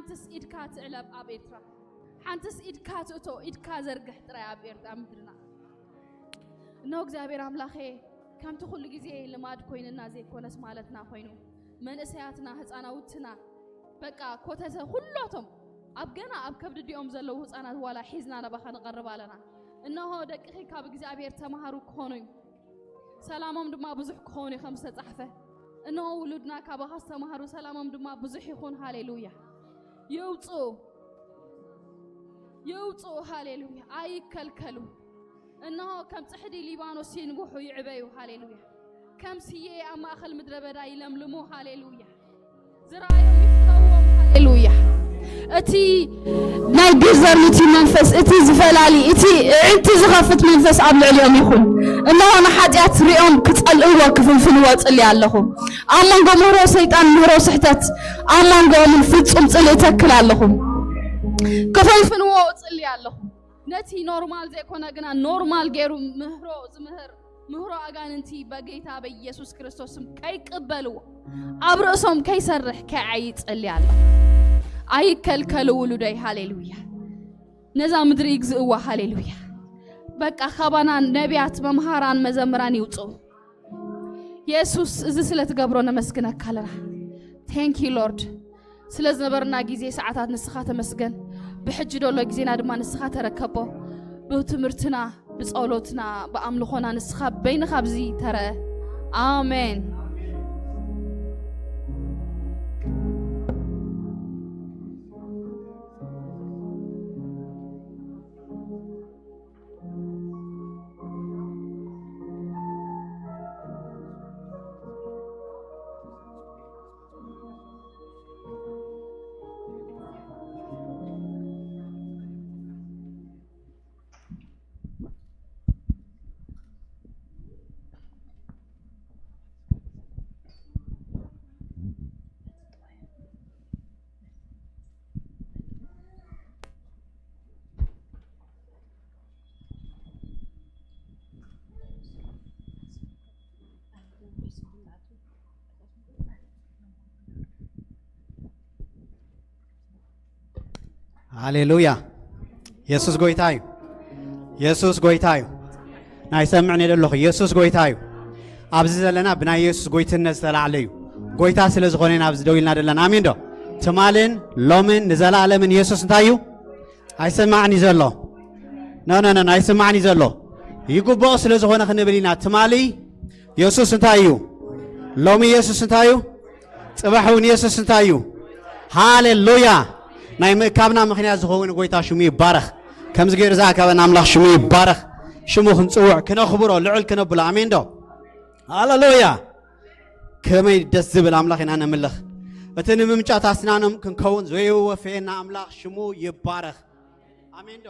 ሓንትስ ኢድካ ትዕለብ ኣብ ኤርትራ፣ ሓንትስ ኢድካ ትእቶ፣ ኢድካ ዘርግሕ ጥራይ ኣብ ኤርትራ ምድርና። እነሆ እግዚኣብሔር ኣምላኸ፣ ከምቲ ኩሉ ግዜ ልማድ ኮይንና ዘይኮነስ ማለትና ኮይኑ፣ መንእሰያትና፣ ህፃናውትና፣ በቃ ኮተተ ኩሎቶም ኣብ ገና ኣብ ከብዲ ዲኦም ዘለዉ ህፃናት ዋላ ሒዝና ናባኻ ንቐርብ ኣለና። እነሆ ደቅኺ ካብ እግዚኣብሔር ተምሃሩ ክኾኑ እዩ፣ ሰላሞም ድማ ብዙሕ ክኾኑ እዩ ከም ዝተጻሕፈ። እነሆ ውሉድና ካባኻ ዝተምሃሩ ሰላሞም ድማ ብዙሕ ይኹን። ሃሌሉያ። ይውፅኡ፣ ይውፅኡ። ሃሌሉያ። ኣይከልከሉ። እነሆ ከም ጽሕዲ ሊባኖስ ይንውሑ ይዕበዩ። ሃሌሉያ። ከም ስየ ኣብ ማእከል ምድረ በዳ ይለምልሙ። ሃሌሉያ። ዝረኣዮም ይፍተዎም። ሃሌሉያ። እቲ ናይ ዲዘርኒቲ መንፈስ፣ እቲ ዝፈላሊ፣ እቲ እዕንቲ ዝኸፍት መንፈስ ኣብ ልዕሊኦም ይኹን። እነሆ ንሓጢኣት ሪኦም ክጸልእዎ ክፍንፍንዎ እጽሊ ኣለኹ። ኣብ መንጎ ምህሮ ሰይጣን፣ ምህሮ ስሕተት፣ ኣብ መንጎኦምን ፍጹም ጽልኢ እተክል ኣለኹ። ክፍንፍንዎ እጽሊ ኣለኹ። ነቲ ኖርማል ዘይኮነ ግና ኖርማል ገይሩ ምህሮ ዝምህር ምህሮ ኣጋንንቲ በጌታ በኢየሱስ ክርስቶስ ስም ከይቅበልዎ፣ ኣብ ርእሶም ከይሰርሕ ከይዓይ ይጸሊ ኣሎ። ኣይከልከሉ ውሉደይ። ሃሌሉያ። ነዛ ምድሪ ይግዝእዋ። ሃሌሉያ። በቃ ካባና ነቢያት፣ መምሃራን፣ መዘምራን ይውጽኡ። የሱስ፣ እዚ ስለ ትገብሮ ነመስግነካ ኣለና። Thank you Lord። ስለ ዝነበረና ግዜ ሰዓታት ንስኻ ተመስገን። ብሕጂ ደሎ ግዜና ድማ ንስኻ ተረከቦ። ብትምህርትና፣ ብጸሎትና፣ ብኣምልኾና ንስኻ በይንኻ ኣብዚ ተረአ። ኣሜን። ሃሌሉያ። የሱስ ጎይታ እዩ። የሱስ ጎይታ እዩ። ናይ ሰምዕን የደለኹ የሱስ ጎይታ እዩ። ኣብዚ ዘለና ብናይ የሱስ ጎይትነት ዝተላዕለ እዩ። ጎይታ ስለ ዝኾነ ኢና ኣብዚ ደው ኢልና ዘለና። ኣሜን ዶ? ትማልን ሎምን ንዘለኣለምን የሱስ እንታይ እዩ? ኣይሰማዕን እዩ ዘሎ። ኖ፣ ኖ፣ ኖ፣ ኖ፣ ኣይሰማዕን እዩ ዘሎ። ይግብኦ ስለ ዝኾነ ክንብል ኢና። ትማሊ የሱስ እንታይ እዩ? ሎሚ የሱስ እንታይ እዩ? ጽባሕ እውን የሱስ እንታይ እዩ? ሃሌሉያ። ናይ ምእካብና ምኽንያት ዝኸውን ጎይታ ሽሙ ይባረኽ። ከምዚ ገይሩ ዝኣከበና ኣምላኽ ሽሙ ይባረኽ። ሽሙ ክንጽውዕ፣ ክነኽብሮ፣ ልዑል ክነብሎ። ኣሜን ዶ? ሃሌሉያ። ከመይ ደስ ዝብል ኣምላኽ ኢና ነምልኽ። እቲ ንምምጫት ኣስናኖም ክንከውን ዘየወፈየና ኣምላኽ ሽሙ ይባረኽ። ኣሜን ዶ?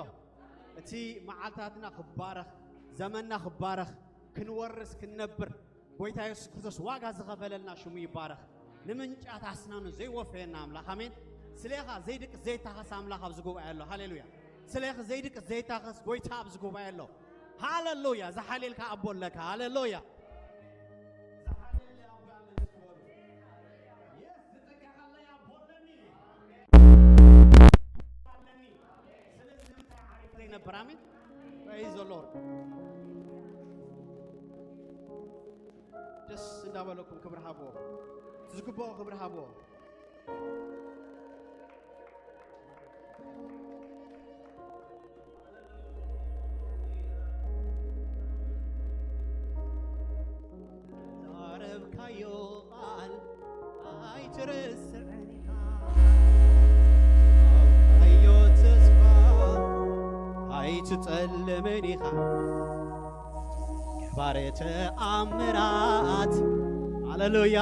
እቲ መዓልታትና ክባረኽ፣ ዘመንና ክባረኽ፣ ክንወርስ ክንነብር፣ ጎይታ የሱስ ክርስቶስ ዋጋ ዝኸፈለልና ሽሙ ይባረኽ። ንምንጫት ኣስናኑ ዘይወፈየና ኣምላኽ። ኣሜን። ስለኻ ዘይድቅስ ዘይታኸስ ኣምላኽ ኣብዚ ጉባኤ ኣሎ። ሃሌሉያ። ስለኻ ዘይድቅስ ዘይታኸስ ጎይታ ኣብዚ ጉባኤ ኣሎ። ሃሌሉያ። ዝሓልየልካ ኣቦ ኣለካ። ሃሌሉያ። ዝሓልየልካ ኣቦ ኣለኒ። የስ፣ ዝጠጋኻለይ ኣቦ ኣለኒ። ኣለኒ። ስለዚ ንምንታይ ዓሪፈ ይነብር? ኣሜን። Praise the Lord። ደስ እንዳበለኩም ክብሪ ሃብዎ። ዝግብኦ ክብሪ ሃብዎ። ዛረብካዮ ቃል ኣይትርስዕን ኢኻ። ሃብካዮ ተስፋ ኣይትጸልምን ኢኻ። ገባሬ ተኣምራት፣ ሃሌሉያ፣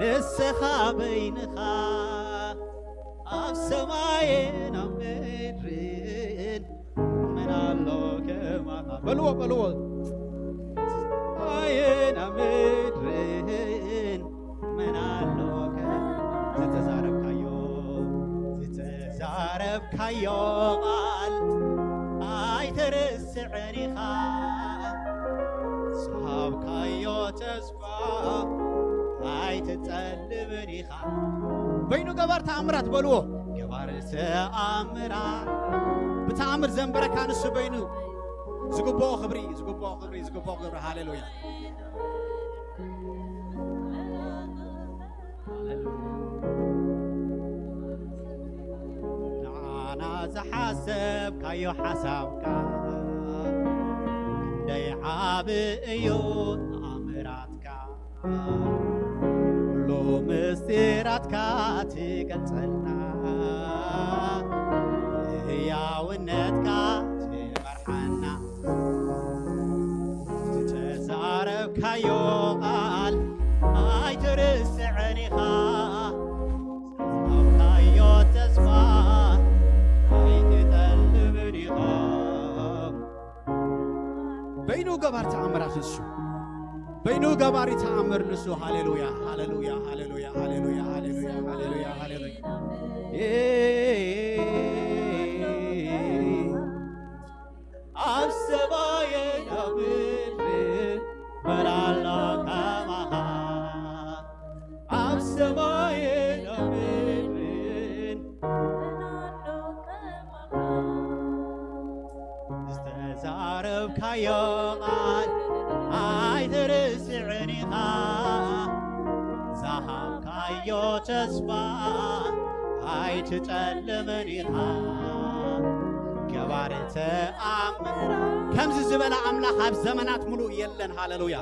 ንስኻ በይንኻ ኣብ ሰማይን ኣብ ምድርን መን ኣሎ ከማኻ? በልዎ፣ በልዎ። ሰማይን ኣብ ምድርን መን ኣሎ ከ-፣ ዝተዛረብካዮ፣ ዝተዛረብካዮ ቃል ኣይትርስዕን ኢኻ። ዝሃብካዮ ተስፋ ኣይትጸልምን ኢኻ። በይኑ ገባር ተኣምራት በልዎ። ተኣምራ ብተኣምር ዘንበረካ ንሱ በይኑ ዝግብኦ ክብሪ ዝግብኦ ክብሪ ዝግብኦ ክብሪ። ሃሌሉያ። ንዓና ዝሓሰብካዮ ሓሳብካ ክንደይ ዓብ እዩ ተኣምራትካ። ኩሉ ምስጢራትካ ትገልጸልና ህያውነትካ ትመርሓና። ዝተዛረብካዮ ቃል ኣይትርስዕን ኢኻ። ዝሃብካዮ ተስፋ ኣይትጠልብን ኢኻ። በይኑ ገባር ተኣምራት ንሱ። በይኑ ገባሪ ተኣምር ንሱ። ሃሌሉያ፣ ሃሌሉያ፣ ሃሌሉያ፣ ሃሌሉያ፣ ሃሌሉያ፣ ሃሌሉያ፣ ሃሌሉያ። ኣብ ሰማይን ኣብ ምድርን መን ኣሎ ከማኻ? ኣብ ሰማይን ኣብ ምድርን ዝተዛረብካዮ ቃል ኣይትርስዕን ኢኻ። ዝሃብካዮ ተስፋ ኣይትጠልምን ኢኻ። ገባሪ ተኣምር ከምዚ ዝበለ ኣምላኽ ኣብ ዘመናት ሙሉእ የለን። ሃሌሉያ።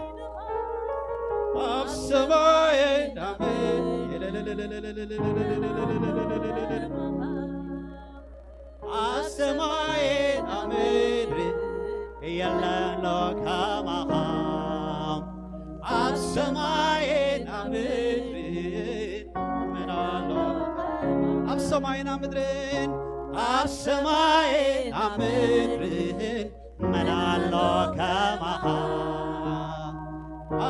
ኣብ ሰማይን ኣብ ኣብ ሰማይን ኣብ ምድሪ የለን ከማኻ። ኣብ ሰማይን ኣብ ምድሪ መን ኣሎ? ኣብ ሰማይን ኣብ ምድርን ኣብ ሰማይን ኣብ ምድርን መን ኣሎ ከማኻ?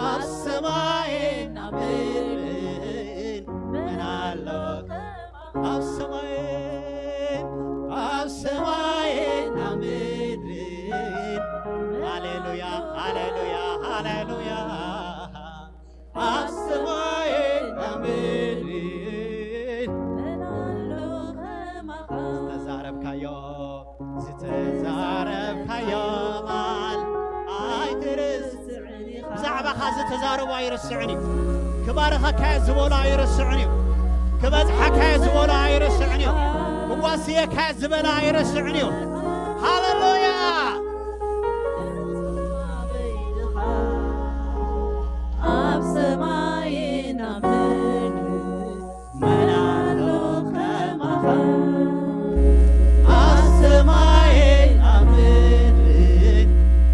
ኣብ ሰማይን ኣብ ምድርን መን ኣሎ ከማኻ? ኣብ ሰማይን ኣብ ሰማይን ኣብ ምድርን። ሃሌሉያ፣ ሃሌሉያ፣ ሃሌሉያ። ኣብ ሰማይን ኣብ ምድርን ዝተዛረብካዮ ዝተዛረብካዮ ቃል ኣይትርስዕን ኢኻ። ብዛዕባኻ ዝተዛረቦ ኣይርስዕን እዩ። ክባርኸካ እየ ዝበሎ ኣይርስዕን እዩ። ክበጽሓካ እየ ዝበሎ ኣይርስዕን እዩ። ክዋስየካ እየ ዝበለ ኣይርስዕን እዩ። ሃሌሉያ። ኣብ ሰማይን ኣብ ምድርን መን ኣሎ ከማኻ? ኣብ ሰማይን ኣብ ምድርን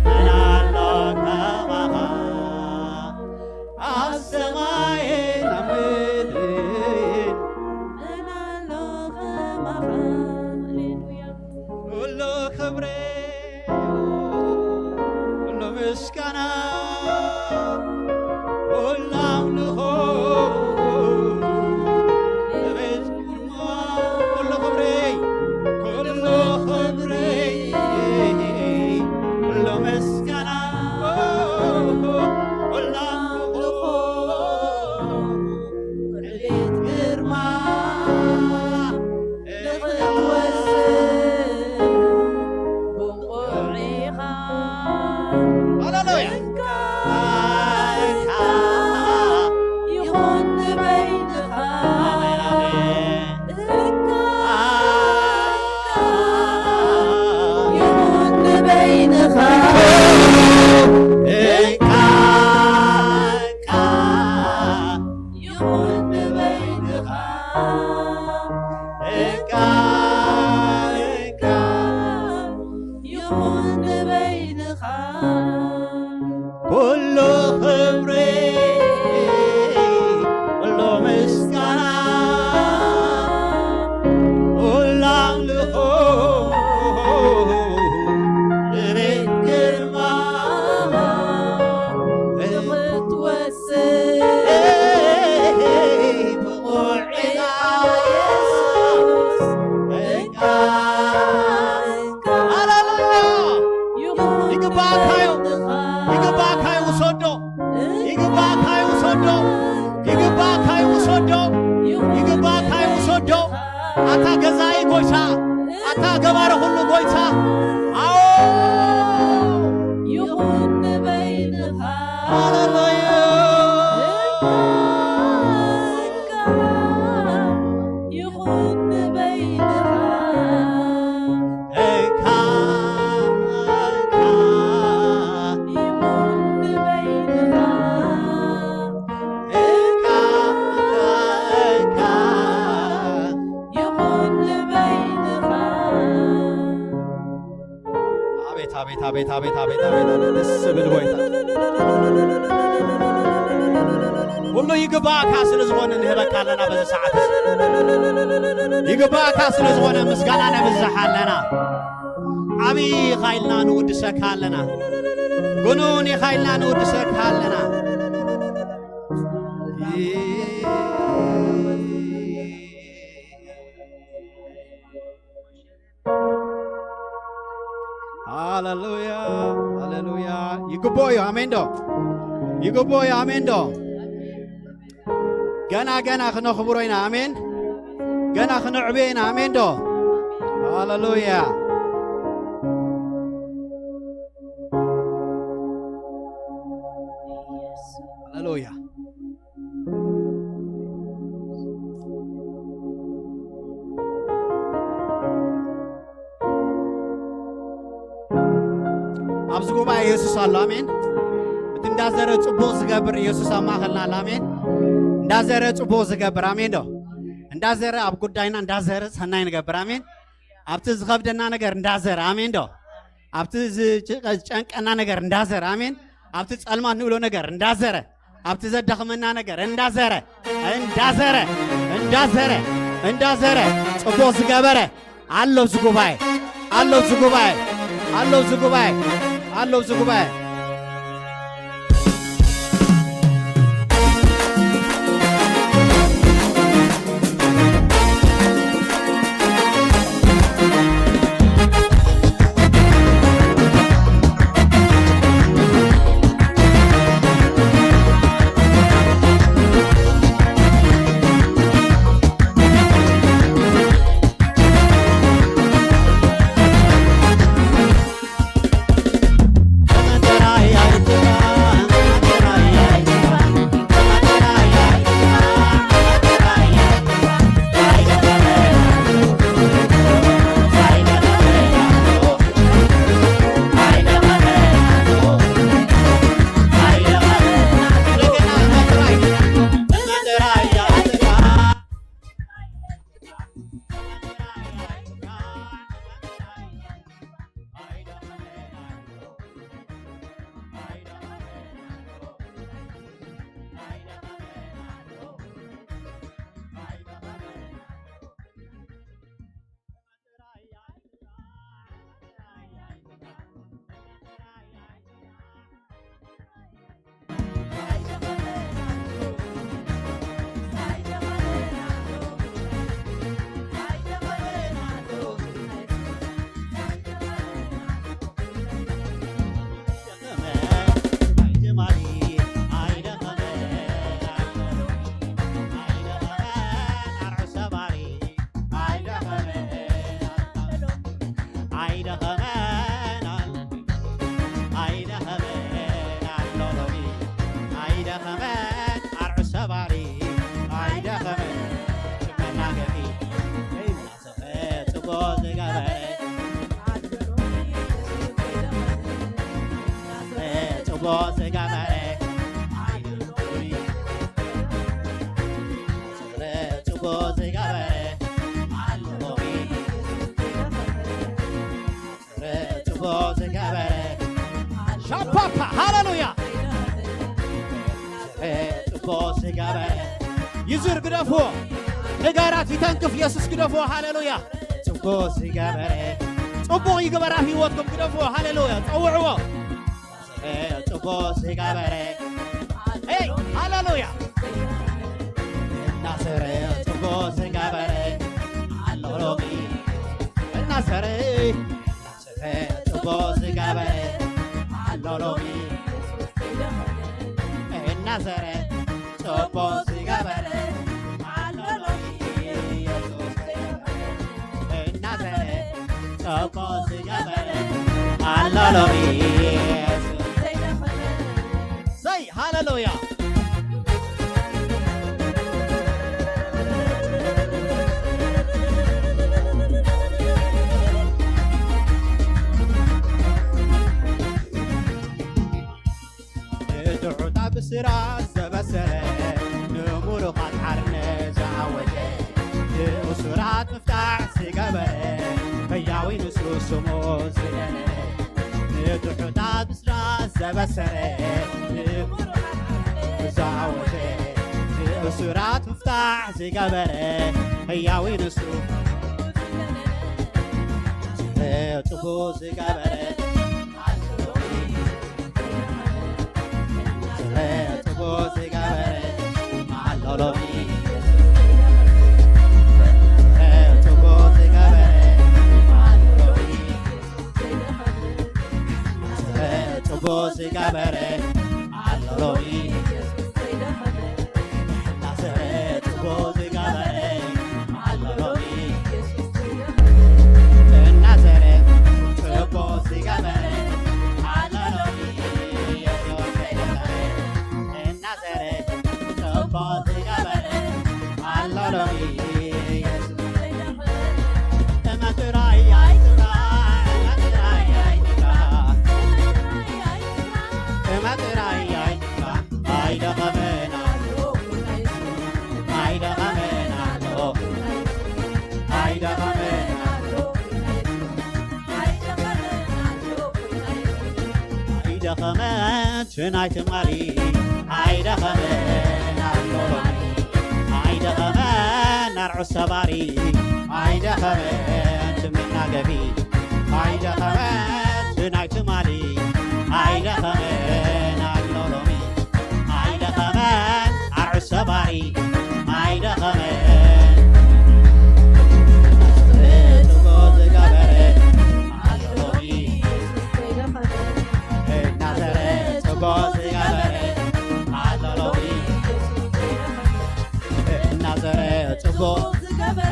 መን ኣሎ ከማኻ? ኣብ ሰማይን ኣብ ምድርን መን ኣሎ ከማኻ? ሃሌሉያ። ኩሉ ክብሪ ኩሉ ምስጋና ኩሉ ኣምልኾ ንቤት ግርማ ኩሉ ክብሪ ኩሉ ክብሪ ኩሉ ምስጋና ኩሉ ኣምልኾ ንቤት ግርማ ንኽትወስድ ብቑዕ ኢኻ። ሃሌሉያ። እንካ፣ እንካ ይኹን ንበይንኻ። ኣሜን፣ ኣሜን። እንካ፣ እንካ ይኹን ንበይንኻ። እንካ፣ እንካ ይኹን ንበይንኻ። እንካ፣ እንካ ይኹን ንበይንኻ። ኩሉ ክብሪ፣ ኩሉ ምስጋና፣ ኩሉ ኣምልኾ ንቤት ግርማ ንኽትወስድ ብቑዕ ኢኻ የሱስ። እንካ፣ እንካ ሃሌሉያ። ይግባእካ እዩ። ይግባእካ እዩ። ውሰዶ። ይግባእካ እዩ። ውሰዶ። ይግባእካ እዩ። ውሰዶ። ይግባእካ እዩ። ውሰዶ። ኣታ ገዛኢ ጎይታ፣ ኣታ ገባሪ ኩሉ ጎይታ። ኣዎ። ይኹን ንበይንኻ። ሃሌሉያ። እካ ይኹን ንበይንኻ። እካ፣ እካ። ይኹን ንበይንኻ። እካ፣ እካ፣ እካ። ይኹን ንበይንኻ። ኣቤት፣ ኣቤት፣ ኣቤት፣ ኣቤት፣ ኣቤት፣ ኣቤት፣ ኣቤት፣ ደስ ዝብል ጎይታ። ኩሉ ይግባእካ ስለ ዝኾነ ንህበካ ኣለና በዚ ሰዓት እዚ። ይግባእካ ስለ ዝኾነ ምስጋና ነብዝሕ ኣለና። ዓብይ ኻይልና ንውድሰካ ኣለና። ግኑን ኻይልና ንውድሰካ ኣለና። ሃሌሉያ፣ ሃሌሉያ። ይግብኦ እዩ። ኣሜን ዶ? ይግብኦ እዩ። ኣሜን ዶ? ገና፣ ገና ክነኽብሮ ኢና። ኣሜን። ገና ክነዕብዮ ኢና። ኣሜን ዶ? ሃሌሉያ። ሃሌሉያ። ኣብዚ ጉባኤ የሱስ ኣሎ። ኣሜን። እቲ እንዳዘረ ጽቡቕ ዝገብር የሱስ ኣብ ማእኸልና ኣሎ። ኣሜን። እንዳዘረ ጽቡቕ ዝገብር። ኣሜን ዶ? እንዳዘረ ኣብ ጉዳይና እንዳዘረ ሰናይ ንገብር። ኣሜን። ኣብቲ ዝኸብደና ነገር እንዳዘረ። ኣሜን ዶ? ኣብቲ ዝጭ-፣ ዝጨንቀና ነገር እንዳዘረ። ኣሜን። ኣብቲ ጸልማት ንብሎ ነገር እንዳዘረ። ኣብቲ ዘዳኽመና ነገር እንዳዘረ፣ እንዳዘረ፣ እንዳዘረ፣ እንዳዘረ። ጽቡቕ ዝገበረ ኣሎ ኣብዚ ጉባኤ፣ ኣሎ ኣብዚ ጉባኤ፣ ኣሎ ኣብዚ ጉባኤ፣ ኣሎ ኣብዚ ጉባኤ። ኣይደኸመን ኣርዑ ሰባሪ፣ ኣይደኸመን ሽመና ገፊ፣ እናሰፈ ጽቦ ዝገበረ፣ ጽቦ ዝገበረ፣ ጽቦ ዝገበረ፣ ጽቡቕ ዝገበረ። ሻፓፓ፣ ሃሌሉያ። ጽቡቕ ዝገበረ። ይዙር ግደፍዎ። ንጋራት ይተንክፍ የሱስ ግደፍዎ። ሃሌሉያ። ጽቡቕ ዝገበረ። ጽቡቕ ይግበር ኣብ ህይወትኩም ግደፍዎ። ሃሌሉያ። ጸውዕዎ። ጽቡቕ ዝገበረ። ኤይ፣ ሃሌሉያ። እናሰረ ጽቡቕ ዝገበረ ኣሎ ሎሚ። እናሰረ፣ እናሰረ ጽቡቕ ዝገበረ ኣሎ ሎሚ። እናሰረ ጽቡቕ ዝገበረ ኣሎ ሎሚ። ኢየሱስ ጽቡቕ ዝገበረ ኣሎ ሎሚ ኢየሱስ ዘይደኸመ። ሰይ ሃሌሉያ። ንድዑታት ብስራት ዘበሰረ፣ ንምሩኻት ሓርነት ዝኣወጀ፣ ንእሱራት ምፍታሕ ዝገበረ፣ ህያዊ ንሱ ስሙ ዝደነነ። ንድዑታት ብስራት ዘበሰረ፣ ንምሩኻት ሓርነት ዝኣወጀ፣ ንእሱራት ምፍታሕ ዝገበረ፣ ህያዊ ንሱ ጽቡቕ ዝገበረ። ጽቡቕ ዝገበረ ኣሎ ሎሚ። ጽቡቕ ዝገበረ ኣሎ ሎሚ። ጽቡቕ ዝገበረ ኣሎ ሎሚ። እናዘረ ጽቡቕ ዝገበረ ኣሎ ሎሚ። እናዘረ ጽቡቕ ዝገበረ ኣሎ ሎሚ። ኢየሱስ ከይደኸመ። እናዘረ ጽቡቕ ዝገበረ ኣሎ ሎሚ። ኢየሱስ ከይደኸመ። እመን ጥራይ ኣይትፍራ፣ እመን ጥራይ ኣይትፍራ። እመን ጥራይ ኣይትፍራ። ኣይደኸመን ኣሎ፣ ኣይደኸመን ኣሎ፣ ኣይደኸመን ኣሎ፣ ኣይደኸመን ኣሎ። ኣይደኸመን ናይቲ ማሊ፣ ኣይደኸመን ኣሎ ሎሚ። ኣይደኸመን ናርዑ ሰባሪ፣ ኣይደኸመን ትምና ገቢ። ኣይደኸመን ናይቲ ማሊ፣ ኣይደኸመን ኣሎ ሎሚ። ኣይደኸመን ኣርዑ ሰባሪ፣ ኣይደኸመን ጽቡቕ ዝገበረ ኣሎ ሎሚ። እናዘረ ጽቡቕ ዝገበረ ኣሎ ሎሚ። እናዘረ ጽቡቕ፣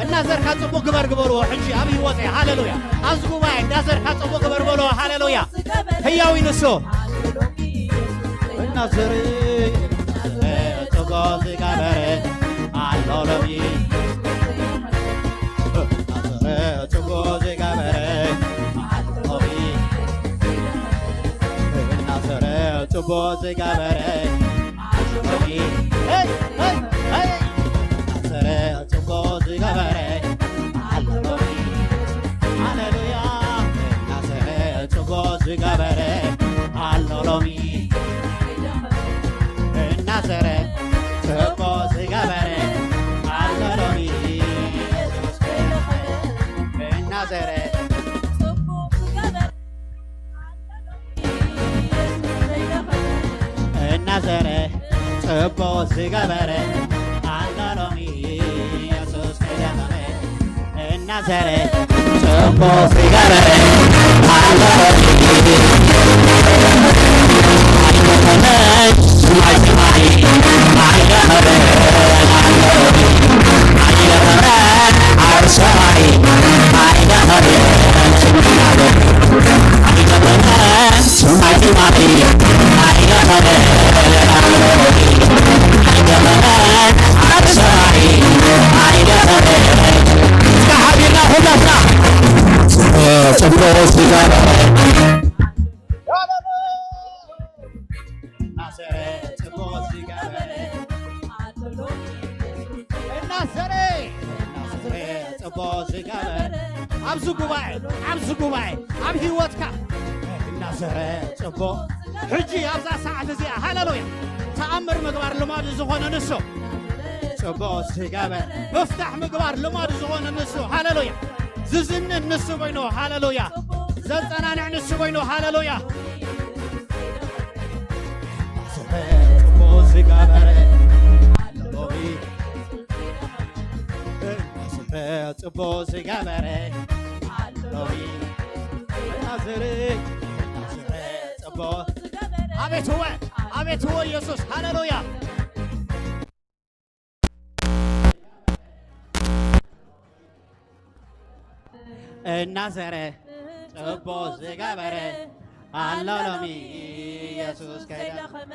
እናዘርካ ጽቡቕ ግበር ግበርዎ። ሕጂ ኣብ ህይወተይ፣ ሃሌሉያ፣ ኣብዚ ጉባኤ እናዘርካ ጽቡቕ ግበር በሎ። ሃሌሉያ። ህያዊ ንሱ። እናዘረ ጽቡቕ ዝገበረ ኣሎ ሎሚ። እናዘረ ጽቡቕ ዝገበረ ኣሎ ሎሚ። እናዘረ ጽቡቕ ዝገበረ ኣሎ ሎሚ። ሄይ፣ ሄይ፣ ሄይ። እናዘረ ጽቡቕ ዝገበረ ኣሎ ሎሚ። ሃሌሉያ። እናዘረ ጽቡቕ ዝገበረ ኣሎ ሎሚ። እናዘረ ጽቡቕ ዝገበረ ኣሎ ሎሚ። እናዘረ እናዘረ ጽቡቕ ዝገበረ ኣሎ ሎሚ። ኢየሱስ ከይደኸመ እናዘረ ጽቡቕ ዝገበረ ኣሎ ሎሚ። ጽቡቕ ዝገበረ እናዘረ ጽቡቕ ዝገበረ እናዘረ እናዘረ ጽቡቕ ዝገበረ ኣብዚ ጉባኤ ኣብዚ ጉባኤ ኣብ ህይወትካ እናዘረ ጽቡቕ ሕጂ ኣብዛ ሰዓት እዚኣ ሃሌሉያ ተኣምር ምግባር ልማዱ ዝኾነ ንሱ ጽቡቕ ዝገበረ ምፍታሕ ምግባር ልማዱ ዝኾነ ንሱ ሃሌሉያ ዝዝንን ንሱ ኮይኑ ሃሌሉያ ዘጸናንዕ ንሱ ኮይኑ ሃሌሉያ ጽቡቕ ዝገበረ ሎሚ ጽቡቕ ዝገበረ ሎሚ ናዝሬ ናዝሬ ጽቡቕ ኣቤት እወ ኣቤት እወ ኢየሱስ ሃሌሉያ እናዘረ ጽቡቕ ዝገበረ ኣሎ ሎሚ ኢየሱስ ከይደኸመ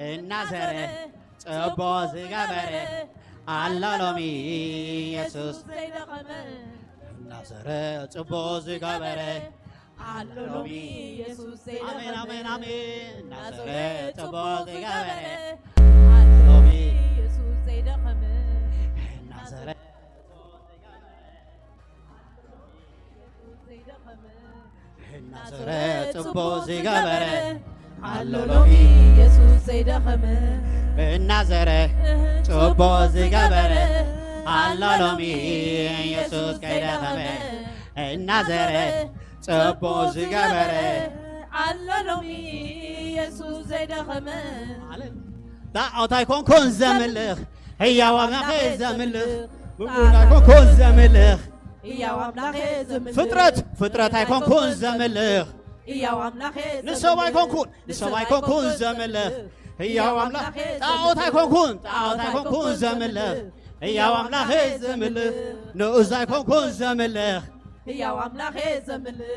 እናዘረ ጽቡቕ ዝገበረ ኣሎ ሎሚ ኢየሱስ እናዘረ ጽቡቕ ዝገበረ ኣሎ ሎሚ ኢየሱስ ዘይደኸመ። ኣሜን፣ ኣሜን፣ ኣሜን። እናዘረ ጽቡቕ ዝገበረ ኣሎ ሎሚ ኢየሱስ ዘይደኸመ። እናዘረ እናዘረ ጽቡቕ ዝገበረ ኣሎ ሎሚ ኢየሱስ ዘይደኸመ። እናዘረ ጽቡቕ ዝገበረ ኣሎ ሎሚ ኢየሱስ ከይደኸመ። እናዘረ ጽቡቕ ዝገበረ ኣሎ ሎሚ ኢየሱስ ዘይደኸመ። ጣዖት ኣይኮንኩን ዘምልኽ፣ ህያው ኣምላኸ ዘምልኽ፣ ምእመን ኣይኮንኩን ዘምልኽ። ህያው ኣምላኸ ዘምልኽ። ፍጥረት፣ ፍጥረት ኣይኮንኩን ዘምልኽ። ህያው ኣምላኸ ንሰብ ዘምልኽ። ኣይኮንኩን፣ ንሰብ ኣይኮንኩን ዘምልኽ። ህያው ኣምላኽ፣ ጣዖት ኣይኮንኩን፣ ጣዖት ኣይኮንኩን ዘምልኽ። ህያው ኣምላኸ ዘምልኽ፣ ንኡዝ ኣይኮንኩን ዘምልኽ። ህያው ኣምላኸ ዘምልኽ።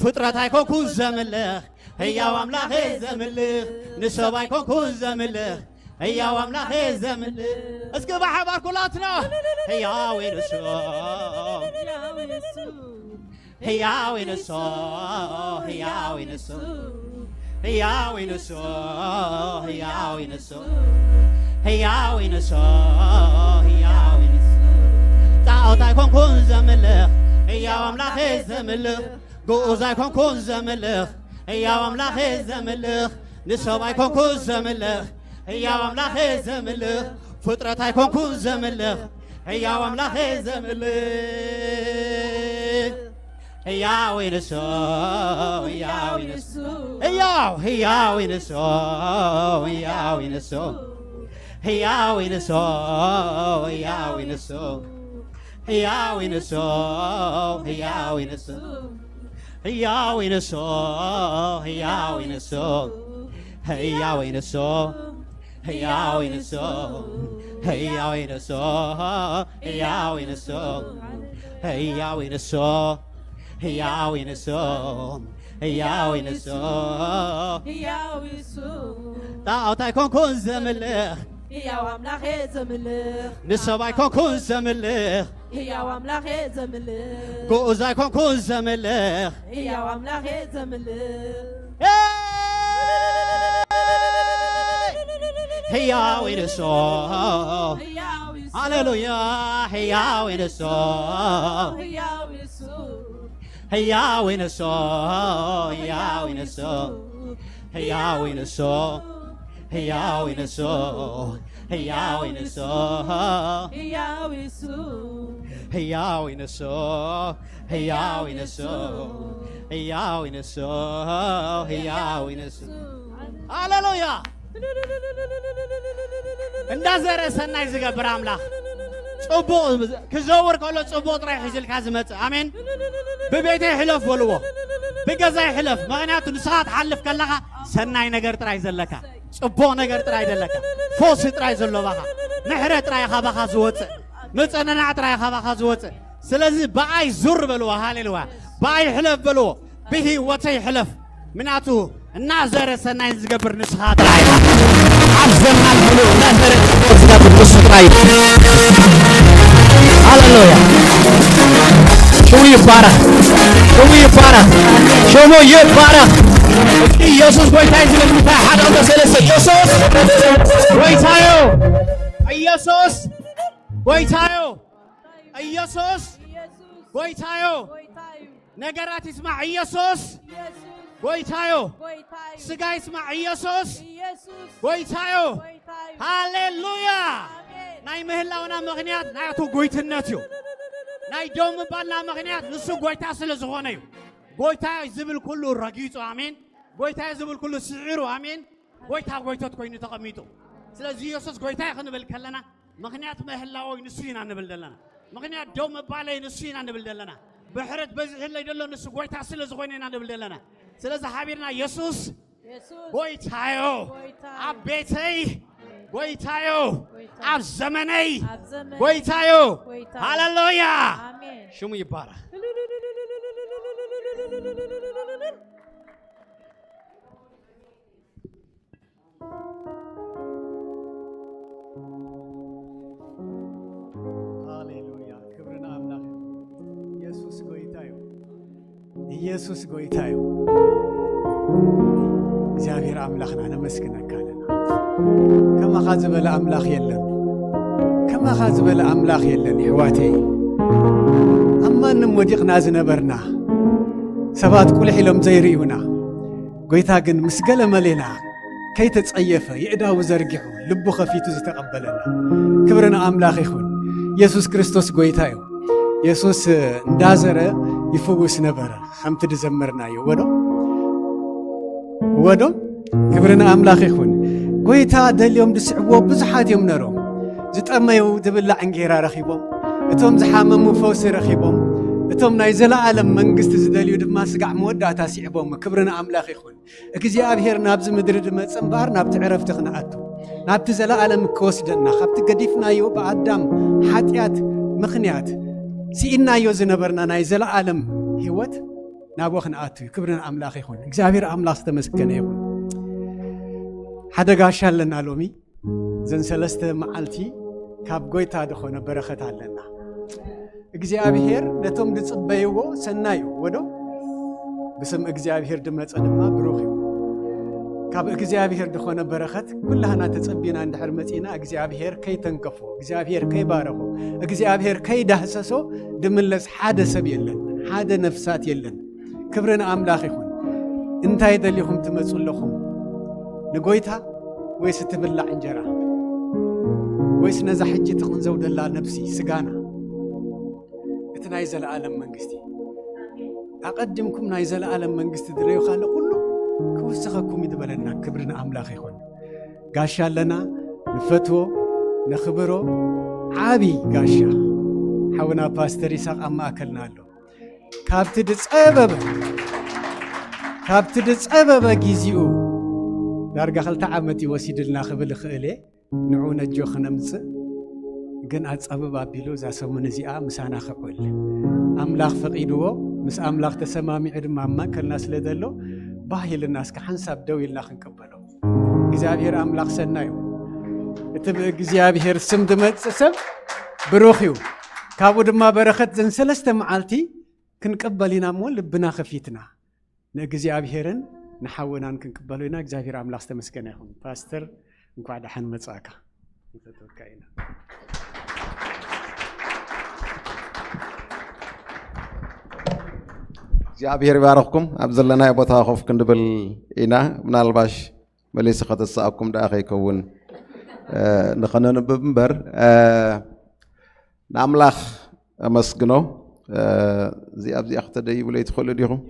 ፍጥረት ኣይኮንኩን ዘምልኽ። ህያው ኣምላኸ ዘምልኽ፣ ንሰብ ኣይኮንኩን ዘምልኽ። ህያው ኣምላኸ ዘምልኽ። እስኪ ብሓባር ኩላትና ህያው ንሱ፣ ህያው ንሱ፣ ህያው ንሱ፣ ህያው ንሱ፣ ህያው ንሱ፣ ህያው ንሱ፣ ህያው ንሱ። ጣዖት ኣይኮንኩን ዘምልኽ፣ ህያው ኣምላኸ ዘምልኽ። ግኡዝ ኣይኮንኩን ዘምልኽ፣ ህያው ኣምላኸ ዘምልኽ። ንሰብ ኣይኮንኩን ዘምልኽ፣ ህያው ኣምላኸ ዘምልኽ። ፍጥረት ኣይኮንኩን ዘምልኽ፣ ህያው ኣምላኸ ዘምልኽ። ህያው ንሱ፣ ህያው ንሱ፣ ህያው፣ ህያው ንሱ፣ ህያው ንሱ፣ ህያው ንሱ፣ ህያው ንሱ። ህያው ንሱ፣ ህያው ንሱ፣ ህያው ንሱ፣ ህያው ንሱ፣ ህያው ንሱ፣ ህያው ንሱ፣ ህያው ንሱ፣ ህያው ንሱ፣ ህያው ንሱ፣ ህያው ንሱ፣ ህያው ንሱ። ህያው ንሱ። ጣዖት ኣይኮንኩን ዘምልኽ፣ ህያው ኣምላኸ ዘምልኽ። ንሰብ ኣይኮንኩን ዘምልኽ፣ ህያው ኣምላኸ ዘምልኽ። ግኡዝ ኣይኮንኩን ዘምልኽ፣ ህያው ኣምላኸ ዘምልኽ። ህያው ንሱ። ህያው ንሱ። ሃሌሉያ። ህያው ንሱ። ህያው ንሱ። ህያው ንሱ። ህያው ንሱ። ህያው ንሱ። ህያው ንሱ። ህያው ንሱ። ህያው ንሱ። ህያው ንሱ። ህያው ንሱ። ህያው ንሱ። ህያው ንሱ። ሃሌሉያ። እንዳዘረ ሰናይ ዝገብር ኣምላኽ። ጽቡቕ ክዘውር ከሎ ጽቡቕ ጥራይ ሒዝልካ ዝመጽእ። ኣሜን። ብቤተይ ሕለፍ በልዎ። ብገዛይ ሕለፍ። ምኽንያቱ ንስኻ ትሓልፍ ከለኻ ሰናይ ነገር ጥራይ ዘለካ። ጽቡቕ ነገር ጥራይ ዘለካ። ፈውሲ ጥራይ ዘሎ ባኻ። ምሕረት ጥራይ ኢኻ ባኻ ዝወጽእ። ምጽንናዕ ጥራይ ኢኻ ባኻ ዝወጽእ። ስለዚ ብኣይ ዙር በልዎ። ሃሌሉያ። ብኣይ ሕለፍ በልዎ። ብህይወተይ ሕለፍ። ምናቱ እናዘረ ሰናይ ዝገብር ንስኻ ጥራይ ኢኻ። ኣብ ዘመናት ሙሉእ እናዘረ ጽቡቕ ዝገብር ንሱ ጥራይ እዩ። ሃሌሉያ። ሽሙ ይባረኽ። ሽሙ ይባረኽ። ሽሙ ይባረኽ። እስኪ ኢየሱስ ጎይታ እዩ ዝብል እንታይ ሓደ ክልተ ሰለስተ። ኢየሱስ ጎይታ እዩ። ኢየሱስ ጎይታ እዩ። ኢየሱስ ኢየሱስ ጎይታ እዩ። ጎይታ እዩ። ነገራት ይስማዕ። ኢየሱስ ኢየሱስ ጎይታ እዩ። ጎይታ እዩ። ስጋ ይስማዕ። ኢየሱስ ኢየሱስ ጎይታ እዩ። ጎይታ እዩ። ሃሌሉያ። ኣሜን። ናይ ምህላውና ምኽንያት ናቱ ጎይትነት እዩ። ናይ ደው ምባልና ምኽንያት ንሱ ጎይታ ስለ ዝኾነ እዩ። ጎይታ ዝብል ኩሉ ረጊጹ። ኣሜን። ጎይታ ዝብል ኩሉ ስዒሩ። ኣሜን። ጎይታ ጎይቶት ኮይኑ ተቐሚጡ። ስለዚ ኢየሱስ ጎይታ እዩ ክንብል ከለና ምኽንያት ምህላወይ ንሱ ኢና ንብል ዘለና። ምኽንያት ደው ምባለይ ንሱ ኢና ንብል ዘለና። ብሕረት በዚሕለይ ደሎ ንሱ ጎይታ ስለ ዝኾነ ኢና ንብል ዘለና። ስለዚ ሓቢርና የሱስ የሱስ ጎይታዮ፣ ጎይታ ኣብ ቤተይ ጎይታዮ፣ ጎይታ ኣብ ዘመነይ ኣብ ዘመነይ ጎይታዮ። ጎይታ። ሃሌሉያ። ኣሜን። ሽሙ ይባረኽ። የሱስ ጎይታ እዩ። እግዚኣብሔር ኣምላኽና ነመስግነካ ኣለና። ከማኻ ዝበለ ኣምላኽ የለን። ከማኻ ዝበለ ኣምላኽ የለን ይሕዋተይ። ኣብ ማንም ወዲቕና ዝነበርና ሰባት ቁልሕ ኢሎም ዘይርእዩና፣ ጎይታ ግን ምስ ገለ መሌና ከይተጸየፈ የእዳዉ ዘርጊሑ ልቡ ከፊቱ ዝተቐበለና ክብሪ ንኣምላኽ ይኹን። የሱስ ክርስቶስ ጎይታ እዩ። የሱስ እንዳዘረ ይፍውስ ነበረ። ከምቲ ዝዘመርናዮ ወዶ ወዶ ክብሪ ንኣምላኽ ይኹን። ጎይታ ደልዮም ዝስዕብዎ ብዙሓት እዮም ነሮም። ዝጠመዩ ዝብላዕ እንጌራ ረኺቦም፣ እቶም ዝሓመሙ ፈውሲ ረኺቦም፣ እቶም ናይ ዘለኣለም መንግስቲ ዝደልዩ ድማ ስጋዕ መወዳእታ ስዕቦም። ክብሪ ንኣምላኽ ይኹን። እግዚኣብሔር ናብዚ ምድሪ ድመጽእ እምበኣር ናብቲ ዕረፍቲ ክንኣቱ፣ ናብቲ ዘለኣለም ክወስደና፣ ካብቲ ገዲፍናዮ ብኣዳም ሓጢኣት ምኽንያት ስኢናዮ ዝነበርና ናይ ዘለኣለም ህይወት ናብኡ ክንኣቱ እዩ። ክብሪ ንኣምላኽ ይኹን። እግዚኣብሔር ኣምላኽ ዝተመስገነ ይኹን። ሓደ ጋሻ ኣለና ሎሚ። ዘን ሰለስተ መዓልቲ ካብ ጎይታ ዝኾነ በረኸት ኣለና። እግዚኣብሔር ነቶም ዝጽበይዎ ሰናይ እዩ። ወዶ ብስም እግዚኣብሔር ድመጸ ድማ ብሩኽ እዩ። ካብ እግዚኣብሔር ዝኾነ በረኸት ኩላህና ተጸቢና እንድሕር መጺና እግዚኣብሔር ከይተንከፎ፣ እግዚኣብሔር ከይባረኾ፣ እግዚኣብሔር ከይዳህሰሶ ድምለስ ሓደ ሰብ የለን፣ ሓደ ነፍሳት የለን። ክብሪ ንኣምላኽ ይኹን። እንታይ ደሊኹም ትመጹ ኣለኹም? ንጎይታ ወይስ እትብላዕ እንጀራ? ወይስ ነዛ ሕጂ ትቕንዘው ደላ ነፍሲ፣ ስጋና? እቲ ናይ ዘለኣለም መንግስቲ። ኣቐዲምኩም ናይ ዘለኣለም መንግስቲ ድለዩ ካለ ኩሉ ክውስኸኩም እዩ ዝበለና። ክብሪ ንኣምላኽ ይኹን። ጋሻ ኣለና፣ ንፈትዎ፣ ነኽብሮ፣ ዓቢ ጋሻ። ሓውና ፓስተር ይስሐቅ ኣብ ማእከልና ኣሎ። ካብቲ ድጸበበ፣ ካብቲ ድጸበበ ግዜኡ ዳርጋ ክልተ ዓመት እዩ ወሲድልና ክብል እኽእል እየ። ንዑ ነጆ ክነምጽእ ግን ኣጸብብ ኣቢሉ እዛ ሰሙን እዚኣ ምሳና ክዕል ኣምላኽ ፈቒድዎ፣ ምስ ኣምላኽ ተሰማሚዑ ድማ ኣብ ማእከልና ስለ ዘሎ፣ ባህ ኢልና እስከ ሓንሳብ ደው ኢልና ክንቅበሎ። እግዚኣብሔር ኣምላኽ ሰናይ እዩ። እቲ ብእግዚኣብሔር ስም ዝመጽእ ሰብ ብሩኽ እዩ። ካብኡ ድማ በረኸት ዘን ሰለስተ መዓልቲ ክንቅበል ኢና እሞ ልብና ከፊትና ንእግዚኣብሔርን ንሓውናን ክንቅበሎ ኢና። እግዚኣብሔር ኣምላኽ ዝተመስገነ ይኹን። ፓስተር፣ እንኳዕ ደሓን መጻእካ። ንፈትወካ ኢና። እግዚኣብሔር ይባርኽኩም። ኣብ ዘለናዮ ቦታ ኮፍ ክንብል ኢና። ምናልባሽ መሊሱ ከተስኣኩም ደኣ ከይከውን፣ እ፣ ንኸነንብብ እምበር፣ እ፣ ንኣምላኽ ኣመስግኖ። እ፣ እዚኣ ኣብዚኣ ክተደይቡለይ ትኽእሉ ዲኹም?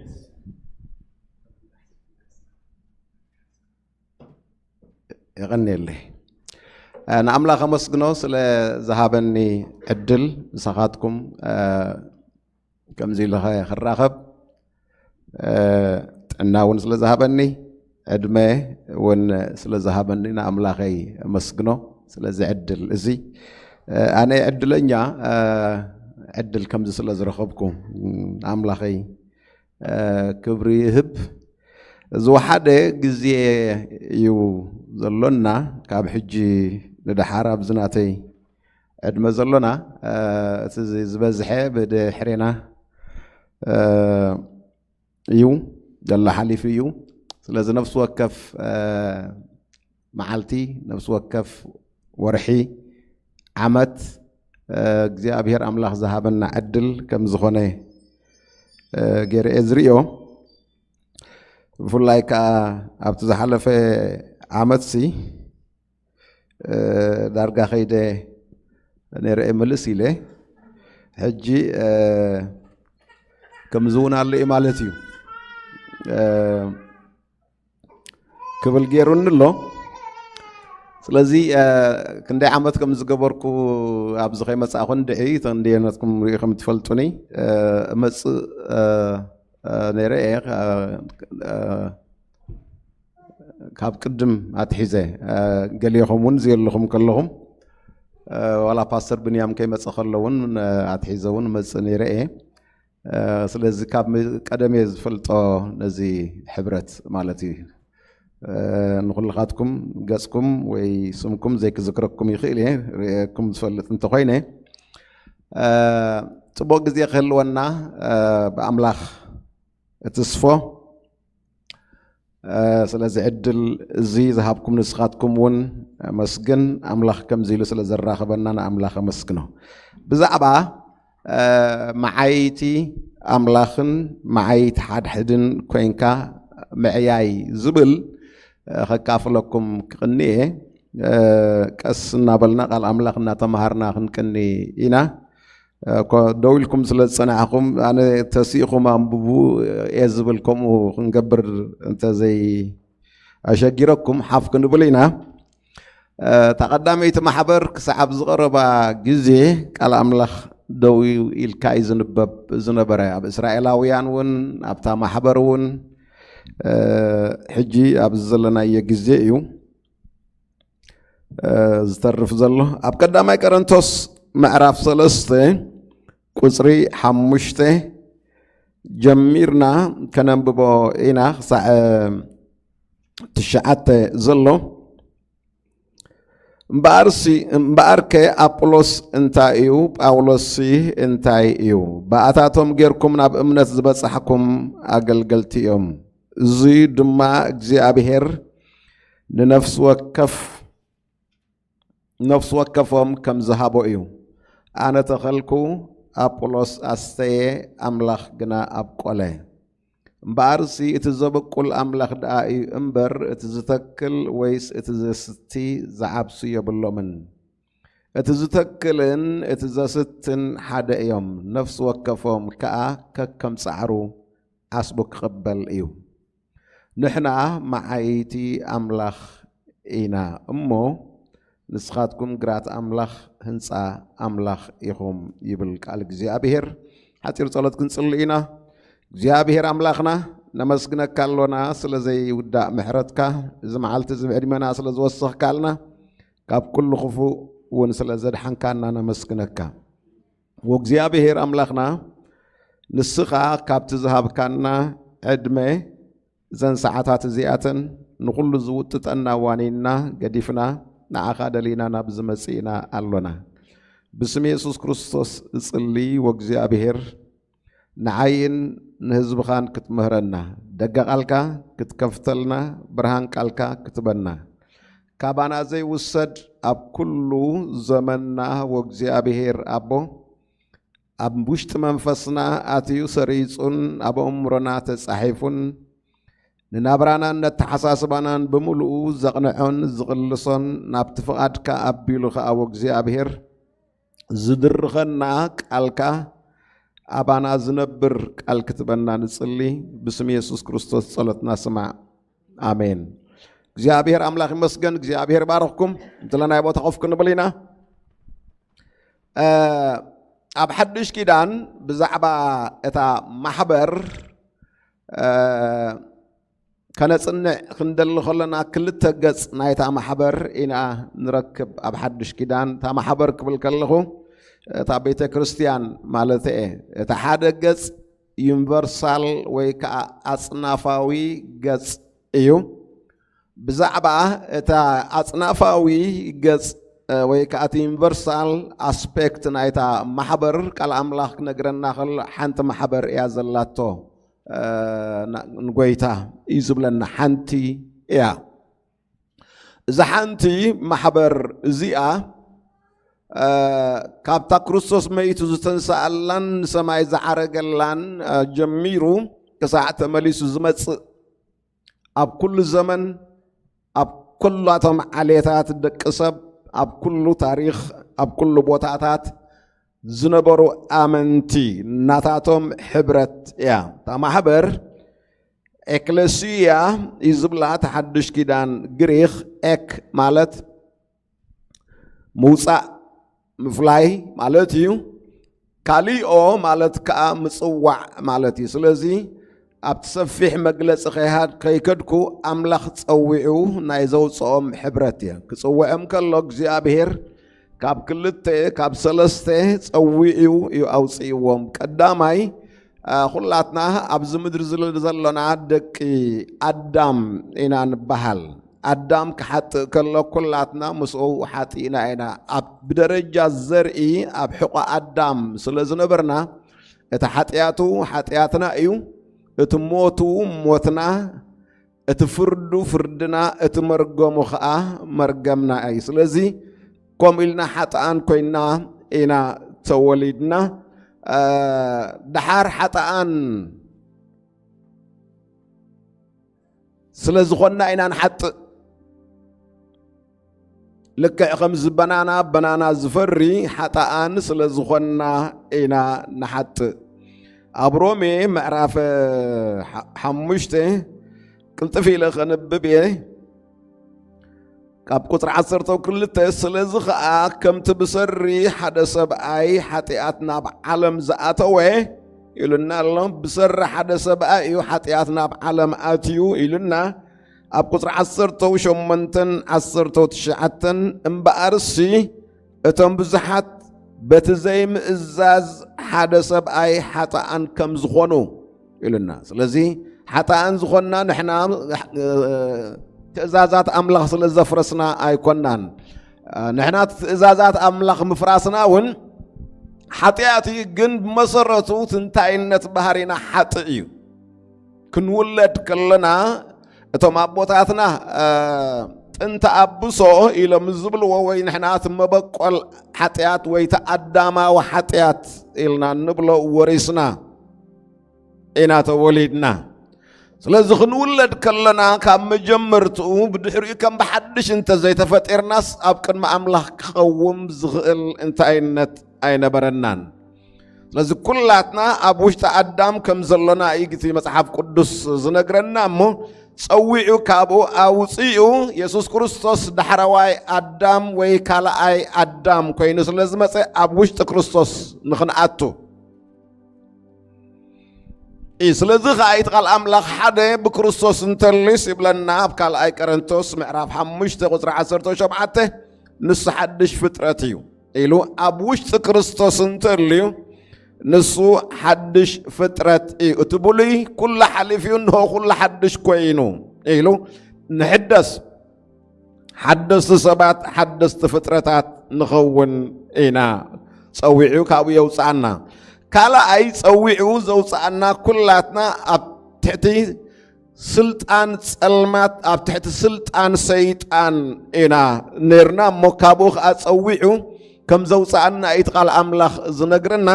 የቐንየለይ። እ፣ ንኣምላኽ ኣመስግኖ ስለ ዝሃበኒ ዕድል ምሳኻትኩም፣ እ፣ ከምዚ ኢለ ክራኸብ፣ እ፣ ጥዕና እውን ስለ ዝሃበኒ፣ ዕድመ እውን ስለ ዝሃበኒ ንኣምላኸይ ኣመስግኖ ስለዚ ዕድል እዚ። እ፣ ኣነ ዕድለኛ፣ እ፣ ዕድል ከምዚ ስለ ዝረኸብኩ፣ እ፣ ንኣምላኸይ፣ እ፣ ክብሪ ይህብ። ዝወሓደ ግዜ እዩ ዘሎና፣ ካብ ሕጂ ንደሓር ኣብዚ ናተይ ዕድመ ዘሎና፣ እ፣ እቲ ዚ-፣ ዝበዝሐ ብድሕሬና፣ እ፣ እዩ፣ ዘሎ ሓሊፉ እዩ። ስለዚ ነፍሲ ወከፍ፣ እ፣ መዓልቲ፣ ነፍሲ ወከፍ ወርሒ፣ ዓመት፣ እ፣ እግዚኣብሔር ኣምላኽ ዝሃበና ዕድል ከም ዝኾነ፣ እ፣ ገይረ እየ ዝርእዮ። ብፍላይ ከኣ ኣብቲ ዝሓለፈ ዓመትሲ፣ እ፣ ዳርጋ ከይደ ነይረ እየ ምልስ ኢለ። ሕጂ፣ እ፣ ከምዚ እውን ኣሎ እዩ ማለት እዩ፣ እ፣ ክብል ገይሩኒ ኣሎ። ስለዚ፣ እ፣ ክንደይ ዓመት ከም ዝገበርኩ ኣብዚ ከይመጻእኹ እንድዒ፣ ክንደየናትኩም ሪኢኹም ትፈልጡኒ፣ እ፣ እመጽእ፣ እ፣ እ፣ ነይረ እየ፣ እ፣ እ፣ ካብ ቅድም ኣትሒዘ፣ እ፣ ገሊኹም እውን ዝየለኹም ከለኹም፣ እ፣ ዋላ ፓስተር ብንያም ከይመጸ ከሎ እውን፣ እ፣ ኣትሒዘ እውን መጽእ ነይረ እየ። እ፣ ስለዚ ካብ ም-፣ ቀደም እየ ዝፈልጦ ነዚ ሕብረት ማለት እዩ። እ፣ ንኹልኻትኩም ገጽኩም ወይ ስምኩም ዘይክዝክረኩም ይኽእል እየ፣ ርእየኩም ዝፈልጥ እንተኾይነ፣ እ፣ ጽቡቕ ግዜ ክህልወና፣ እ፣ ብኣምላኽ እትስፎ። ስለዚ ዕድል እዚ ዝሃብኩም ንስኻትኩም እውን ኣመስግን። ኣምላኽ ከምዚ ኢሉ ስለ ዘራኸበና ንኣምላኽ ኣመስግኖ። ብዛዕባ መዓይቲ ኣምላኽን መዓይቲ ሓድሕድን ኮይንካ ምዕያይ ዝብል ከካፍለኩም ክቕንየ። ቀስ እናበልና ቃል ኣምላኽ እናተምሃርና ክንቅኒ ኢና። ደው ኢልኩም ስለ ዝጸናሕኹም ኣነ ተሲእኹም ኣንብቡ እየ ዝብል፣ ከምኡ ክንገብር እንተዘይ ኣሸጊረኩም ሓፍ ክንብል ኢና። እታ ቀዳመይቲ ማሕበር ክሳዕ ኣብ ዝቐረባ ግዜ ቃል ኣምላኽ ደው ኢልካ እዩ ዝንበብ ዝነበረ። ኣብ እስራኤላውያን እውን ኣብታ ማሕበር እውን ሕጂ ኣብዚ ዘለናዮ ግዜ እዩ ዝተርፍ ዘሎ። ኣብ ቀዳማይ ቀረንቶስ ምዕራፍ ሰለስተ ቁጽሪ ሓሙሽተ ጀሚርና ከነንብቦ ኢና ክሳዕ ትሽዓተ ዘሎ። እምበኣርሲ እምበኣርከ ኣጵሎስ እንታይ እዩ? ጳውሎስሲ እንታይ እዩ? ብኣታቶም ጌርኩም ናብ እምነት ዝበጻሕኩም ኣገልገልቲ እዮም። እዚ ድማ እግዚኣብሔር ንነፍሲ ወከፍ ነፍሲ ወከፎም ከም ዝሃቦ እዩ። ኣነ ተኸልኩ፣ ኣጵሎስ ኣስተየ፣ ኣምላኽ ግና ኣብቆለ። እምበኣርሲ እቲ ዘብቁል ኣምላኽ ደኣ እዩ እምበር፣ እቲ ዝተክል ወይስ እቲ ዘስቲ ዝዓብሱ የብሎምን። እቲ ዝተክልን እቲ ዘስትን ሓደ እዮም፣ ነፍሲ ወከፎም ከኣ ከከም ጻዕሩ ዓስቡ ክቕበል እዩ። ንሕና መዓይቲ ኣምላኽ ኢና እሞ፣ ንስኻትኩም ግራት ኣምላኽ፣ ህንጻ ኣምላኽ ኢኹም ይብል ቃል እግዚኣብሔር። ሓጺር ጸሎት ክንጽሊ ኢና። እግዚኣብሔር ኣምላኽና፣ ነመስግነካ ኣሎና ስለ ዘይውዳእ ምሕረትካ፣ እዚ መዓልቲ እዚ ብዕድመና ስለ ዝወሰኽካልና፣ ካብ ኩሉ ክፉእ እውን ስለ ዘድሓንካና ነመስግነካ። ወእግዚኣብሔር ኣምላኽና፣ ንስኻ ካብቲ ዝሃብካና ዕድመ፣ እዘን ሰዓታት እዚኣተን ንኹሉ ዝውጥጠና ዋኒንና ገዲፍና ንዓኻ ደሊና ናብዚ መጺእና ኣሎና። ብስም የሱስ ክርስቶስ እጽሊ፣ ወእግዚኣብሔር ንዓይን ንህዝብኻን ክትምህረና፣ ደገ ቃልካ ክትከፍተልና፣ ብርሃን ቃልካ ክትበና፣ ካባና ዘይውሰድ ኣብ ኩሉ ዘመንና ወእግዚኣብሔር ኣቦ፣ ኣብ ውሽጢ መንፈስና ኣትዩ ሰሪጹን ኣብ ኣእምሮና ተጻሒፉን ንናብራናን ነተሓሳስባናን ብምሉኡ ዘቕንዖን ዝቕልሶን ናብቲ ፍቓድካ ኣቢሉ ከኣ ወእግዚኣብሔር ዝድርኸና ቃልካ ኣባና ዝነብር ቃል ክትበና ንጽሊ። ብስም የሱስ ክርስቶስ ጸሎትና ስማዕ። ኣሜን። እግዚኣብሔር ኣምላኽ ይመስገን። እግዚኣብሔር ባረኽኩም። እንተለናይ ቦታ ኮፍ ክንብል ኢና። እ፣ ኣብ ሓድሽ ኪዳን ብዛዕባ እታ ማሕበር፣ እ፣ ከነጽንዕ ክንደሊ ከለና ክልተ ገጽ ናይታ ማሕበር ኢና ንረክብ። ኣብ ሓድሽ ኪዳን እታ ማሕበር ክብል ከለኹ እታ ቤተ ክርስቲያን ማለት እየ። እቲ ሓደ ገጽ ዩኒቨርሳል ወይ ከዓ ኣጽናፋዊ ገጽ እዩ። ብዛዕባ እታ ኣጽናፋዊ ገጽ፣ እ፣ ወይ ከዓ እቲ ዩኒቨርሳል ኣስፔክት ናይታ ማሕበር ቃል ኣምላኽ ክነግረና ከሎ ሓንቲ ማሕበር እያ ዘላቶ። እ፣ ና-፣ ንጎይታ እዩ ዝብለና፣ ሓንቲ እያ። እዛ ሓንቲ ማሕበር እዚኣ፣ እ፣ ካብታ ክርስቶስ መይቱ ዝተንስኣላን ንሰማይ ዝዓረገላን፣ እ፣ ጀሚሩ ክሳዕ ተመሊሱ ዝመጽእ፣ ኣብ ኩሉ ዘመን፣ ኣብ ኩላቶም ዓሌታት ደቂ ሰብ፣ ኣብ ኩሉ ታሪኽ፣ ኣብ ኩሉ ቦታታት ዝነበሩ ኣመንቲ ናታቶም ሕብረት እያ። እታ ማሕበር ኤክለሲያ እዩ ዝብላ፣ እቲ ሓድሽ ኪዳን ግሪኽ ኤክ ማለት ምውጻእ፣ ምፍላይ ማለት እዩ። ካሊኦ ማለት ከኣ ምጽዋዕ ማለት እዩ። ስለዚ ኣብቲ ሰፊሕ መግለጺ ከይሃድ-፣ ከይከድኩ ኣምላኽ ጸዊዑ ናይ ዘውጽኦም ሕብረት እየ። ክጽውዖም ከሎ እግዚኣብሔር ካብ ክልተ፣ ካብ ሰለስተ ጸዊዑ እዩ ኣውጽእዎም። ቀዳማይ፣ አ፣ ኩላትና ኣብዚ ምድሪ ዝለ-፣ ዘሎና ደቂ ኣዳም ኢና ንበሃል። ኣዳም ክሓጥእ ከሎ ኩላትና ምስኡ ሓጢእና ኢና። ኣብ ብደረጃ ዘርኢ ኣብ ሕቖ ኣዳም ስለ ዝነበርና እቲ ሓጢኣቱ ሓጢኣትና እዩ። እቲ ሞቱ ሞትና፣ እቲ ፍርዱ ፍርድና፣ እቲ መርገሙ ኸዓ መርገምና እዩ። ስለዚ ከምኡ ኢልና ሓጥኣን ኮይና ኢና ተወሊድና። እ፣ ደሓር ሓጥኣን ስለ ዝኾንና ኢና ንሓጥእ። ልክዕ ከምዚ በናና፣ በናና ዝፈሪ ሓጥኣን ስለ ዝኾንና ኢና ንሓጥእ። ኣብ ሮሜ ምዕራፍ ሓ-፣ ሓሙሽተ ቅልጥፍ ኢለ ከንብብ እየ። ካብ ቁጽሪ ዓሰርተ ክልተ፣ ስለዚ ኸኣ ከምቲ ብሰሪ ሓደ ሰብኣይ ሓጢኣት ናብ ዓለም ዝኣተወ ኢሉና ኣሎ። ብሰሪ ሓደ ሰብኣይ እዩ ሓጢኣት ናብ ዓለም ኣትዩ ኢሉና። ኣብ ቁጽሪ ዓሰርተ ሸሞንተን ዓሰርተ ትሽዓተን፣ እምበኣርሲ እቶም ብዙሓት በቲ ዘይምእዛዝ ሓደ ሰብኣይ ሓጥኣን ከም ዝኾኑ ኢሉና። ስለዚ ሓጥኣን ዝኾንና ንሕና፣ እ፣ ትእዛዛት ኣምላኽ ስለ ዘፍረስና ኣይኮናን። እ፣ ንሕና ትእዛዛት ኣምላኽ ምፍራስና እውን ሓጢኣት እዩ፣ ግን ብመሰረቱ ትንታይነት ባህሪና ሓጥእ እዩ። ክንውለድ ከለና እቶም ኣቦታትና፣ እ፣ ጥንተ ኣብሶ ኢሎም ዝብልዎ ወይ ንሕና እቲ መበቆል ሓጢኣት ወይ እቲ ኣዳማዊ ሓጢኣት ኢልና እንብሎ ወሪስና ኢና ተወሊድና። ስለዚ ክንውለድ ከለና ካብ መጀመርትኡ ብድሕሪኡ ከም ብሓድሽ እንተ ዘይተፈጢርናስ ኣብ ቅድሚ ኣምላኽ ክቐውም ዝኽእል እንታይነት ኣይነበረናን። ስለዚ ኩላትና ኣብ ውሽጢ ኣዳም ከም ዘሎና እዩ እቲ መጽሓፍ ቅዱስ ዝነግረና። እሞ ጸዊዑ ካብኡ ኣውጺኡ የሱስ ክርስቶስ ዳሕረዋይ ኣዳም ወይ ካልኣይ ኣዳም ኮይኑ ስለ ዝመጸ ኣብ ውሽጢ ክርስቶስ ንኽንኣቱ እዩ። ስለዚ ኸኣ እቲ ቃል ኣምላኽ ሓደ ብክርስቶስ እንተልዩስ ይብለና ኣብ ካልኣይ ቆሮንቶስ ምዕራፍ ሓሙሽተ ቁጽሪ ዓሰርተ ሸውዓተ፣ ንሱ ሓድሽ ፍጥረት እዩ ኢሉ። ኣብ ውሽጢ ክርስቶስ እንተልዩ ንሱ ሓድሽ ፍጥረት እዩ። እቲ ብሉይ ኩሉ ሓሊፉ እዩ፣ እንሆ ኩሉ ሓድሽ ኮይኑ ኢሉ። ንሕደስ፣ ሓደስቲ ሰባት፣ ሓደስቲ ፍጥረታት ንኸውን ኢና። ጸዊዑ ካብኡ የውጽኣና። ካልኣይ ጸዊዑ ዘውጽኣና ኩላትና ኣብ ትሕቲ ስልጣን ጸልማት፣ ኣብ ትሕቲ ስልጣን ሰይጣን ኢና ነርና። እሞ ካብኡ ኸኣ ጸዊዑ ከም ዘውጽኣና እዩ እቲ ቃል ኣምላኽ ዝነግረና።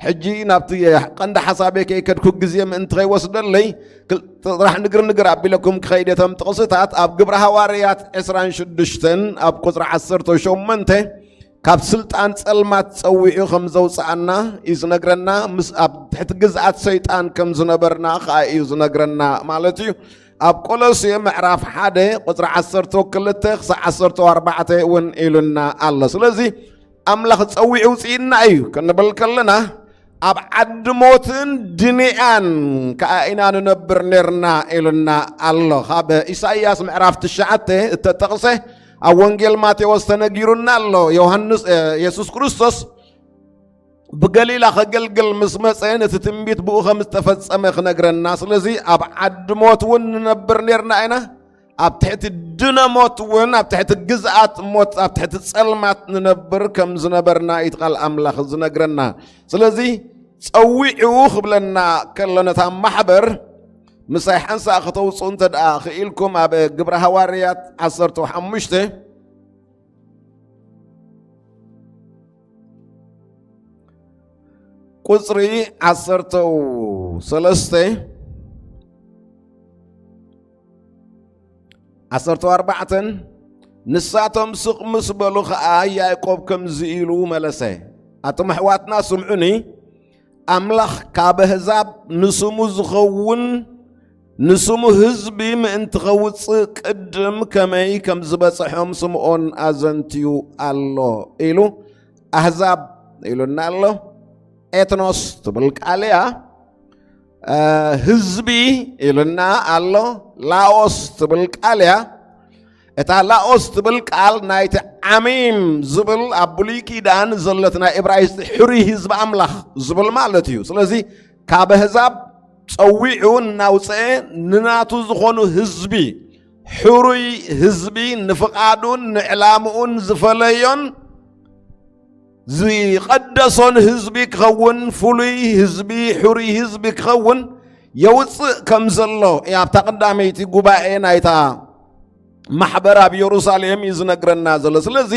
ሕጂ ናብቲ ቀንዲ ሓሳበይ ከይከድኩ ግዜ ምእንቲ ከይወስደለይ ክል-፣ ጥራሕ ንግር ንግር ኣቢለኩም ክኸይድ እየ። እቶም ጥቕስታት ኣብ ግብረ ሃዋርያት ዕስራን ሽዱሽተን ኣብ ቁጽሪ ዓሰርተ ሸሞንተ ካብ ስልጣን ጸልማት ጸዊዑ ከም ዘውጽኣና እዩ ዝነግረና። ምስ ኣብ ትሕቲ ግዝኣት ሰይጣን ከም ዝነበርና ኸኣ እዩ ዝነግረና ማለት እዩ። ኣብ ቆሎሴ ምዕራፍ ሓደ ቁጽሪ ዓሰርተ ክልተ ክሳዕ ዓሰርተ ኣርባዕተ እውን ኢሉና ኣሎ። ስለዚ ኣምላኽ ጸዊዑ ውጽኢና እዩ ክንብል ከለና ኣብ ዓዲ ሞትን ድንያን ከኣ ኢና ንነብር ኔርና ኢሉና ኣሎ። ካብ ኢሳይያስ ምዕራፍ ትሽዓተ እተጠቕሰ ኣብ ወንጌል ማቴዎስ ተነጊሩና ኣሎ። ዮሃንስ፣ እ፣ የሱስ ክርስቶስ ብገሊላ ከገልግል ምስ መጸ ነቲ ትንቢት ብኡ ከም ዝተፈጸመ ክነግረና። ስለዚ ኣብ ዓዲ ሞት እውን ንነብር ኔርና ኢና። ኣብ ትሕቲ ድነ ሞት እውን፣ ኣብ ትሕቲ ግዝኣት ሞት፣ ኣብ ትሕቲ ጸልማት ንነብር ከም ዝነበርና እዩ እቲ ቃል ኣምላኽ ዝነግረና። ስለዚ ጸዊዑ ክብለና ከሎ ነታ ማሕበር ምሳይ ሓንሳእ ከተውጽኡ እንተ ደኣ ክኢልኩም ኣብ ግብረ ሃዋርያት ዓሰርተ ሓሙሽተ ቁጽሪ ዓሰርተ ሰለስተ፣ ዓሰርተ ኣርባዕተን፣ ንሳቶም ስቕ ምስ በሉ ኸኣ ያዕቆብ ከምዚ ኢሉ መለሰ፣ ኣቱም ኣሕዋትና ስምዑኒ፣ ኣምላኽ ካብ ኣህዛብ ንስሙ ዝኸውን ንስሙ ህዝቢ ምእንቲ ኸውጽእ ቅድም ከመይ ከም ዝበጽሖም ስምዖን ኣዘንትዩ ኣሎ ኢሉ ኣህዛብ ኢሉና ኣሎ። ኤትኖስ ትብል ቃል እያ። እ፣ ህዝቢ ኢሉና ኣሎ። ላኦስ ትብል ቃል እያ። እታ ላኦስ ትብል ቃል ናይቲ ዓሚም ዝብል ኣብ ብሉይ ኪዳን ዘለት ናይ እብራይስጢ ሕሩይ ህዝቢ ኣምላኽ ዝብል ማለት እዩ። ስለዚ ካብ ኣህዛብ ጸዊዑ እናውፅአ ንናቱ ዝኾኑ ህዝቢ፣ ሕሩይ ህዝቢ፣ ንፍቓዱን ንዕላምኡን ዝፈለዮን ዝቐደሶን ህዝቢ ክኸውን፣ ፍሉይ ህዝቢ፣ ሕሩይ ህዝቢ ክኸውን የውፅእ ከም ዘሎ ኣብታ ቀዳመይቲ ጉባኤ ናይታ ማሕበር ኣብ የሩሳሌም እዩ ዝነግረና ዘሎ። ስለዚ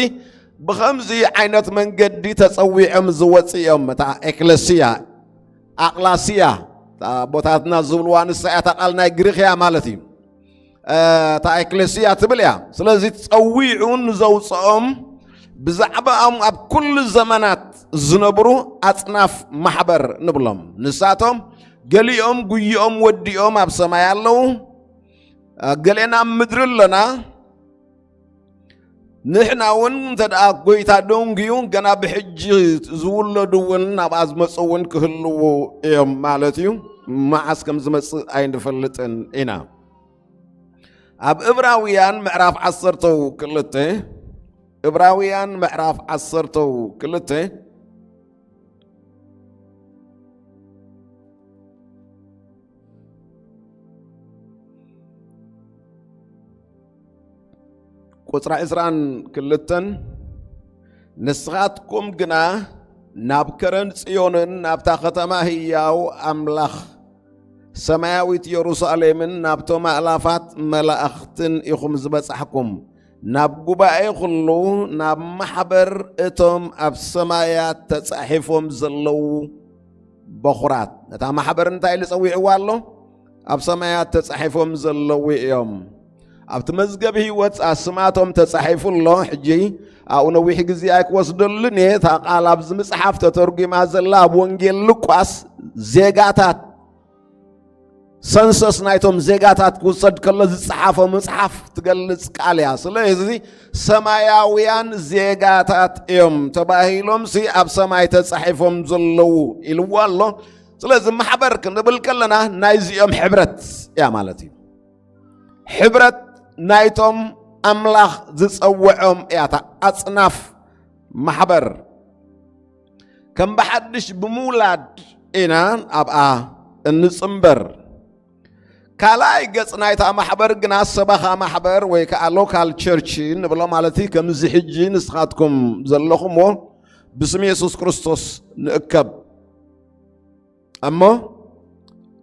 ብኸምዚ ዓይነት መንገዲ ተጸዊዖም ዝወፅ እዮም። እታ ኤክለስያ፣ ኣቕላስያ፣ ኣቦታትና ዝብልዋ ንሳ እያ። እታ ቃል ናይ ግሪኽ እያ ማለት እዩ። እታ ኤክለስያ ትብል እያ። ስለዚ ጸዊዑ ንዘውፅኦም ብዛዕባኦም ኣብ ኩሉ ዘመናት ዝነብሩ ኣጽናፍ ማሕበር ንብሎም። ንሳቶም ገሊኦም ጉይኦም ወዲኦም ኣብ ሰማይ ኣለዉ፣ ገሌና ኣብ ምድሪ ኣለና። ንሕና እውን እንተ ደኣ ጎይታ ደንጉዩ፣ ገና ብሕጂ ዝውለዱ እውን ናብኣ ዝመጹ እውን ክህልዉ እዮም ማለት እዩ። መዓስ ከም ዝመጽእ ኣይንፈልጥን ኢና። ኣብ እብራውያን ምዕራፍ ዓሰርተው ክልተ፣ እብራውያን ምዕራፍ ዓሰርተው ክልተ፣ ቁጽራ ዕስራን ክልተን፣ ንስኻትኩም ግና ናብ ከረን ጽዮንን ናብታ ከተማ ህያው ኣምላኽ ሰማያዊት የሩሳሌምን ናብቶም ኣእላፋት መላእኽትን ኢኹም ዝበጻሕኩም፣ ናብ ጉባኤ ኩሉ፣ ናብ ማሕበር እቶም ኣብ ሰማያት ተጻሒፎም ዘለዉ በኹራት። ነታ ማሕበር እንታይ ኢሉ ጸዊዕዋ ኣሎ? ኣብ ሰማያት ተጻሒፎም ዘለዉ እዮም። ኣብቲ መዝገብ ህይወት ኣስማቶም ተጻሒፉ ኣሎ። ሕጂ ኣብኡ ነዊሕ ግዜ ኣይክወስደሉን እየ። እታ ቃል ኣብዚ ምጽሓፍ ተተርጒማ ዘላ ኣብ ወንጌል ሉቃስ ዜጋታት፣ ሰንሰስ ናይቶም ዜጋታት ክውሰድ ከሎ ዝጸሓፎ መጽሓፍ ትገልጽ ቃል እያ። ስለዚ ሰማያውያን ዜጋታት እዮም ተባሂሎም ሲ ኣብ ሰማይ ተጻሒፎም ዘለዉ ኢልዎ ኣሎ። ስለዚ ማሕበር ክንብል ከለና ናይዚኦም ሕብረት እያ ማለት እዩ። ሕብረት ናይቶም ኣምላኽ ዝጸውዖም እያ እታ ኣጽናፍ ማሕበር። ከም ብሓድሽ ብምውላድ ኢና ኣብኣ እንጽንበር። ካልኣይ ገጽ ናይታ ማሕበር ግና ሰበኻ ማሕበር ወይ ከኣ ሎካል ቸርች ንብሎ ማለት እዩ። ከምዚ ሕጂ ንስኻትኩም ዘለኹምዎ ብስም የሱስ ክርስቶስ ንእከብ እሞ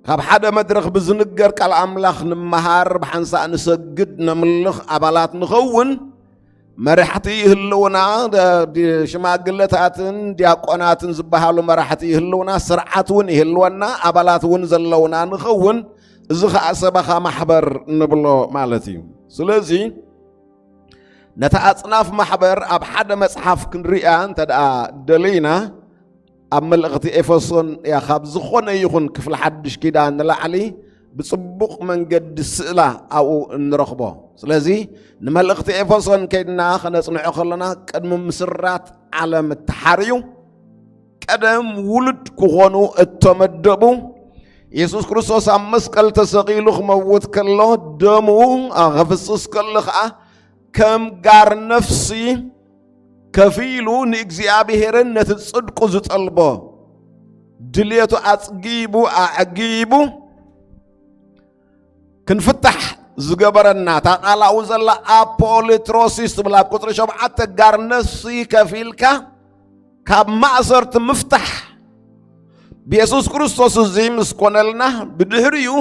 ካብ ሓደ መድረኽ ብዝንገር ቃል ኣምላኽ ንመሃር፣ ብሓንሳእ ንሰግድ፣ ነምልኽ፣ ኣባላት ንኸውን፣ መራሕቲ ይህልውና፣ ደ-፣ ዲ-፣ ሽማግለታትን ዲያቆናትን ዝበሃሉ መራሕቲ ይህልውና፣ ስርዓት እውን ይህልወና፣ ኣባላት እውን ዘለውና ንኸውን። እዚ ኸዓ ሰበኻ ማሕበር ንብሎ ማለት እዩ። ስለዚ ነታ ኣጽናፍ ማሕበር ኣብ ሓደ መጽሓፍ ክንሪኣ እንተ ደኣ ደሊና፣ ኣብ መልእኽቲ ኤፌሶን እያ ካብ ዝኾነ ይኹን ክፍሊ ሓድሽ ኪዳን ንላዕሊ ብጽቡቕ መንገዲ ስእላ ኣብኡ እንረኽቦ። ስለዚ ንመልእኽቲ ኤፌሶን ከይድና ከነጽንዖ ከለና ቅድሚ ምስራት ዓለም እተሓርዩ ቀደም ውሉድ ክኾኑ እተመደቡ፣ የሱስ ክርስቶስ ኣብ መስቀል ተሰቒሉ ክመውት ከሎ ደሙ፣ ኣ፣ ከፍስስ ከሎ ኸኣ ከም ጋር ነፍሲ ከፊሉ ንእግዚኣብሔርን ነቲ ጽድቁ ዝጠልቦ ድልየቱ ኣጽጊቡ ኣዕጊቡ ክንፍታሕ ዝገበረና፣ እታ ቃል ኣብኡ ዘላ ኣፖሊትሮሲስ ትብል፣ ኣብ ቁጽሪ ሸውዓተ ጋር ነፍሲ ከፊልካ ካብ ማእሰርቲ ምፍታሕ ብየሱስ ክርስቶስ እዚ ምስ ኮነልና፣ ብድሕሪኡ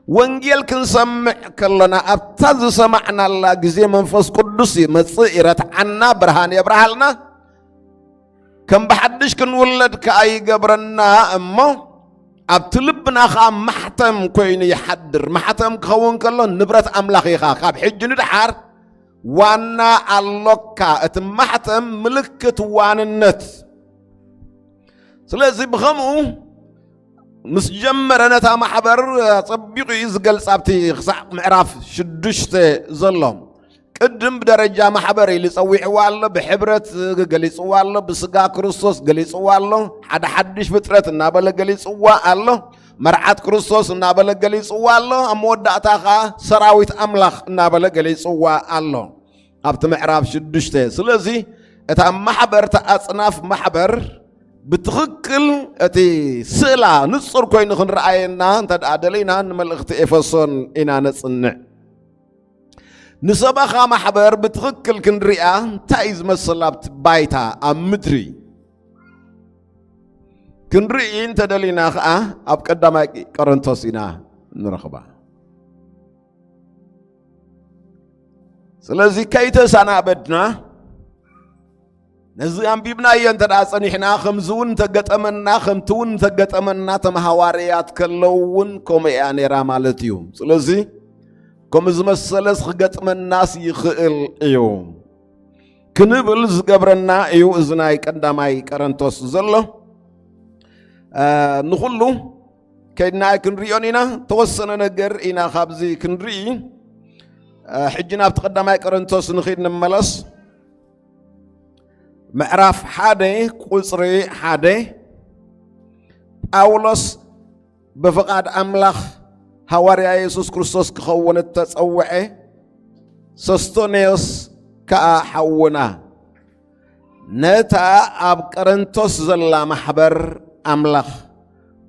ወንጌል ክንሰምዕ ከለና ኣብታ ዝሰማዕናላ ግዜ መንፈስ ቅዱስ ይመጽእ፣ ይረትዓና፣ ብርሃን የብርሃልና፣ ከም ብሓድሽ ክንውለድ ከኣ ይገብረና። እሞ ኣብቲ ልብና ከኣ ማሕተም ኮይኑ ይሓድር። ማሕተም ክኸውን ከሎ ንብረት ኣምላኽ ኢኻ። ካብ ሕጂ ንድሓር ዋና ኣሎካ። እቲ ማሕተም ምልክት ዋንነት። ስለዚ ብኸምኡ ምስ ጀመረ ነታ ማሕበር ኣጸቢቑ እዩ ዝገልጻ። ኣብቲ ክሳዕ ምዕራፍ ሽዱሽተ ዘሎ ቅድም ብደረጃ ማሕበር ኢሉ ጸዊዕዋ ኣሎ፣ ብሕብረት ገሊጽዋ ኣሎ፣ ብስጋ ክርስቶስ ገሊጽዋ ኣሎ፣ ሓደ ሓድሽ ፍጥረት እናበለ ገሊጽዋ ኣሎ፣ መርዓት ክርስቶስ እናበለ ገሊጽዋ ኣሎ፣ ኣብ መወዳእታ ኸኣ ሰራዊት ኣምላኽ እናበለ ገሊጽዋ ኣሎ ኣብቲ ምዕራፍ ሽዱሽተ። ስለዚ እታ ማሕበር፣ እታ ኣጽናፍ ማሕበር ብትኽክል እቲ ስእላ ንጹር ኮይኑ ክንረኣየና እንተ ደኣ ደሊና ንመልእኽቲ ኤፌሶን ኢና ነጽንዕ። ንሰበኻ ማሕበር ብትኽክል ክንሪኣ እንታይ እዩ ዝመስል ኣብቲ ባይታ ኣብ ምድሪ? ክንርኢ እንተደሊና ኸዓ ኣብ ቀዳማይ ቆሮንቶስ ኢና ንረኽባ። ስለዚ ከይተሰናበድና ነዚ ኣንቢብናዮ እንተ ደኣ ጸኒሕና፣ ከምዚ እውን እንተገጠመና፣ ከምቲ እውን እንተገጠመና፣ እቶም ሃዋርያት ከለዉ እውን ከምኡ እያ ነይራ ማለት እዩ። ስለዚ ከምኡ ዝመሰለስ ክገጥመናስ ይኽእል እዩ ክንብል ዝገብረና እዩ እዚ ናይ ቀዳማይ ቆሮንቶስ ዘሎ። እ፣ ንኹሉ ከይድና ኣይክንሪኦን ኢና። ተወሰነ ነገር ኢና ካብዚ ክንርኢ። እ፣ ሕጂ ናብቲ ቀዳማይ ቆሮንቶስ ንኺድ ንመለስ። ምዕራፍ ሓደ ቁጽሪ ሓደ፣ ጳውሎስ ብፍቓድ ኣምላኽ ሃዋርያ የሱስ ክርስቶስ ክኸውን እተጸውዐ፣ ሶስቶንዮስ ከኣ ሓውና፣ ነታ ኣብ ቀረንቶስ ዘላ ማሕበር ኣምላኽ፣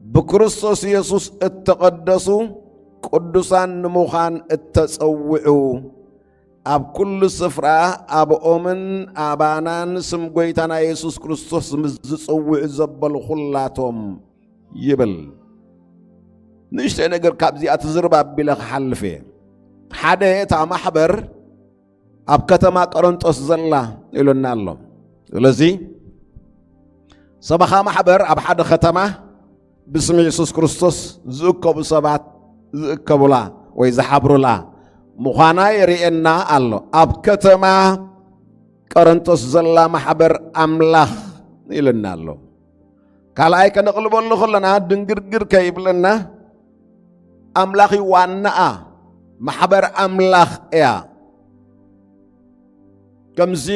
ብክርስቶስ የሱስ እተቐደሱ ቅዱሳን ንምዃን እተጸውዑ፣ ኣብ ኩሉ ስፍራ ኣብኦምን ኣባናን ስም ጐይታና የሱስ ክርስቶስ ምስ ዝጽውዑ ዘበሉ ኹላቶም ይብል። ንእሽተይ ነገር ካብዚኣ ትዝርብ ኣቢለ ክሓልፍ እየ። ሓደ፣ እታ ማሕበር ኣብ ከተማ ቆረንጦስ ዘላ ኢሉና ኣሎ። ስለዚ ሰበኻ ማሕበር ኣብ ሓደ ከተማ ብስም የሱስ ክርስቶስ ዝእከቡ ሰባት ዝእከቡላ ወይ ዝሓብሩላ ምዃና የርእየና ኣሎ። ኣብ ከተማ ቆረንቶስ ዘላ ማሕበር ኣምላኽ ኢልና ኣሎ። ካልኣይ ከነቕልበሉ ከለና ድንግርግር ከይብለና ኣምላኽ እዩ ዋናኣ፣ ማሕበር ኣምላኽ እያ። ከምዚ፣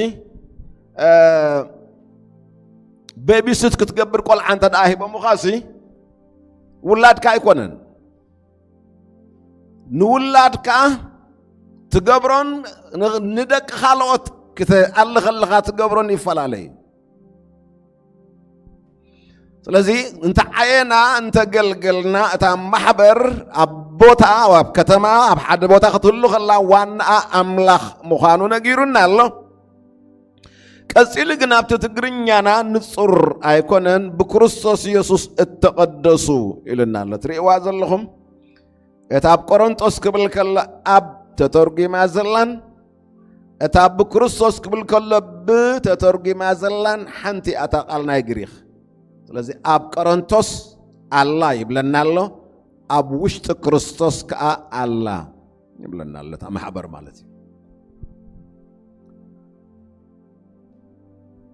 እ፣ ቤቢስት ክትገብር ቆልዓ እንተ ደኣ ሂቦምኻሲ ውላድካ ኣይኮነን። ንውላድካ ትገብሮን ን-፣ ንደቂ ካልኦት ክትኣሊ ከለኻ ትገብሮን ይፈላለ እዩ። ስለዚ እንተ ዓየና፣ እንተ ገልገልና፣ እታ ማሕበር ኣብ ቦታ፣ ኣብ ከተማ፣ ኣብ ሓደ ቦታ ክትህሉ ከላ ዋናኣ ኣምላኽ ምዃኑ ነጊሩና ኣሎ። ቀጺሉ ግን ኣብቲ ትግርኛና ንጹር ኣይኮነን፣ ብክርስቶስ የሱስ እተቐደሱ ኢሉና ኣሎ። ትርእይዋ ዘለኹም? እታ ኣብ ቆሮንጦስ ክብል ከሎ ኣብ ተተርጒማ ዘላን፣ እታ ብክርስቶስ ክብል ከሎ ብ ተተርጒማ ዘላን ሓንቲ እያ እታ ቃል ናይ ግሪኽ። ስለዚ ኣብ ቆሮንቶስ ኣላ ይብለና ኣሎ፣ ኣብ ውሽጢ ክርስቶስ ከኣ ኣላ ይብለና ኣሎ። እታ ማሕበር ማለት እዩ።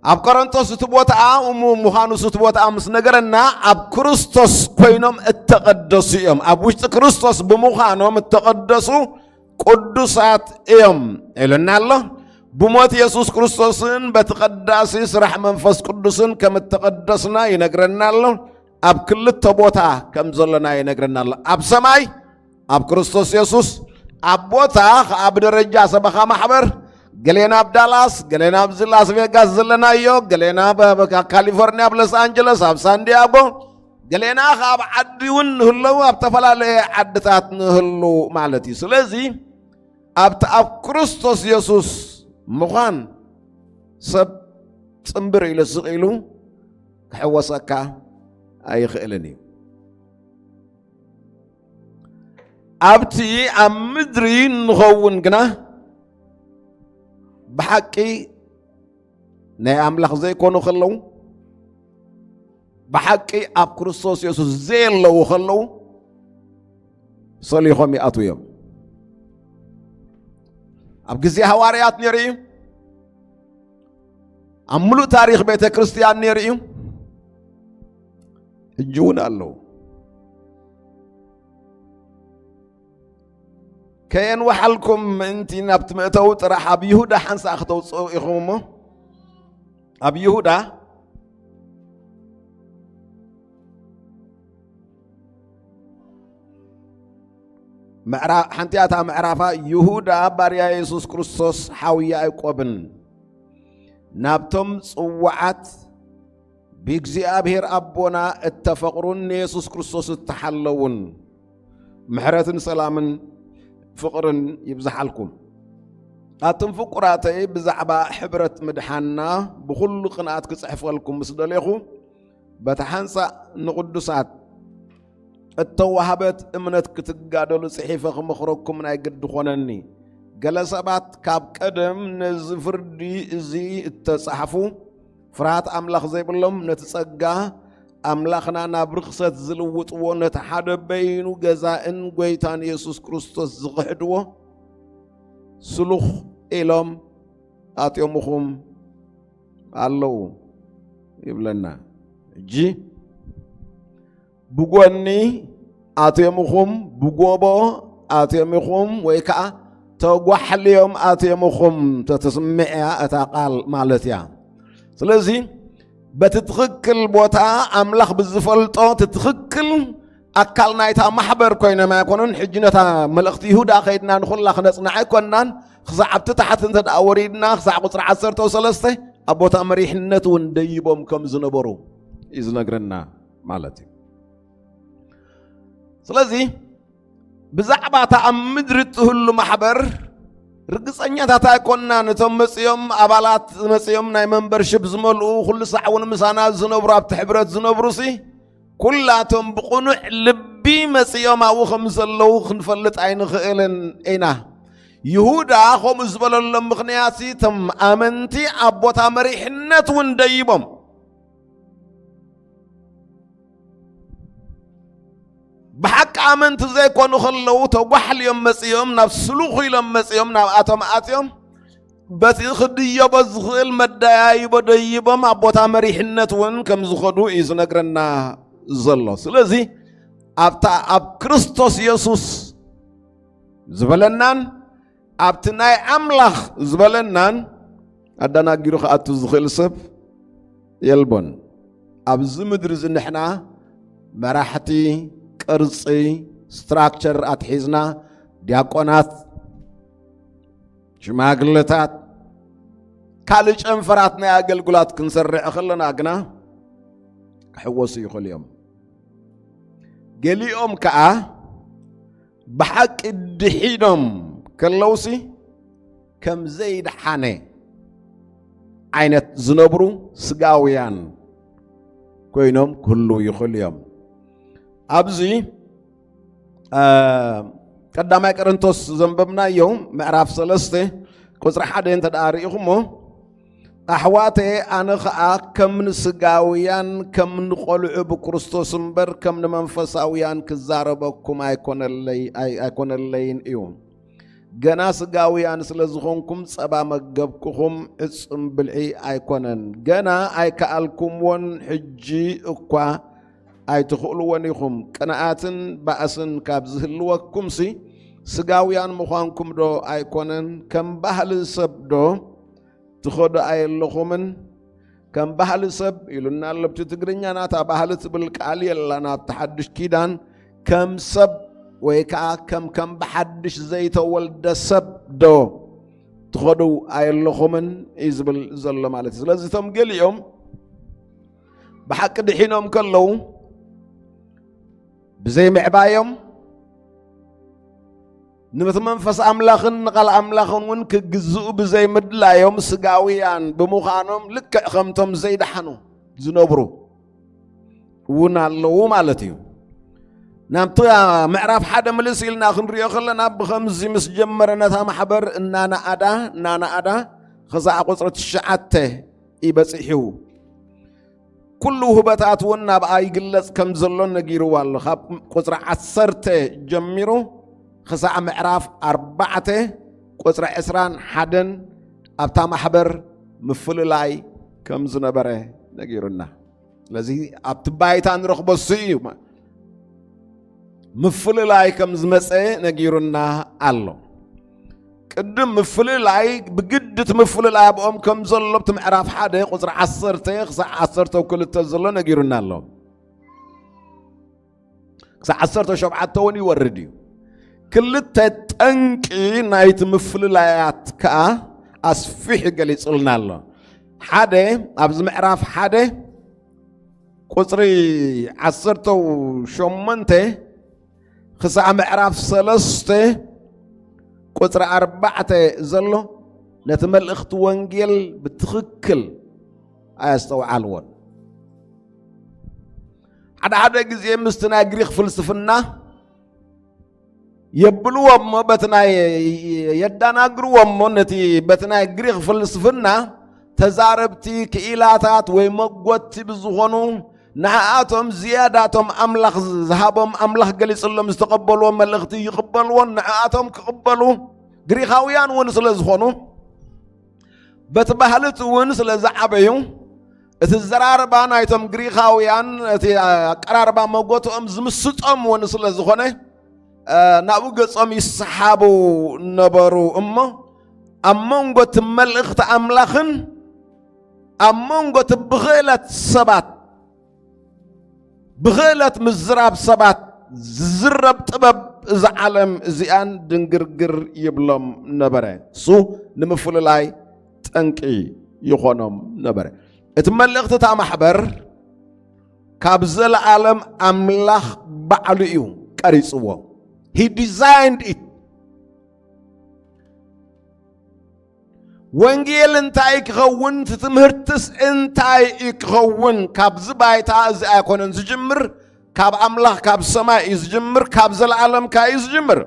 ኣብ ቆሮንቶስ እቲ ቦታኣ እሙ ምዃኑስ እቲ ቦታኣ ምስ ነገረና፣ ኣብ ክርስቶስ ኮይኖም እተቐደሱ እዮም። ኣብ ውሽጢ ክርስቶስ ብምዃኖም እተቐደሱ ቅዱሳት እዮም ኢሉና ኣሎ። ብሞት የሱስ ክርስቶስን በቲ ቀዳሲ ስራሕ መንፈስ ቅዱስን ከም እተቐደስና ይነግረና ኣሎ። ኣብ ክልተ ቦታ ከም ዘለና ይነግረና ኣሎ። ኣብ ሰማይ ኣብ ክርስቶስ የሱስ፣ ኣብ ቦታ ከኣ ብደረጃ ሰበኻ ማሕበር፣ ገሌና ኣብ ዳላስ፣ ገሌና ኣብዚ ላስ ቬጋስ ዘለናዮ፣ ገሌና ብ-፣ ብ-፣ ኣብ ካሊፎርኒያ፣ ኣብ ሎስ ኣንጀለስ፣ ኣብ ሳንዲያጎ፣ ገሌና ከኣ ኣብ ዓዲ እውን ንህለው፣ ኣብ ዝተፈላለየ ዓድታት ንህሉ ማለት እዩ። ስለዚ ኣብቲ ኣብ ክርስቶስ የሱስ ምዃን ሰብ ጽንብር ኢሉ ስቕ ኢሉ ክሕወሰካ ኣይኽእልን እዩ። ኣብቲ ኣብ ምድሪ ንኸውን ግና ብሓቂ ናይ ኣምላኽ ዘይኮኑ ከለዉ፣ ብሓቂ ኣብ ክርስቶስ የሱስ ዘየለዉ ከለዉ ሰሊኾም ይኣትዉ እዮም። ኣብ ግዜ ሃዋርያት ነይሩ እዩ። ኣብ ምሉእ ታሪኽ ቤተ ክርስቲያን ነይሩ እዩ። ሕጂ እውን ኣለዉ። ከየንውሓልኩም ምእንቲ ናብቲ መእተዊ ጥራሕ ኣብ ይሁዳ ሓንሳእ ከተውፅኡ ኢኹም እሞ፣ ኣብ ይሁዳ ምዕራ-፣ ሓንቲኣታ ምዕራፋ፣ ይሁዳ ባርያ የሱስ ክርስቶስ ሓው ያዕቆብን ናብቶም ጽዋዓት ብእግዚኣብሔር ኣቦና እተፈቕሩን ንየሱስ ክርስቶስ እተሓለውን፣ ምሕረትን ሰላምን ፍቕርን ይብዝሓልኩም። ኣቱም ፍቁራተይ፣ ብዛዕባ ሕብረት ምድሓንና ብኹሉ ቅንኣት ክጽሕፈልኩም ምስ ደሌኹ፣ በቲ ሓንሳእ ንቕዱሳት እተዋህበት እምነት ክትጋደሉ ጽሒፈ ክመኽረኩም ናይ ግዲ ኾነኒ። ገለ ሰባት ካብ ቀደም ነዚ ፍርዲ እዚ እተጻሕፉ፣ ፍርሃት ኣምላኽ ዘይብሎም፣ ነቲ ጸጋ ኣምላኽና ናብ ርኽሰት ዝልውጥዎ፣ ነቲ ሓደ በይኑ ገዛእን ጐይታን የሱስ ክርስቶስ ዝኽሕድዎ፣ ስሉኽ ኢሎም ኣትዮምኹም ኣለዉ ይብለና። ሕጂ ብጎኒ ኣትዮምኹም፣ ብጎቦ ኣትዮምኹም፣ ወይ ከኣ ተጓሕልዮም ኣትዮምኹም ተተስምዕያ እታ ቃል ማለት እያ። ስለዚ በቲ ትኽክል ቦታ ኣምላኽ ብዝፈልጦ እቲ ትኽክል ኣካል ናይታ ማሕበር ኮይኖም ኣይኮኑን። ሕጂ ነታ መልእኽቲ ይሁዳ ከይድና ንኹላ ክነጽንዓ ኣይኮንናን። ክሳዕ ኣብቲ ታሕቲ እንተ ደኣ ወሪድና፣ ክሳዕ ቁጽሪ ዓሰርተ ሰለስተ ኣብ ቦታ መሪሕነት እውን ደይቦም ከም ዝነበሩ እዩ ዝነግረና ማለት እዩ። ስለዚ ብዛዕባ እታ ኣብ ምድሪ እትህሉ ማሕበር ርግጸኛታት ኣይኮንናን። እቶም መጺኦም ኣባላት መጺኦም ናይ መንበርሽፕ ዝመልኡ፣ ኩሉ ሳዕ እውን ምሳና ዝነብሩ፣ ኣብቲ ሕብረት ዝነብሩ ሲ ኩላቶም ብቕኑዕ ልቢ መጺኦም ኣብኡ ከም ዘለዉ ክንፈልጥ ኣይንኽእልን ኢና። ይሁዳ ከምኡ ዝበለሎም ምኽንያት ሲ እቶም ኣመንቲ ኣብ ቦታ መሪሕነት እውን ደይቦም ብሓቂ ኣመንቲ ዘይኮኑ ከለዉ ተጓሕልዮም መጺኦም፣ ናብ ስሉኽ ኢሎም መጺኦም፣ ናብኣቶም ኣትዮም፣ በቲ ክድየቦ ዝኽእል መደያይቦ ደይቦም ኣብ ቦታ መሪሕነት እውን ከም ዝኸዱ እዩ ዝነግረና ዘሎ። ስለዚ ኣብታ ኣብ ክርስቶስ የሱስ ዝበለናን ኣብቲ ናይ ኣምላኽ ዝበለናን ኣደናጊሩ ክኣቱ ዝኽእል ሰብ የልቦን። ኣብዚ ምድሪ እዚ ንሕና መራሕቲ፣ ቅርጺ፣ ስትራክቸር ኣትሒዝና፣ ዲያቆናት፣ ሽማግለታት፣ ካልእ ጨንፈራት ናይ ኣገልግሎት ክንሰርዕ ከለና ግና ክሕወሱ ይኽእሉ እዮም። ገሊኦም ከኣ ብሓቂ ድሒኖም ከለውሲ ከም ዘይደሓነ ዓይነት ዝነብሩ ስጋውያን ኮይኖም ክህልዉ ይኽእሉ እዮም። ኣብዚ እ፣ ቀዳማይ ቆሮንቶስ ዘንበብናዮ ምዕራፍ ሰለስተ ቁጽሪ ሓደ እንተ ደኣ ርኢኹሞ፣ ኣሕዋተ፣ ኣነ ኸኣ ከም ንስጋውያን ከም ንቖልዑ ብክርስቶስ እምበር ከም ንመንፈሳውያን ክዛረበኩም ኣይኮነለይ-፣ ኣይ-፣ ኣይኮነለይን እዩ። ገና ስጋውያን ስለ ዝኾንኩም ጸባ መገብኩኹም፣ ዕጹም ብልዒ ኣይኮነን። ገና ኣይከኣልኩምዎን፣ ሕጂ እኳ ኣይትኽእልዎን ኢኹም። ቅንኣትን ባእስን ካብ ዝህልወኩምሲ፣ ስጋውያን ምዃንኩም ዶ ኣይኮነን? ከም ባህሊ ሰብ ዶ ትኸዱ ኣየለኹምን? ከም ባህሊ ሰብ ኢሉና ኣሎ። ኣብቲ ትግርኛ ናታ ባህሊ ትብል ቃል የላን። ኣብቲ ሓድሽ ኪዳን ከም ሰብ ወይ ከኣ ከም፣ ከም ብሓድሽ ዘይተወልደ ሰብ ዶ ትኸዱ ኣየለኹምን እዩ ዝብል ዘሎ ማለት እዩ። ስለዚ እቶም ገሊኦም ብሓቂ ድሒኖም ከለዉ ብዘይምዕባዮም፣ ነቲ መንፈስ ኣምላኽን ንቓል ኣምላኽን እውን ክግዝኡ ብዘይምድላዮም፣ ስጋውያን ብምዃኖም ልክዕ ከምቶም ዘይደሓኑ ዝነብሩ እውን ኣለዉ ማለት እዩ። ናብቲ ምዕራፍ ሓደ ምልስ ኢልና ክንሪኦ ከለና፣ ብኸምዚ ምስ ጀመረ ነታ ማሕበር እናነኣዳ፣ እናነኣዳ፣ ክሳዕ ቁጽሪ ትሽዓተ እዩ በጺሑ። ኩሉ ውህበታት እውን ናብኣ ይግለጽ ከም ዘሎ ነጊርዋ ኣሎ። ካብ ቁጽሪ ዓሰርተ ጀሚሩ ክሳዕ ምዕራፍ ኣርባዕተ ቁጽሪ ዕስራን ሓደን ኣብታ ማሕበር ምፍልላይ ከም ዝነበረ ነጊሩና። ስለዚ ኣብቲ ባይታ ንረኽቦ እሱ እዩ። ምፍልላይ ከም ዝመጸ ነጊሩና ኣሎ። ቅድም ምፍልላይ፣ ብግዲ እቲ ምፍልላይ ኣብኦም ከም ዘሎ ኣብቲ ምዕራፍ ሓደ ቁጽሪ ዓሰርተ ክሳዕ ዓሰርተ ክልተ ዘሎ ነጊሩና ኣሎ። ክሳዕ ዓሰርተ ሸውዓተ እውን ይወርድ እዩ። ክልተ ጠንቂ ናይቲ ምፍልላያት ከኣ ኣስፊሑ ገሊጹልና ኣሎ። ሓደ፣ ኣብዚ ምዕራፍ ሓደ ቁጽሪ ዓሰርተ ሸሞንተ ክሳዕ ምዕራፍ ሰለስተ ቁጽሪ ኣርባዕተ ዘሎ ነቲ መልእኽቲ ወንጌል ብትኽክል ኣየስተውዓልዎን። ሓደ ሓደ ግዜ ምስቲ ናይ ግሪኽ ፍልስፍና የብልዎ እሞ በቲ ናይ የዳናግርዎ እሞ ነቲ በቲ ናይ ግሪኽ ፍልስፍና ተዛረብቲ ክኢላታት ወይ መጎትቲ ብዝኾኑ ንዓኣቶም ዝያዳቶም ኣምላኽ ዝሃቦም ኣምላኽ ገሊጽሎም ዝተቐበልዎ መልእኽቲ ይቕበልዎን ንዓኣቶም ክቕበሉ ግሪኻውያን እውን ስለ ዝኾኑ በቲ ባህሊ እቲ እውን ስለ ዝዓበዩ እቲ ዘራርባ ናይቶም ግሪኻውያን እቲ ኣቀራርባ መጎትኦም ዝምስጦም እውን ስለ ዝኾነ ናብኡ ገጾም ይሰሓቡ ነበሩ እሞ ኣብ መንጎ እቲ መልእኽቲ ኣምላኽን ኣብ መንጎ እቲ ብኽእለት ሰባት ብኽእለት ምዝራብ ሰባት ዝዝረብ ጥበብ እዛ ዓለም እዚኣን ድንግርግር ይብሎም ነበረ። እሱ ንምፍልላይ ጠንቂ ይኾኖም ነበረ። እቲ መልእኽቲ እታ ማሕበር ካብ ዘለኣለም ኣምላኽ ባዕሉ እዩ ቀሪጽዎ። He designed it። ወንጌል እንታይ ክኸውን እቲ ትምህርትስ እንታይ እዩ ክኸውን ካብዚ ባይታ እዚ ኣይኮነን ዝጅምር ካብ ኣምላኽ ካብ ሰማይ እዩ ዝጅምር ካብ ዘለዓለም ከ እዩ ዝጅምር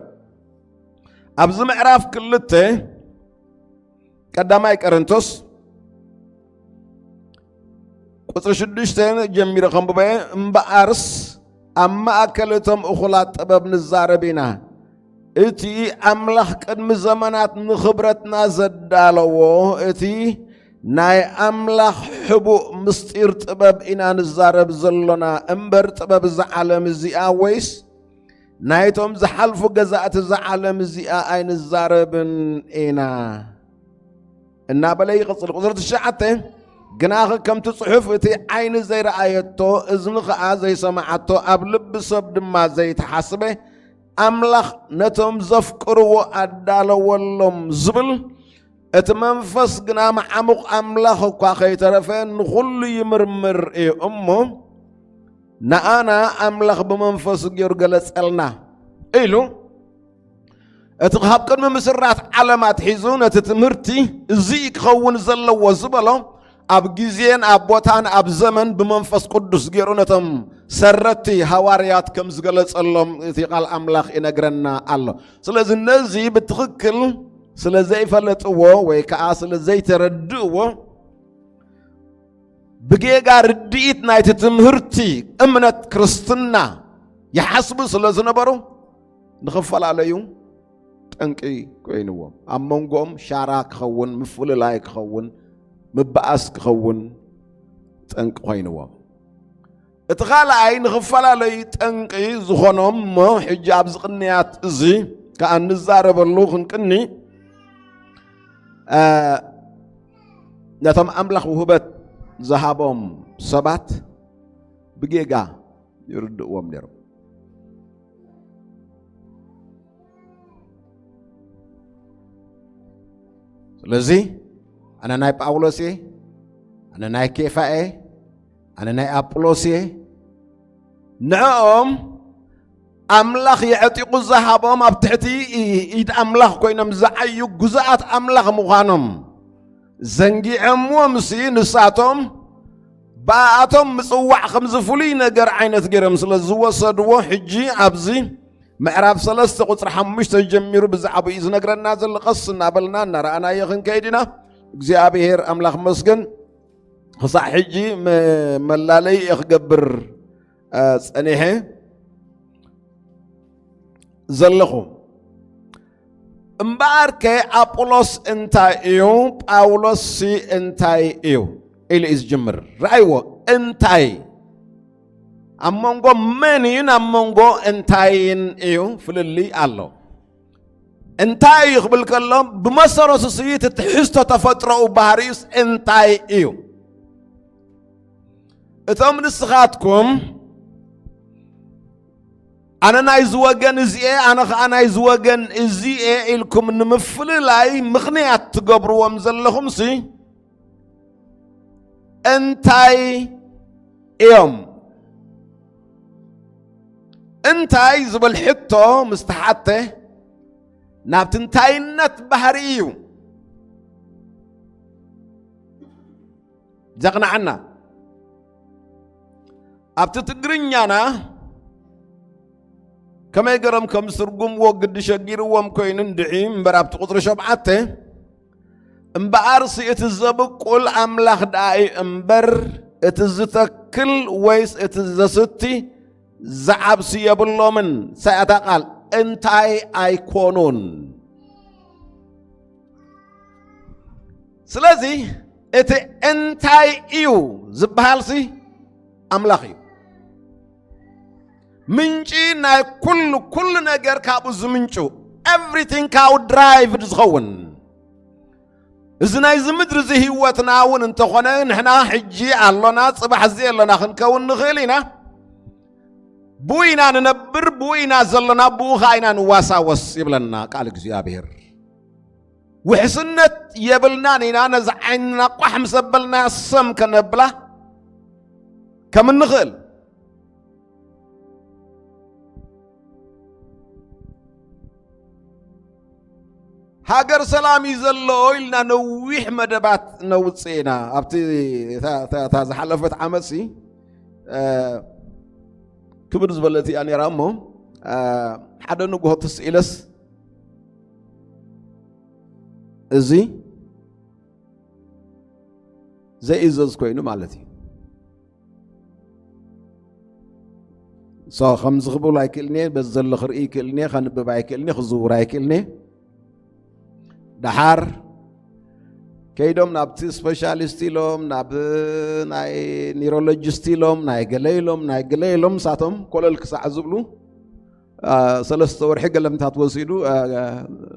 ኣብዚ ምዕራፍ ክልተ ቀዳማይ ቀረንቶስ ቁፅሪ ሽዱሽተ ጀሚረ ከንብበ እምበኣርስ ኣብ ማእከል እቶም እኹላት ጥበብ ንዛረብ ኢና እቲ ኣምላኽ ቅድሚ ዘመናት ንኽብረትና ዘዳለዎ እቲ ናይ ኣምላኽ ሕቡእ ምስጢር ጥበብ ኢና ንዛረብ ዘሎና እምበር ጥበብ እዛ ዓለም እዚኣ ወይስ ናይቶም ዝሓልፉ ገዛእቲ እዛ ዓለም እዚኣ ኣይንዛረብን ኢና እናበለ ይቕጽል ቁፅሪ ትሽዓተ ግናኸ ከምቲ ጽሑፍ እቲ ዓይኒ ዘይረኣየቶ እዝኒ ኸዓ ዘይሰማዓቶ ኣብ ልቢ ሰብ ድማ ዘይተሓስበ ኣምላኽ ነቶም ዘፍቅርዎ ኣዳለወሎም ዝብል እቲ መንፈስ ግና መዓሙቕ ኣምላኽ እኳ ከይተረፈ ንኹሉ ይምርምር እዩ እሞ ንኣና ኣምላኽ ብመንፈሱ ገይሩ ገለጸልና ኢሉ እቲ ካብ ቅድሚ ምስራት ዓለም ኣትሒዙ ነቲ ትምህርቲ እዚ ክኸውን ዘለዎ ዝበሎ ኣብ ግዜን ኣብ ቦታን ኣብ ዘመን ብመንፈስ ቅዱስ ገይሩ ነቶም ሰረቲ ሃዋርያት ከም ዝገለጸሎም እቲ ቃል ኣምላኽ ይነግረና ኣሎ ስለዚ ነዚ ብትኽክል ስለ ዘይፈለጥዎ ወይ ከዓ ስለ ዘይተረድእዎ ብጌጋ ርድኢት ናይቲ ትምህርቲ እምነት ክርስትና ይሓስቡ ስለ ዝነበሩ ንኽፈላለዩ ጠንቂ ኮይንዎም ኣብ መንጎኦም ሻራ ክኸውን ምፍልላይ ክኸውን ምበኣስ ክኸውን ጠንቂ ኮይንዎም እቲ ካልኣይ ንኽፈላለዩ ጠንቂ ዝኾኖም እሞ ሕጂ ኣብዚ ቅንያት እዚ ከዓ እንዛረበሉ ክንቅኒ ነቶም ኣምላኽ ውህበት ዝሃቦም ሰባት ብጌጋ ይርድእዎም ነይሮም ስለዚ ኣነ ናይ ጳውሎስ እየ ኣነ ናይ ኬፋ እየ ኣነ ናይ ኣጵሎስ እየ ንዕኦም ኣምላኽ የዕጢቑ ዝሃቦም ኣብ ትሕቲ ኢድ ኣምላኽ ኮይኖም ዝዓዩ ግዙኣት ኣምላኽ ምዃኖም ዘንጊዐምዎምሲ ንሳቶም ብኣኣቶም ምጽዋዕ ከምዚ ፍሉይ ነገር ዓይነት ገይሮም ስለ ዝወሰድዎ ሕጂ ኣብዚ ምዕራፍ ሰለስተ ቁፅሪ ሓሙሽተ ጀሚሩ ብዛዕባኡ እዩ ዝነግረና ዘሎ ቀስ እናበልና እናረኣናዮ ክንከይድ ኢና እግዚኣብሔር ኣምላኽ መስገን ክሳዕ ሕጂ መላለይ እየ ክገብር ጸኒሐ ዘለኹ እምበኣርከ ኣጵሎስ እንታይ እዩ ጳውሎስሲ እንታይ እዩ ኢሉ እዩ ዝጅምር ረኣይዎ እንታይ ኣብ መንጎ መን እዩን ኣብ መንጎ እንታይን እዩ ፍልልይ ኣሎ እንታይ እዩ ክብል ከሎ ብመሰረቱ ስይት ትሕዝቶ ተፈጥሮኡ ባህርዩስ እንታይ እዩ እቶም ንስኻትኩም ኣነ ናይዚ ወገን እዚኤ ኣነ ኸዓ ናይዚ ወገን እዚኤ ኢልኩም ንምፍልላይ ምኽንያት ትገብርዎም ዘለኹምሲ እንታይ እዮም እንታይ ዝብል ሕቶ ምስ ተሓተ ናብቲ እንታይነት ባህሪ እዩ ዘቕንዓና ኣብቲ ትግርኛና ከመይ ገሮም ከም ዝትርጉምዎ ግዲ ሸጊርዎም ኮይኑ እንድዒ እምበር ኣብቲ ቁፅሪ ሸብዓተ እምበኣርሲ እቲ ዘብቁል ኣምላኽ ደኣ እዩ እምበር እቲ ዝተክል ወይስ እቲ ዘስቲ ዝዓብሲ የብሎምን። ሳያታ ቃል እንታይ ኣይኮኑን። ስለዚ እቲ እንታይ እዩ ዝበሃልሲ ኣምላኽ እዩ። ምንጪ ናይ ኩሉ፣ ኩሉ ነገር ካብኡ ዝምንጩ፣ everything ካብኡ ድራይቭድ ዝኸውን፣ እዚ ናይዚ ምድሪ እዚ ህይወትና እውን እንተኾነ፣ ንሕና ሕጂ ኣሎና፣ ጽባሕ እዚ ኣሎና ክንከውን ንኽእል ኢና። ብኡ ኢና ንነብር፣ ብኡ ኢና ዘሎና፣ ብኡ ኸዓ ኢና ንዋሳወስ ይብለና ቃል እግዚኣብሔር። ውሕስነት የብልናን ኢና፣ ነዚ ዓይንና ቋሕ ምስ ኣበልና ሰም ከነብላ ከም እንኽእል። ሃገር ሰላም እዩ ዘሎ ኢልና ነዊሕ መደባት ነውፅእ ኢና። ኣብቲ እታ- እታ- እታ ዝሓለፈት ዓመት ሲ፣ እ፣ ክብድ ዝበለት እያ ነይራ እሞ፣ እ፣ ሓደ ንግሆ ትስ ኢለስ እዚ ዘይእዘዝ ኮይኑ ማለት እዩ። ሶ ከምዚ ክብል ኣይክእልኒ፣ በዚ ዘሎ ክርኢ ይክእልኒ፣ ከንብብ ኣይክእልኒ፣ ክዝውር ኣይክእልኒ። ደሓር ከይዶም ናብቲ ስፔሻሊስት ኢሎም፣ ናብ ናይ ኒውሮሎጂስት ኢሎም፣ ናይ ገለ ኢሎም፣ ናይ ገለ ኢሎም፣ ንሳቶም ኮለል ክሳዕ ዝብሉ፣ አ፣ ሰለስተ ወርሒ ገለምታት ወሲዱ፣ አ፣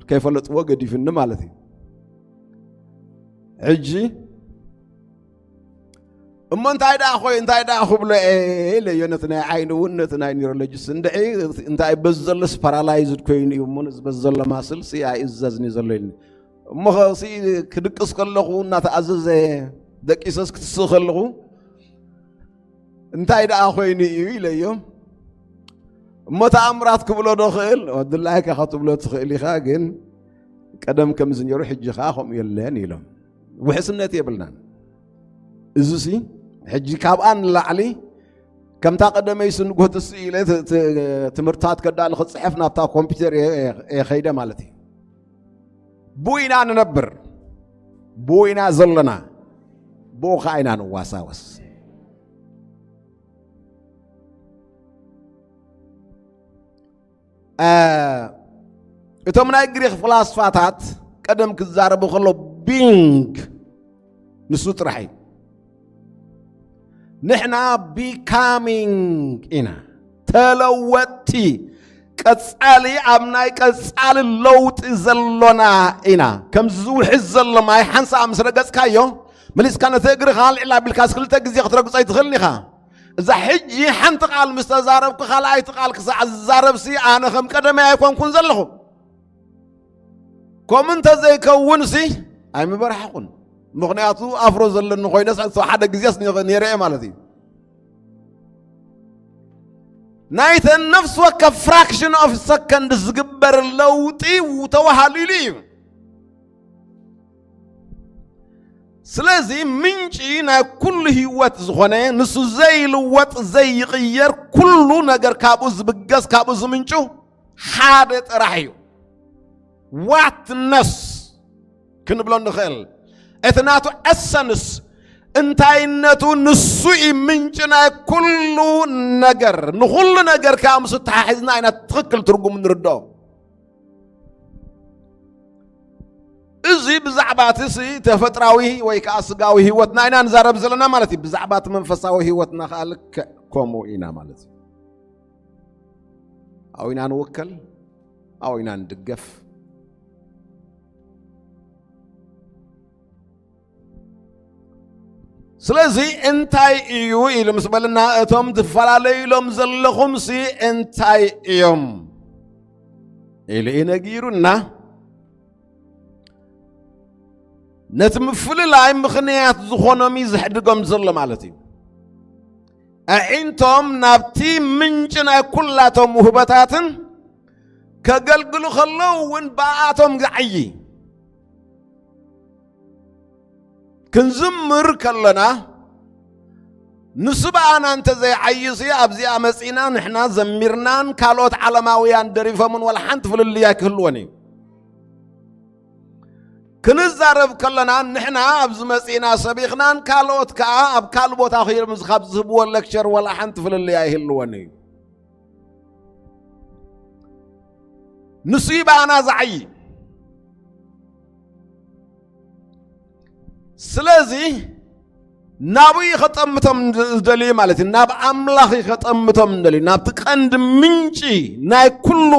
ከይፈለጥዎ ገዲፍኒ ማለት እዩ። ሕጂ እሞ እንታይ ደኣ ኾይ እንታይ ደኣ ክብሎ እየ ኢለዮ። ነቲ ናይ ዓይኒ እውን ነቲ ናይ ኒውሮሎጂስት እንድዒ እንታይ በዚ ዘሎስ ፓራላይዝድ ኮይኑ እዩ እሞ ነዚ በዚ ዘሎ ማስል ሲ ኣይእዘዝኒ ዘሎ ኢልኒ። እሞ ኸ ሲ ክድቅስ ከለኹ እናተኣዘዘ ደቂሰስ ክትስእ ከለኹ እንታይ ደኣ ኮይኑ እዩ ኢለዮ። እሞ ተኣምራት ክብሎ ዶ ኽእል? ድላይካ ክትብሎ ትኽእል ኢኻ፣ ግን ቀደም ከምዚ ነይሩ ሕጂ ኸዓ ከምኡ የለን ኢሎም። ውሕስነት የብልናን። እዚሲ ሕጂ ካብኣ ንላዕሊ ከምታ ቀደመይ ስንጎትሲ ኢለ ት- ት- ትምህርታት ከዳሊ ክፅሕፍ ናብታ ኮምፒውተር እየ እየ ኸይደ ማለት እዩ። ብኡ ኢና ንነብር፣ ብኡ ኢና ዘለና፣ ብኡ ከዓ ኢና ንዋሳወስ። አ፣ እቶም ናይ ግሪክ ፍላስፋታት ቀደም ክዛረቡ ከሎ ቢንግ ንሱ ጥራሕ እዩ። ንሕና ቢካሚንግ ኢና፣ ተለወጥቲ፣ ቀጻሊ ኣብ ናይ ቀጻሊ ለውጢ ዘሎና ኢና። ከምዚ ዝውሕዝ ዘሎ ማይ ሓንሳእ ምስ ረገጽካዮ መሊስካ ነቲ እግርኻ ልዕል ኣቢልካስ ክልተ ግዜ ክትረግጾ ኣይትኽእልን ኢኻ። እዛ ሕጂ ሓንቲ ቃል ምስ ተዛረብኩ ካልኣይቲ ቃል ክሳዕ ዝዛረብሲ ኣነ ከም ቀደመይ ኣይኮንኩን ዘለኹ። ከምኡ እንተዘይከውንሲ ኣይምበርሓኹን። ምኽንያቱ ኣፍሮ ዘለኒ ኮይነስ ሓደ ግዜስ ነይረ እየ ማለት እዩ። ናይተን ነፍሲ ወከፍ ፍራክሽን ኦፍ ሰከንድ ዝግበር ለውጢ ተዋሃሊሉ እዩ። ስለዚ ምንጪ ናይ ኩሉ ህይወት ዝኾነ ንሱ ዘይልወጥ ዘይቕየር ኩሉ ነገር ካብኡ ዝብገስ ካብኡ ዝምንጩ ሓደ ጥራሕ እዩ። ዋትነስ ክንብሎ ንኽእል እቲ ናቱ ኤሰንስ እንታይነቱ ንሱ እዩ ምንጪ ናይ ኩሉ ነገር። ንኹሉ ነገር ከዓ ምስ ተሓሒዝና ኢና ትኽክል ትርጉም ንርድኦ። እዚ ብዛዕባ እቲ ሲ ተፈጥራዊ ወይ ከዓ ስጋዊ ህይወትና ኢና ንዛረብ ዘለና ማለት እዩ። ብዛዕባ እቲ መንፈሳዊ ህይወትና ከዓ ልክዕ ከምኡ ኢና ማለት እዩ። ኣብኡ ኢና ንውከል፣ ኣብኡ ኢና ንድገፍ። ስለዚ እንታይ እዩ ኢሉ ምስ በልና እቶም ትፈላለዩ ኢሎም ዘለኹምሲ እንታይ እዮም ኢሉ እዩ ነጊሩና። ነቲ ምፍልላይ ምኽንያት ዝኾኖም እዩ ዘሕድጎም ዘሎ ማለት እዩ። ኣዒንቶም ናብቲ ምንጪ ናይ ኩላቶም ውህበታትን ከገልግሉ ከለዉ እውን ብኣቶም ዝዓዪ ክንዝምር ከለና ንሱ ብኣና እንተዘይዓይሲ ኣብዚኣ መጺና ንሕና ዘሚርናን ካልኦት ዓለማውያን ደሪፎምን ዋላ ሓንቲ ፍልልይ ኣይክህልወን እዩ። ክንዛረብ ከለና ንሕና ኣብዚ መጺና ሰቢኽናን ካልኦት ከኣ ኣብ ካልእ ቦታ ኺሎም ካብ ዝህብዎ ሌክቸር ዋላ ሓንቲ ፍልልይ ኣይህልወን እዩ። ንሱ እዩ ብኣና ዝዓዪ። ስለዚ ናብኡ እዩ ከጠምቶም ዝደልዩ ማለት እዩ። ናብ ኣምላኽ እዩ ከጠምቶም ዝደልዩ፣ ናብቲ ቀንዲ ምንጪ ናይ ኩሉ።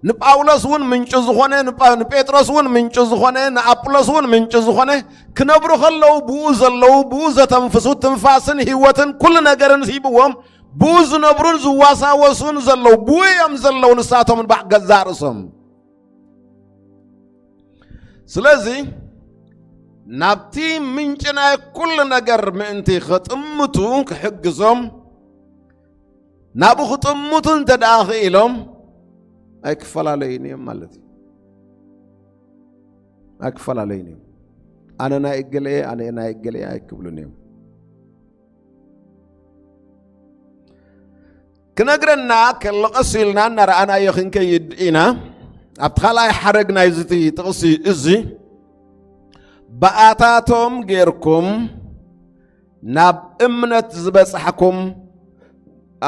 ንጳውሎስ እውን ምንጪ ዝኾነ፣ ንጳ-፣ ንጴጥሮስ እውን ምንጪ ዝኾነ፣ ንኣጵሎስ እውን ምንጪ ዝኾነ፣ ክነብሩ ከለዉ ብኡ ዘለዉ፣ ብኡ ዘተንፍሱ፣ ትንፋስን ህይወትን ኩሉ ነገርን ሂብዎም፣ ብኡ ዝነብሩን ዝዋሳወሱን ዘለዉ፣ ብኡ እዮም ዘለዉ ንሳቶም ንባዕ ገዛእ ርእሶም። ስለዚ ናብቲ ምንጪ ናይ ኩሉ ነገር ምእንቲ ክጥምቱ ክሕግዞም፣ ናብኡ ክጥምቱ እንተ ደኣ ክኢሎም ኣይክፈላለዩን እዮም ማለት እዩ። ኣይክፈላለዩን እዮም። ኣነ ናይ እገሌ፣ ኣነ ናይ እገሌ ኣይክብሉን እዮም። ክነግረና ከሎ ቀስ ኢልና እናረኣናዮ ክንከይድ ኢና። ኣብቲ ካልኣይ ሓረግ ናይዚ እቲ ጥቕሲ እዚ፣ ብኣታቶም ጌርኩም ናብ እምነት ዝበጻሕኩም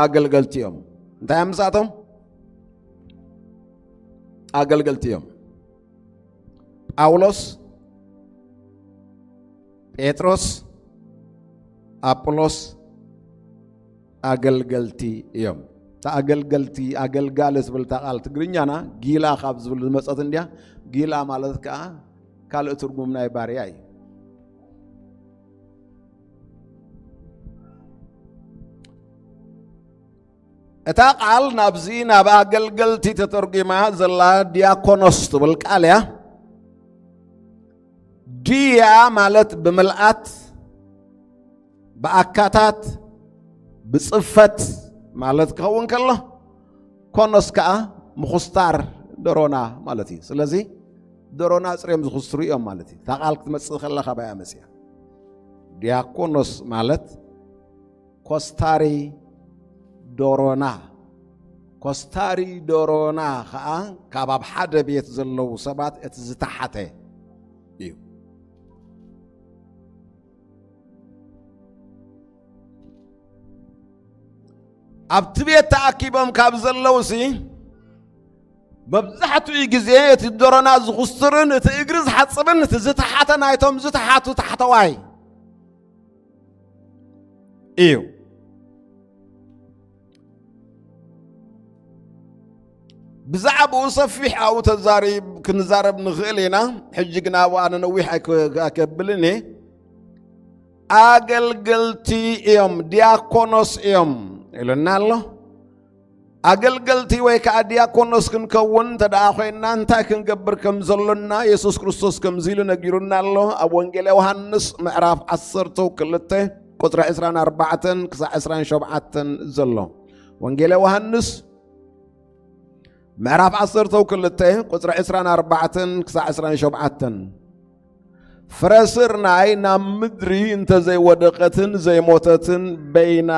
ኣገልገልቲ እዮም። እንታይ እዮም ምስኣቶም? ኣገልገልቲ እዮም። ጳውሎስ፣ ጴጥሮስ፣ ኣጵሎስ ኣገልገልቲ እዮም። እታ ኣገልገልቲ፣ ኣገልጋሊ ዝብል እታ ቃል ትግርኛና ጊላ ካብ ዝብል ዝመጸት እንድያ። ጊላ ማለት ከኣ ካልእ ትርጉም ናይ ባርያ እዩ። እታ ቃል ናብዚ ናብ ኣገልገልቲ ተተርጒማ ዘላ ዲያኮኖስ ትብል ቃል እያ። ድያ ማለት ብምልኣት፣ ብኣካታት፣ ብጽፈት ማለት ክኸውን ከሎ፣ ኮኖስ ከኣ ምኹስታር ደሮና ማለት እዩ። ስለዚ ደሮና ጽርዮም ዝኹስትሩ እዮም ማለት እዩ። እታ ቃል ክትመጽእ ከላ ካባይ እያ መጽያ። ዲያኮኖስ ማለት ኮስታሪ ደሮና። ኮስታሪ ደሮና ከኣ ካብ ኣብ ሓደ ቤት ዘለዉ ሰባት እቲ ዝተሓተ እዩ። ኣብቲ ቤት ተኣኪቦም ካብ ዘለውሲ መብዛሕትኡ ግዜ እቲ ደሮና ዝኹስትርን እቲ እግሪ ዝሓጽብን እቲ ዝተሓተ ናይቶም ዝተሓቱ ታሕተዋይ እዩ። ብዛዕባኡ ሰፊሕ ኣብኡ ተዛሪብ-፣ ክንዛረብ ንኽእል ኢና። ሕጂ ግን ኣብኡ ኣነ ነዊሕ ኣይክ-፣ ኣይከብልን እየ። ኣገልገልቲ እዮም፣ ዲያኮኖስ እዮም ኢሉና ኣሎ። ኣገልገልቲ ወይ ከዓ ዲያቆኖስ ክንከውን እንተ ደኣ ኮይንና፣ እንታይ ክንገብር ከም ዘሎና የሱስ ክርስቶስ ከምዚ ኢሉ ነጊሩና ኣሎ። ኣብ ወንጌል ዮሃንስ ምዕራፍ ዓሰርተ ክልተ ቁጽሪ ዕስራን ኣርባዕተን ክሳዕ ዕስራን ሸውዓተን ዘሎ። ወንጌል ዮሃንስ ምዕራፍ ዓሰርተ ክልተ ቁጽሪ ዕስራን ኣርባዕተን ክሳዕ ዕስራን ሸውዓተን። ፍረ ስርናይ ናብ ምድሪ እንተ ዘይወደቐትን ዘይሞተትን በይና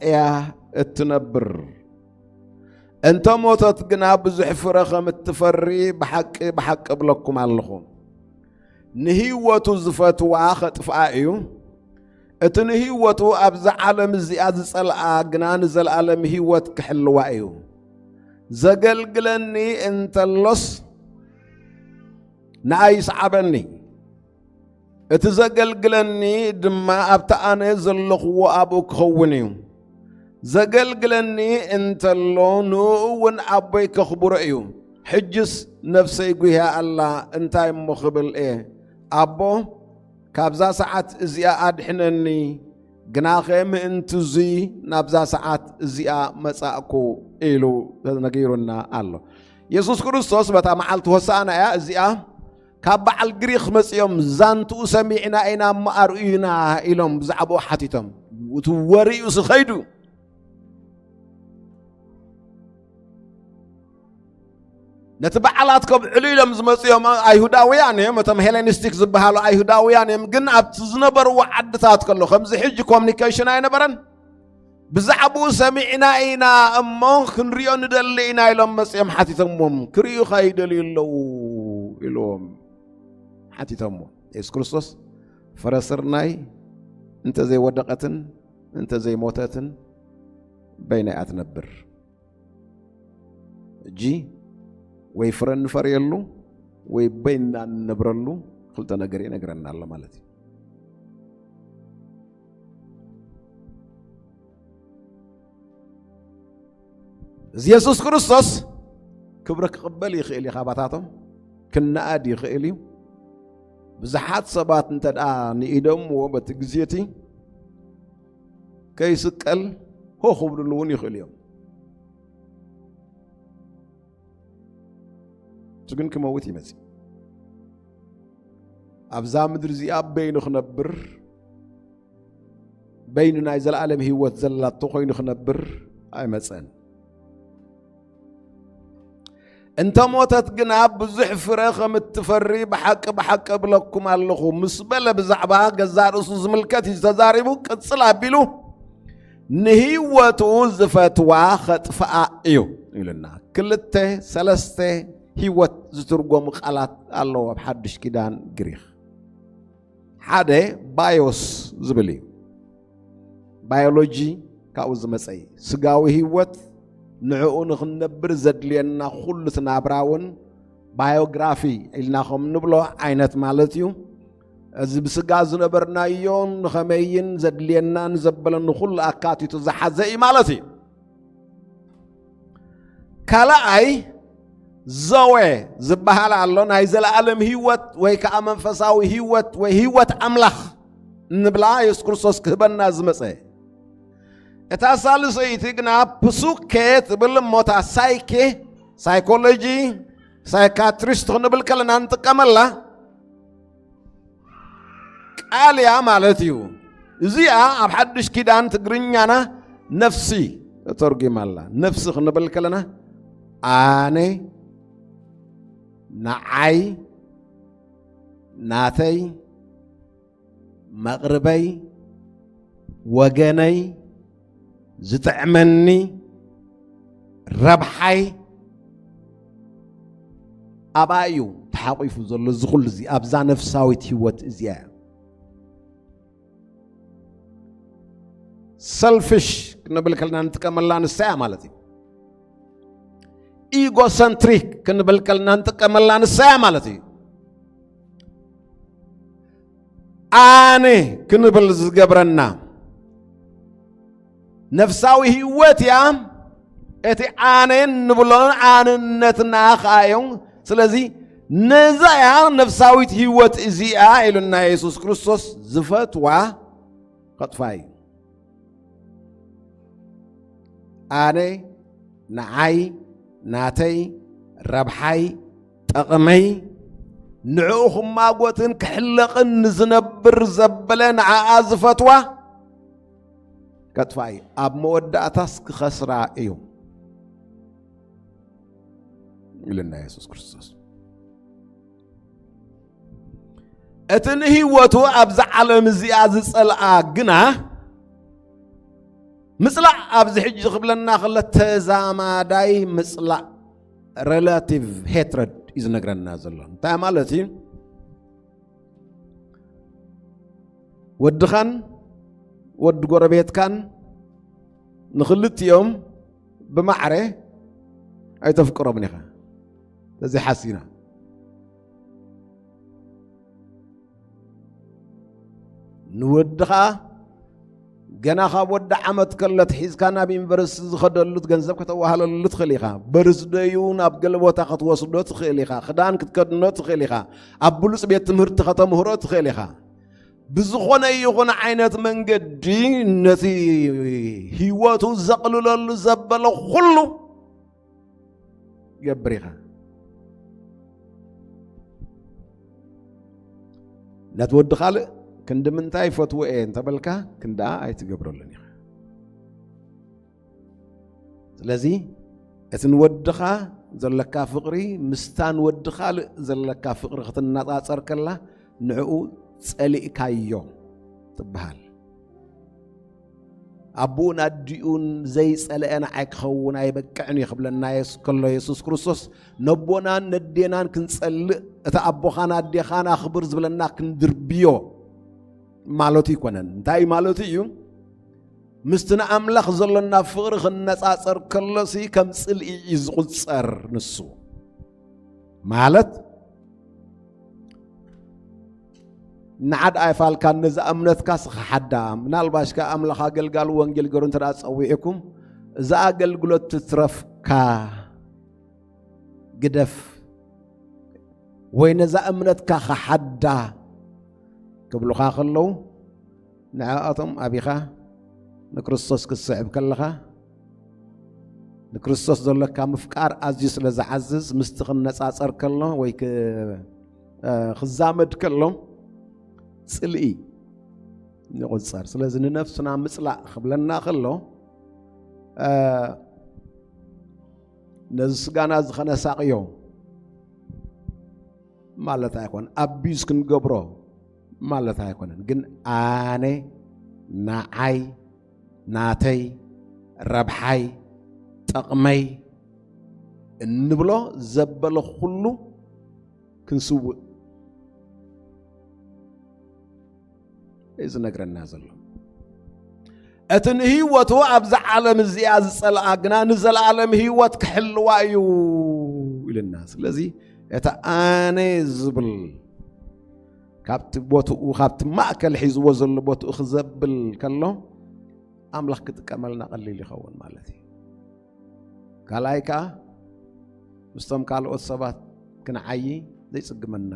እያ እትነብር። እንተ ሞተት ግና ብዙሕ ፍረ ከም እትፈሪ ብሓቂ፣ ብሓቂ እብለኩም ኣለኹ። ንህይወቱ ዝፈትዋ ኸጥፍኣ እዩ። እቲ ንህይወቱ ኣብዛ ዓለም እዚኣ ዝጸልኣ ግና ንዘለኣለም ህይወት ክሕልዋ እዩ። ዘገልግለኒ እንተሎስ ንኣይ ይስዓበኒ። እቲ ዘገልግለኒ ድማ ኣብቲ ኣነ ዘለኽዎ ኣብኡ ክኸውን እዩ። ዘገልግለኒ እንተሎ ንእኡ እውን ኣቦይ ከኽብሮ እዩ። ሕጅስ ነፍሰይ ጉህያ ኣላ፣ እንታይ እሞ ክብል እየ? ኣቦ፣ ካብዛ ሰዓት እዚኣ ኣድሕነኒ፣ ግናኸ ምእንቲ እዙይ ናብዛ ሰዓት እዚኣ መጻእኩ ኢሉ ተነጊሩና ኣሎ። የሱስ ክርስቶስ በታ መዓልቲ ሆሳዕና እያ እዚኣ፣ ካብ በዓል ግሪኽ መጺኦም ዛንትኡ ሰሚዕና ኢና እሞ ኣርእዩና ኢሎም ብዛዕባኡ ሓቲቶም። እቲ ወሬኡሲ ኸይዱ። ነቲ በዓላት ከብዕሉ ኢሎም ዝመጹ እዮም። ኣይሁዳውያን እዮም፣ እቶም ሄሌኒስቲክ ዝበሃሉ ኣይሁዳውያን እዮም። ግን ኣብቲ ዝነበርዎ ዓድታት ከሎ፣ ከምዚ ሕጂ ኮሙኒኬሽን ኣይነበረን። ብዛዕባኡ ሰሚዕና ኢና እሞ ክንሪኦ ንደሊ ኢና ኢሎም መጺኦም ሓቲቶምዎም። ክርእዩኻ ይደልዩ ኣለዉ ኢልዎም ሓቲቶምዎ። የሱስ ክርስቶስ፣ ፍረ ስርናይ እንተዘይወደቐትን እንተዘይሞተትን በይና እያ ትነብር። ሕጂ ወይ ፍረ እንፈርየሉ ወይ በይንና እንነብረሉ ክልተ ነገር ይነግረና ኣሎ ማለት እዩ። እዚ የሱስ ክርስቶስ ክብሪ ክቕበል ይኽእል እዩ ካባታቶም፣ ክነኣድ ይኽእል እዩ። ብዙሓት ሰባት እንተ ደኣ ንኢዶምዎ በቲ ግዜ እቲ ከይስቀል ሆ ክብልሉ እውን ይኽእሉ እዮም። እሱ ግን ክመውት ይመጽእ። ኣብዛ ምድሪ እዚኣ በይኑ ክነብር፣ በይኑ ናይ ዘለኣለም ህይወት ዘላቶ ኮይኑ ክነብር ኣይመጸን። እንተ ሞተት ግና ብዙሕ ፍረ ከም እትፈሪ ብሓቂ ብሓቂ እብለኩም ኣለኹ ምስ በለ ብዛዕባ ገዛእ ርእሱ ዝምልከት እዩ ተዛሪቡ። ቅጽል ኣቢሉ ንህይወቱ ዝፈትዋ ኸጥፍኣ እዩ ኢሉና። ክልተ ሰለስተ ህይወት ዝትርጎሙ ቃላት ኣለዉ ኣብ ሓድሽ ኪዳን ግሪኽ። ሓደ ባዮስ ዝብል እዩ። ባዮሎጂ ካብኡ ዝመጸ እዩ። ስጋዊ ህይወት ንዕኡ ንኽንነብር ዘድልየና ኩሉ እቲ ናብራ እውን ባዮግራፊ ኢልና ከም ንብሎ ዓይነት ማለት እዩ። እዚ ብስጋ ዝነበርናዮ ንኸመይን ዘድልየናን ዘበለኒ ኩሉ ኣካቲቱ ዝሓዘ እዩ ማለት እዩ። ካልኣይ ዘወ ዝበሃል ኣሎ፣ ናይ ዘለኣለም ህይወት ወይ ከዓ መንፈሳዊ ህይወት ወይ ህይወት ኣምላኽ እንብላ የሱስ ክርስቶስ ክህበና ዝመጸ። እታ ሳልሰይቲ ግና ፕሱኬ ትብል እሞ እታ ሳይኬ፣ ሳይኮሎጂ፣ ሳይካትሪስት ክንብል ከለና ንጥቀመላ ቃል እያ ማለት እዩ። እዚኣ ኣብ ሓድሽ ኪዳን ትግርኛና ነፍሲ ተተርጒማ ኣላ። ነፍሲ ክንብል ከለና ኣነ፣ ንዓይ፣ ናተይ፣ መቕርበይ፣ ወገነይ፣ ዝጥዕመኒ፣ ረብሓይ ኣብኣ እዩ ተሓቒፉ ዘሎ። እዚ ኩሉ እዚ ኣብዛ ነፍሳዊት ህይወት እዚኣ እያ። ሰልፊሽ ክንብል ከለና ንጥቀመላ ንሳ እያ ማለት እዩ። ኢጎሰንትሪክ ክንብል ከለና ንጥቀመላ ንሳ እያ ማለት እዩ። ኣነ ክንብል ዝገብረና ነፍሳዊ ህይወት እያ። እቲ ኣነ እንብሎ ኣነነትና ኸኣ እዩ። ስለዚ ነዛ እያ ነፍሳዊት ህይወት እዚኣ ኢሉና የሱስ ክርስቶስ ዝፈትዋ ከጥፋ እዩ። ኣነ፣ ንዓይ፣ ናተይ፣ ረብሓይ፣ ጠቕመይ፣ ንዕኡ ክማጎትን ክሕለቕን ንዝነብር ዘበለ ንዓኣ ዝፈትዋ ከጥፋ እዩ። ኣብ መወዳእታስ ክኸስራ እዩ ኢሉና የሱስ ክርስቶስ። እቲ ንህይወቱ ኣብዛ ዓለም እዚኣ ዝጸልኣ ግና ምጽላእ ኣብዚ ሕጂ ክብለና ከሎ ተዛማዳይ ምጽላእ፣ ሬላቲቭ ሄትረድ እዩ ዝነግረና ዘሎ። እንታይ ማለት እዩ? ወድኻን ወዲ ጎረቤትካን ንኽልቲኦም ብማዕረ ኣይተፍቅሮምን ኢኻ። ስለዚ ሓሲና ንወዲ ኸኣ ገና ካብ ወዲ ዓመት ከሎ ሒዝካ ናብ ዩኒቨርሲቲ ዝኸደሉ ገንዘብ ከተዋህለሉ ትኽእል ኢኻ። በርዝደዩ ናብ ገለ ቦታ ክትወስዶ ትኽእል ኢኻ። ክዳን ክትከድኖ ትኽእል ኢኻ። ኣብ ብሉጽ ቤት ትምህርቲ ከተምህሮ ትኽእል ኢኻ። ብዝኾነ ይኹን ዓይነት መንገዲ ነቲ ህይወቱ ዘቕልለሉ ዘበለ ኩሉ ገብር ኢኻ። ነቲ ወዲ ካልእ ክንዲ ምንታይ ይፈትዎ እየ እንተበልካ ክንድኣ ኣይትገብረሉን ኢኻ። ስለዚ እቲ ንወድኻ ዘለካ ፍቕሪ ምስታ ንወዲ ካልእ ዘለካ ፍቕሪ ክትነጻጸር ከላ ንዕኡ ጸሊእካዮ ትበሃል። ኣቦኡን ኣዲኡን ዘይጸለአ ንዓይ ክኸውን ኣይበቅዕን እዩ ክብለና የስ-፣ ከሎ የሱስ ክርስቶስ፣ ነቦናን ነዴናን ክንጸልእ፣ እቲ ኣቦኻን ኣዴኻን ኣኽብር ዝብለና ክንድርብዮ ማለቱ ኣይኮነን። እንታይ ማለቱ እዩ? ምስቲ ንኣምላኽ ዘሎና ፍቕሪ ክነጻጸር ከሎሲ ከም ጽልኢ እዩ ዝቑጸር ንሱ። ማለት ንዓድ ኣይፋልካን ነዛ እምነትካስ ክሓዳ፣ ምናልባሽ ከኣ ኣምላኽ ኣገልጋሊ ወንጌል ገይሩ እንተ ደኣ ጸዊዕኩም፣ እዛ ኣገልግሎት ትትረፍካ ግደፍ፣ ወይ ነዛ እምነትካ ክሓዳ ክብሉኻ ከለዉ፣ ንዕኣቶም ኣቢኻ ንክርስቶስ ክትስዕብ ከለኻ፣ ንክርስቶስ ዘሎካ ምፍቃር ኣዝዩ ስለ ዝዓዝዝ፣ ምስቲ ክነጻጸር ከሎ ወይ ክ-፣ እ፣ ክዛመድ ከሎ ጽልኢ ንቑጸር። ስለዚ ንነፍስና ምጽላእ ክብለና ከሎ፣ እ፣ ነዚ ስጋና እዚ ኸነሳቕዮ ማለት ኣይኮን፣ ኣቢዝ ክንገብሮ ማለት ኣይኮነን። ግን ኣነ፣ ንዓይ፣ ናተይ፣ ረብሓይ፣ ጥቕመይ እንብሎ ዘበለ ኩሉ ክንስውእ እዩ ዝነግረና ዘሎ። እቲ ንህይወቱ ኣብዛ ዓለም እዚኣ ዝጸልኣ ግና ንዘለኣለም ህይወት ክሕልዋ እዩ ኢልና። ስለዚ እቲ ኣነ ዝብል ካብቲ ቦትኡ፣ ካብቲ ማእከል ሒዝዎ ዘሎ ቦትኡ ክዘብል ከሎ፣ ኣምላኽ ክጥቀመልና ቀሊል ይኸውን ማለት እዩ። ካልኣይ ከኣ፣ ምስቶም ካልኦት ሰባት ክንዓዪ ዘይጽግመና፣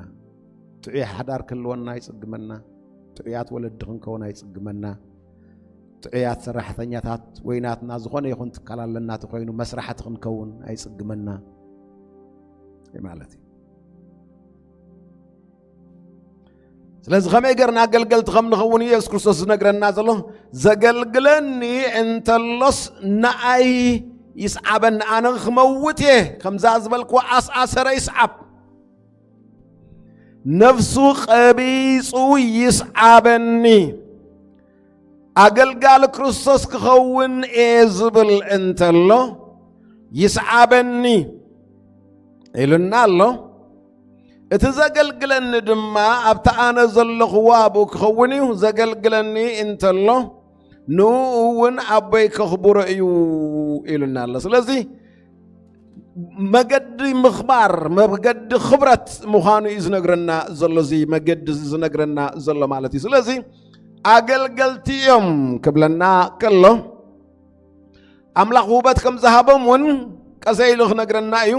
ጥዑይ ሓዳር ክህልወና ኣይጽግመና፣ ጥዑያት ወለዲ ክንከውን ኣይጽግመና፣ ጥዑያት ሰራሕተኛታት ወይ ናትና ዝኾነ ይኹን ትካል ኣለና ተኾይኑ መስራሕቲ ክንከውን ኣይጽግመና ማለት እዩ። ስለዚ ከመይ ገርና ኣገልገልቲ ከም ንኸውን እዩ የሱስ ክርስቶስ ዝነግረና ዘሎ። "ዘገልግለኒ እንተሎስ ንኣይ ይስዓበኒ፣ ኣነ ክመውት እየ፣ ከምዛ ዝበልክዎ ኣስኣሰረ ይስዓብ፣ ነፍሱ ቀቢጹ ይስዓበኒ። ኣገልጋሊ ክርስቶስ ክኸውን እየ ዝብል እንተሎ ይስዓበኒ" ኢሉና ኣሎ። "እቲ ዘገልግለኒ ድማ ኣብቲ ኣነ ዘለኽዎ ኣብኡ ክኸውን እዩ፣ ዘገልግለኒ እንተሎ ንኡ እውን ኣቦይ ከኽብሮ እዩ" ኢሉና ኣሎ። ስለዚ መገዲ ምኽባር፣ መገዲ ክብረት ምዃኑ እዩ ዝነግረና ዘሎ፣ እዚ መገዲ እዚ ዝነግረና ዘሎ ማለት እዩ። ስለዚ ኣገልገልቲ እዮም ክብለና ከሎ፣ ኣምላኽ ውበት ከም ዝሃቦም እውን ቀሰ ኢሉ ክነግረና እዩ።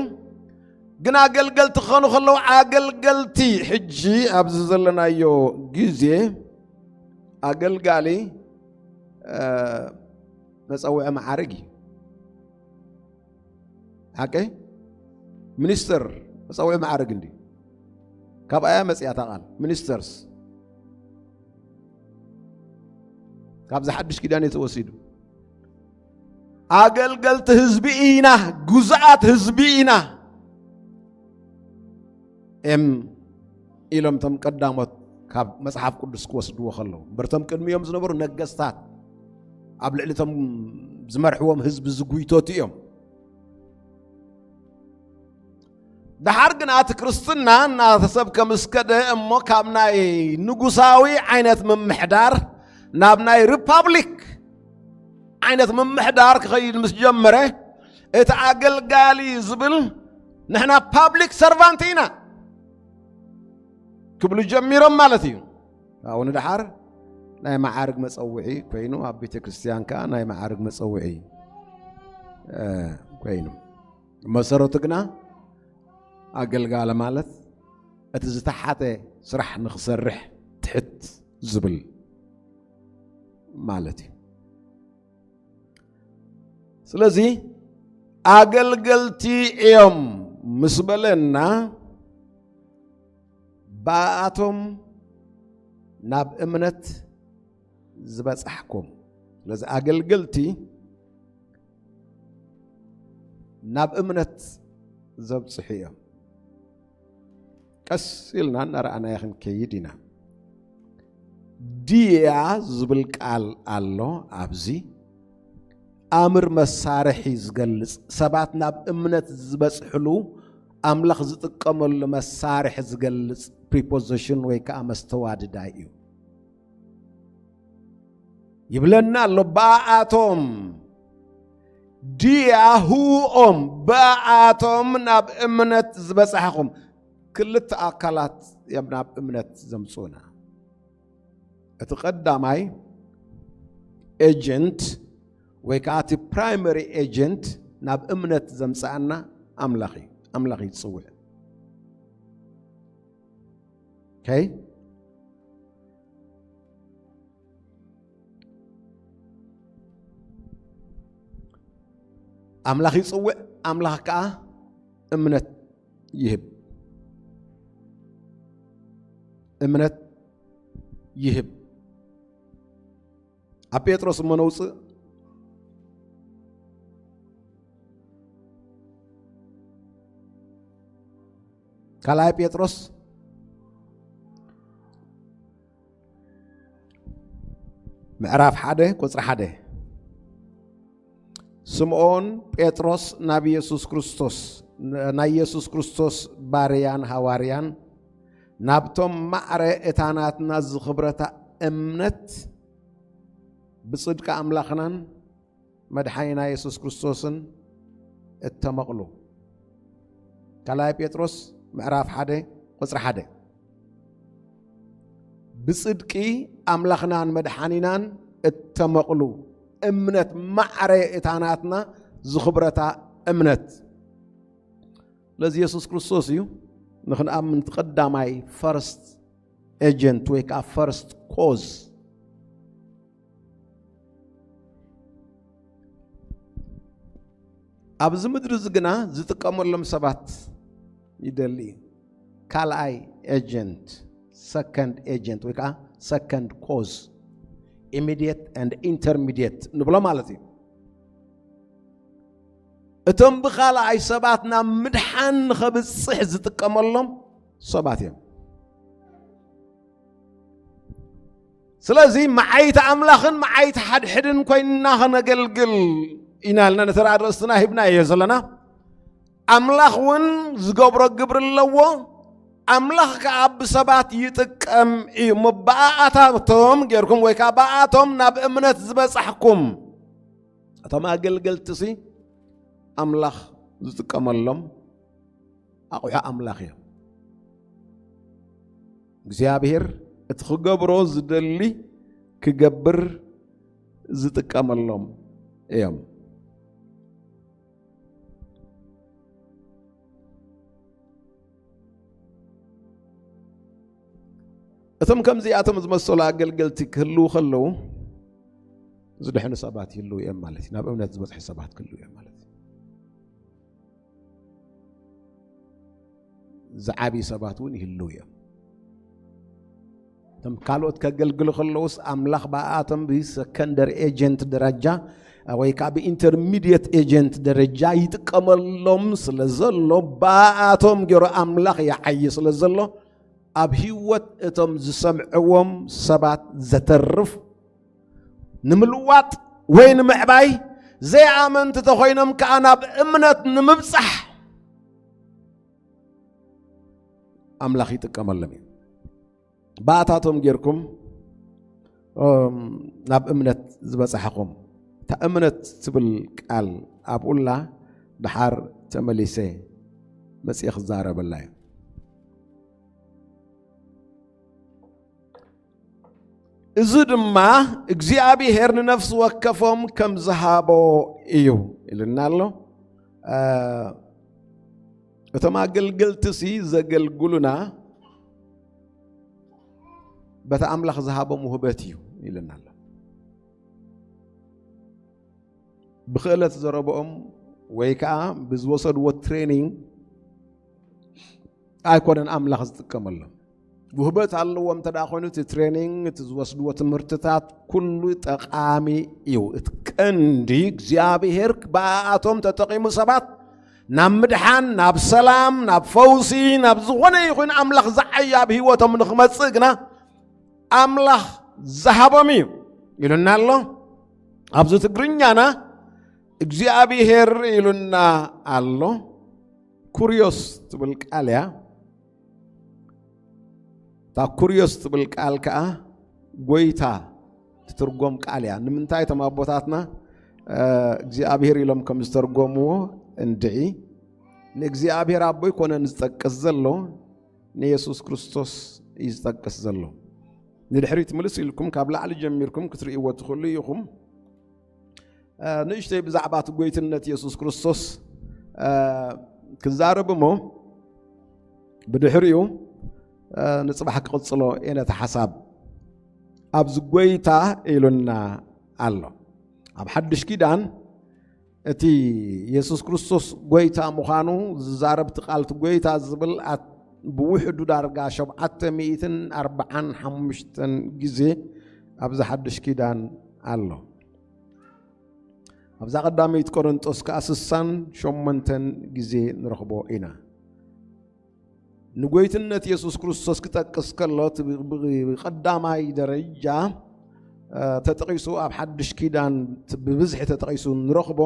ግን ኣገልገልቲ ክኾኑ ከለዉ፣ ኣገልገልቲ ሕጂ ኣብዚ ዘለናዮ ግዜ ኣገልጋሊ፣ እ፣ መጸውዒ መዓርግ እዩ። ሓቀይ? ሚኒስተር መጸውዒ መዓርግ እንዲ። ካብኣ እያ መጺኣ እታ ቃል፣ ሚኒስተርስ። ካብዚ ሓድሽ ኪዳን እዩ ተወሲዱ። ኣገልገልቲ ህዝቢ ኢና፣ ግዙኣት ህዝቢ ኢና። ኤም ኢሎም እቶም ቀዳሞት ካብ መጽሓፍ ቅዱስ ክወስድዎ ከለዉ፣ እምበር እቶም ቅድሚኦም ዝነበሩ ነገስታት፣ ኣብ ልዕሊ እቶም ዝመርሕዎም ህዝቢ ዝጉይተቱ እዮም። ደሓር ግን እቲ ክርስትና እናተሰብከ ምስ ከደ እሞ፣ ካብ ናይ ንጉሳዊ ዓይነት ምምሕዳር ናብ ናይ ሪፓብሊክ ዓይነት ምምሕዳር ክኸይድ ምስ ጀመረ፣ እቲ ኣገልጋሊ ዝብል፣ "ንሕና ፓብሊክ ሰርቫንት ኢና" ክብሉ ጀሚሮም ማለት እዩ። ኣብኡ ንደሓር ናይ መዓርግ መጸውዒ ኮይኑ፣ ኣብ ቤተ ክርስቲያን ከኣ ናይ መዓርግ መጸውዒ፣ እ፣ ኮይኑ፣ መሰረቱ ግና ኣገልጋሊ ማለት እቲ ዝተሓተ ስራሕ ንኽሰርሕ ትሕት ዝብል ማለት እዩ። ስለዚ ኣገልገልቲ እዮም ምስ በለና፣ ብኣቶም ናብ እምነት ዝበጻሕኩም። ስለዚ ኣገልገልቲ ናብ እምነት ዘብጽሑ እዮም። ቀስ ኢልና እናረኣናዮ ክንከይድ ኢና። ድያ ዝብል ቃል ኣሎ ኣብዚ። ኣምር መሳርሒ ዝገልጽ፣ ሰባት ናብ እምነት ዝበጽሕሉ ኣምላኽ ዝጥቀመሉ መሳርሒ ዝገልጽ ፕሪፖዚሽን ወይ ከዓ መስተዋድዳይ እዩ። ይብለና ኣሎ፣ ብኣኣቶም ድያ ህውኦም፣ ብኣኣቶም ናብ እምነት ዝበጻሕኹም። ክልተ ኣካላት እዮም ናብ እምነት ዘምጽኡና። እቲ ቀዳማይ ኤጀንት ወይ ከዓ እቲ ፕራይመሪ ኤጀንት ናብ እምነት ዘምጽኣና ኣምላኽ እዩ። ኣምላኽ ይጽውዕ። ኦኬ? ኣምላኽ ይጽውዕ፣ ኣምላኽ ከዓ እምነት ይህብ። እምነት ይህብ። ኣብ ጴጥሮስ እሞ ነውፅእ። ካልኣይ ጴጥሮስ ምዕራፍ ሓደ ቁፅሪ ሓደ። ስምዖን ጴጥሮስ ናብ የሱስ ክርስቶስ፣ ናይ የሱስ ክርስቶስ ባርያን ሃዋርያን፣ ናብቶም ማዕረ እታ ናትና ዝኽብረታ እምነት ብጽድቂ ኣምላኽናን መድሓኒና የሱስ ክርስቶስን እተመቕሉ። ካልኣይ ጴጥሮስ ምዕራፍ ሓደ ቁጽሪ ሓደ። ብጽድቂ ኣምላኽናን መድሓኒናን እተመቕሉ እምነት፣ ማዕረ እታ ናትና ዝኽብረታ እምነት። ስለዚ የሱስ ክርስቶስ እዩ ንኽንኣምን እቲ ቀዳማይ ፈርስት ኤጀንት ወይ ከዓ ፈርስት ኮዝ። ኣብዚ ምድሪ እዚ ግና ዝጥቀመሎም ሰባት ይደሊ እዩ። ካልኣይ ኤጀንት፣ ሰከንድ ኤጀንት ወይ ከዓ ሰከንድ ኮዝ፣ ኢሚዲየት ኤንድ ኢንተርሚዲየት ንብሎ ማለት እዩ። እቶም ብኻልኣይ ሰባት ናብ ምድሓን ንኸብጽሕ ዝጥቀመሎም ሰባት እዮም። ስለዚ መዓይቲ ኣምላኽን መዓይቲ ሓድሕድን ኮይንና ኸነገልግል ኢና ኢልና ነቲ ርእስትና ሂብናዮ ዘለና። ኣምላኽ እውን ዝገብሮ ግብሪ ኣለዎ። ኣምላኽ ከኣ ብሰባት ይጥቀም እዩ። እሞ ብኣኣታቶም ጌርኩም ወይ ከኣ ብኣኣቶም ናብ እምነት ዝበጻሕኩም እቶም ኣገልገልቲ ሲ ኣምላኽ ዝጥቀመሎም ኣቑሑ ኣምላኽ እዮም። እግዚኣብሔር እቲ ክገብሮ ዝደሊ ክገብር ዝጥቀመሎም እዮም። እቶም ከምዚኣቶም ዝመሰሉ ኣገልገልቲ ክህልዉ ከለዉ ዝድሕኑ ሰባት ይህልዉ እዮም ማለት እዩ። ናብ እምነት ዝበጽሑ ሰባት ክህልዉ እዮም ማለት እዩ። ዝዓብዩ ሰባት እውን ይህልዉ እዮም። እቶም ካልኦት ከገልግሉ ከለዉስ ኣምላኽ ብኣቶም ብሰከንደሪ ኤጀንት ደረጃ ወይ ከዓ ብኢንተርሚድየት ኤጀንት ደረጃ ይጥቀመሎም ስለ ዘሎ ብኣቶም ገይሩ ኣምላኽ ይዓዪ ስለ ዘሎ ኣብ ህይወት እቶም ዝሰምዕዎም ሰባት ዘተርፍ ንምልዋጥ ወይ ንምዕባይ ዘይኣመንቲ ተኾይኖም ከዓ ናብ እምነት ንምብጻሕ ኣምላኽ ይጥቀመሎም እዩ። ብኣታቶም ጌርኩም እም፣ ናብ እምነት ዝበጻሕኹም እታ እምነት ትብል ቃል ኣብኡላ ደሓር ተመሊሰ መጽኤ ክዛረበላ እዩ። እዚ ድማ እግዚኣብሔር ንነፍሲ ወከፎም ከም ዝሃቦ እዩ ኢልና ኣሎ። እ፣ እቶም ኣገልገልቲ ሲ ዘገልግሉና በቲ ኣምላኽ ዝሃቦም ውህበት እዩ ኢልና ኣሎ። ብክእለት ዘረብኦም ወይ ከዓ ብዝወሰድዎ ትሬኒንግ ኣይኮነን ኣምላኽ ዝጥቀመሎም። ውህበት ኣለዎም እንተ ደኣ ኮይኑ እቲ ትሬኒንግ፣ እቲ ዝወስድዎ ትምህርትታት ኩሉ ጠቓሚ እዩ። እቲ ቀንዲ እግዚኣብሔር ብኣኣቶም ተጠቒሙ ሰባት ናብ ምድሓን፣ ናብ ሰላም፣ ናብ ፈውሲ፣ ናብ ዝኾነ ይኹን ኣምላኽ ዝዓዩ ኣብ ህይወቶም ንኽመጽእ ግና ኣምላኽ ዝሃቦም እዩ ኢሉና ኣሎ። ኣብዚ ትግርኛና እግዚኣብሔር ኢሉና ኣሎ። ኩርዮስ ትብል ቃል እያ። እታ ኩርዮስ ትብል ቃል ከዓ ጎይታ ትትርጎም ቃል እያ። ንምንታይ እቶም ኣቦታትና እግዚኣብሔር ኢሎም ከም ዝተርጎምዎ እንድዒ፣ ንእግዚኣብሔር ኣቦ ኣይኮነን ዝጠቅስ ዘሎ፣ ንየሱስ ክርስቶስ እዩ ዝጠቅስ ዘሎ። ንድሕሪት ምልስ ኢልኩም ካብ ላዕሊ ጀሚርኩም ክትርእይዎ ትኽእሉ ኢኹም። ንእሽተይ ብዛዕባ እቲ ጎይትነት የሱስ ክርስቶስ ክዛረብ እሞ፣ ብድሕሪኡ ንፅባሕ ክቕፅሎ እየ ነቲ ሓሳብ። ኣብዚ ጎይታ ኢሉና ኣሎ። ኣብ ሓድሽ ኪዳን እቲ የሱስ ክርስቶስ ጎይታ ምዃኑ ዝዛረብ እቲ ቃል፣ እቲ ጎይታ ዝብል ብውሕዱ ዳርጋ ሸብዓተ ሚእትን ኣርባዓን ሓሙሽተን ግዜ ኣብዚ ሓድሽ ኪዳን ኣሎ። ኣብዛ ቀዳመይቲ ቆሮንጦስ ከኣ ስሳን ሸሞንተን ግዜ ንረኽቦ ኢና። ንጎይትነት የሱስ ክርስቶስ ክጠቅስ ከሎ፣ እቲ ብ-፣ ብ-፣ ብቐዳማይ ደረጃ ተጠቒሱ፣ ኣብ ሓድሽ ኪዳን ብብዝሒ ተጠቒሱ ንረኽቦ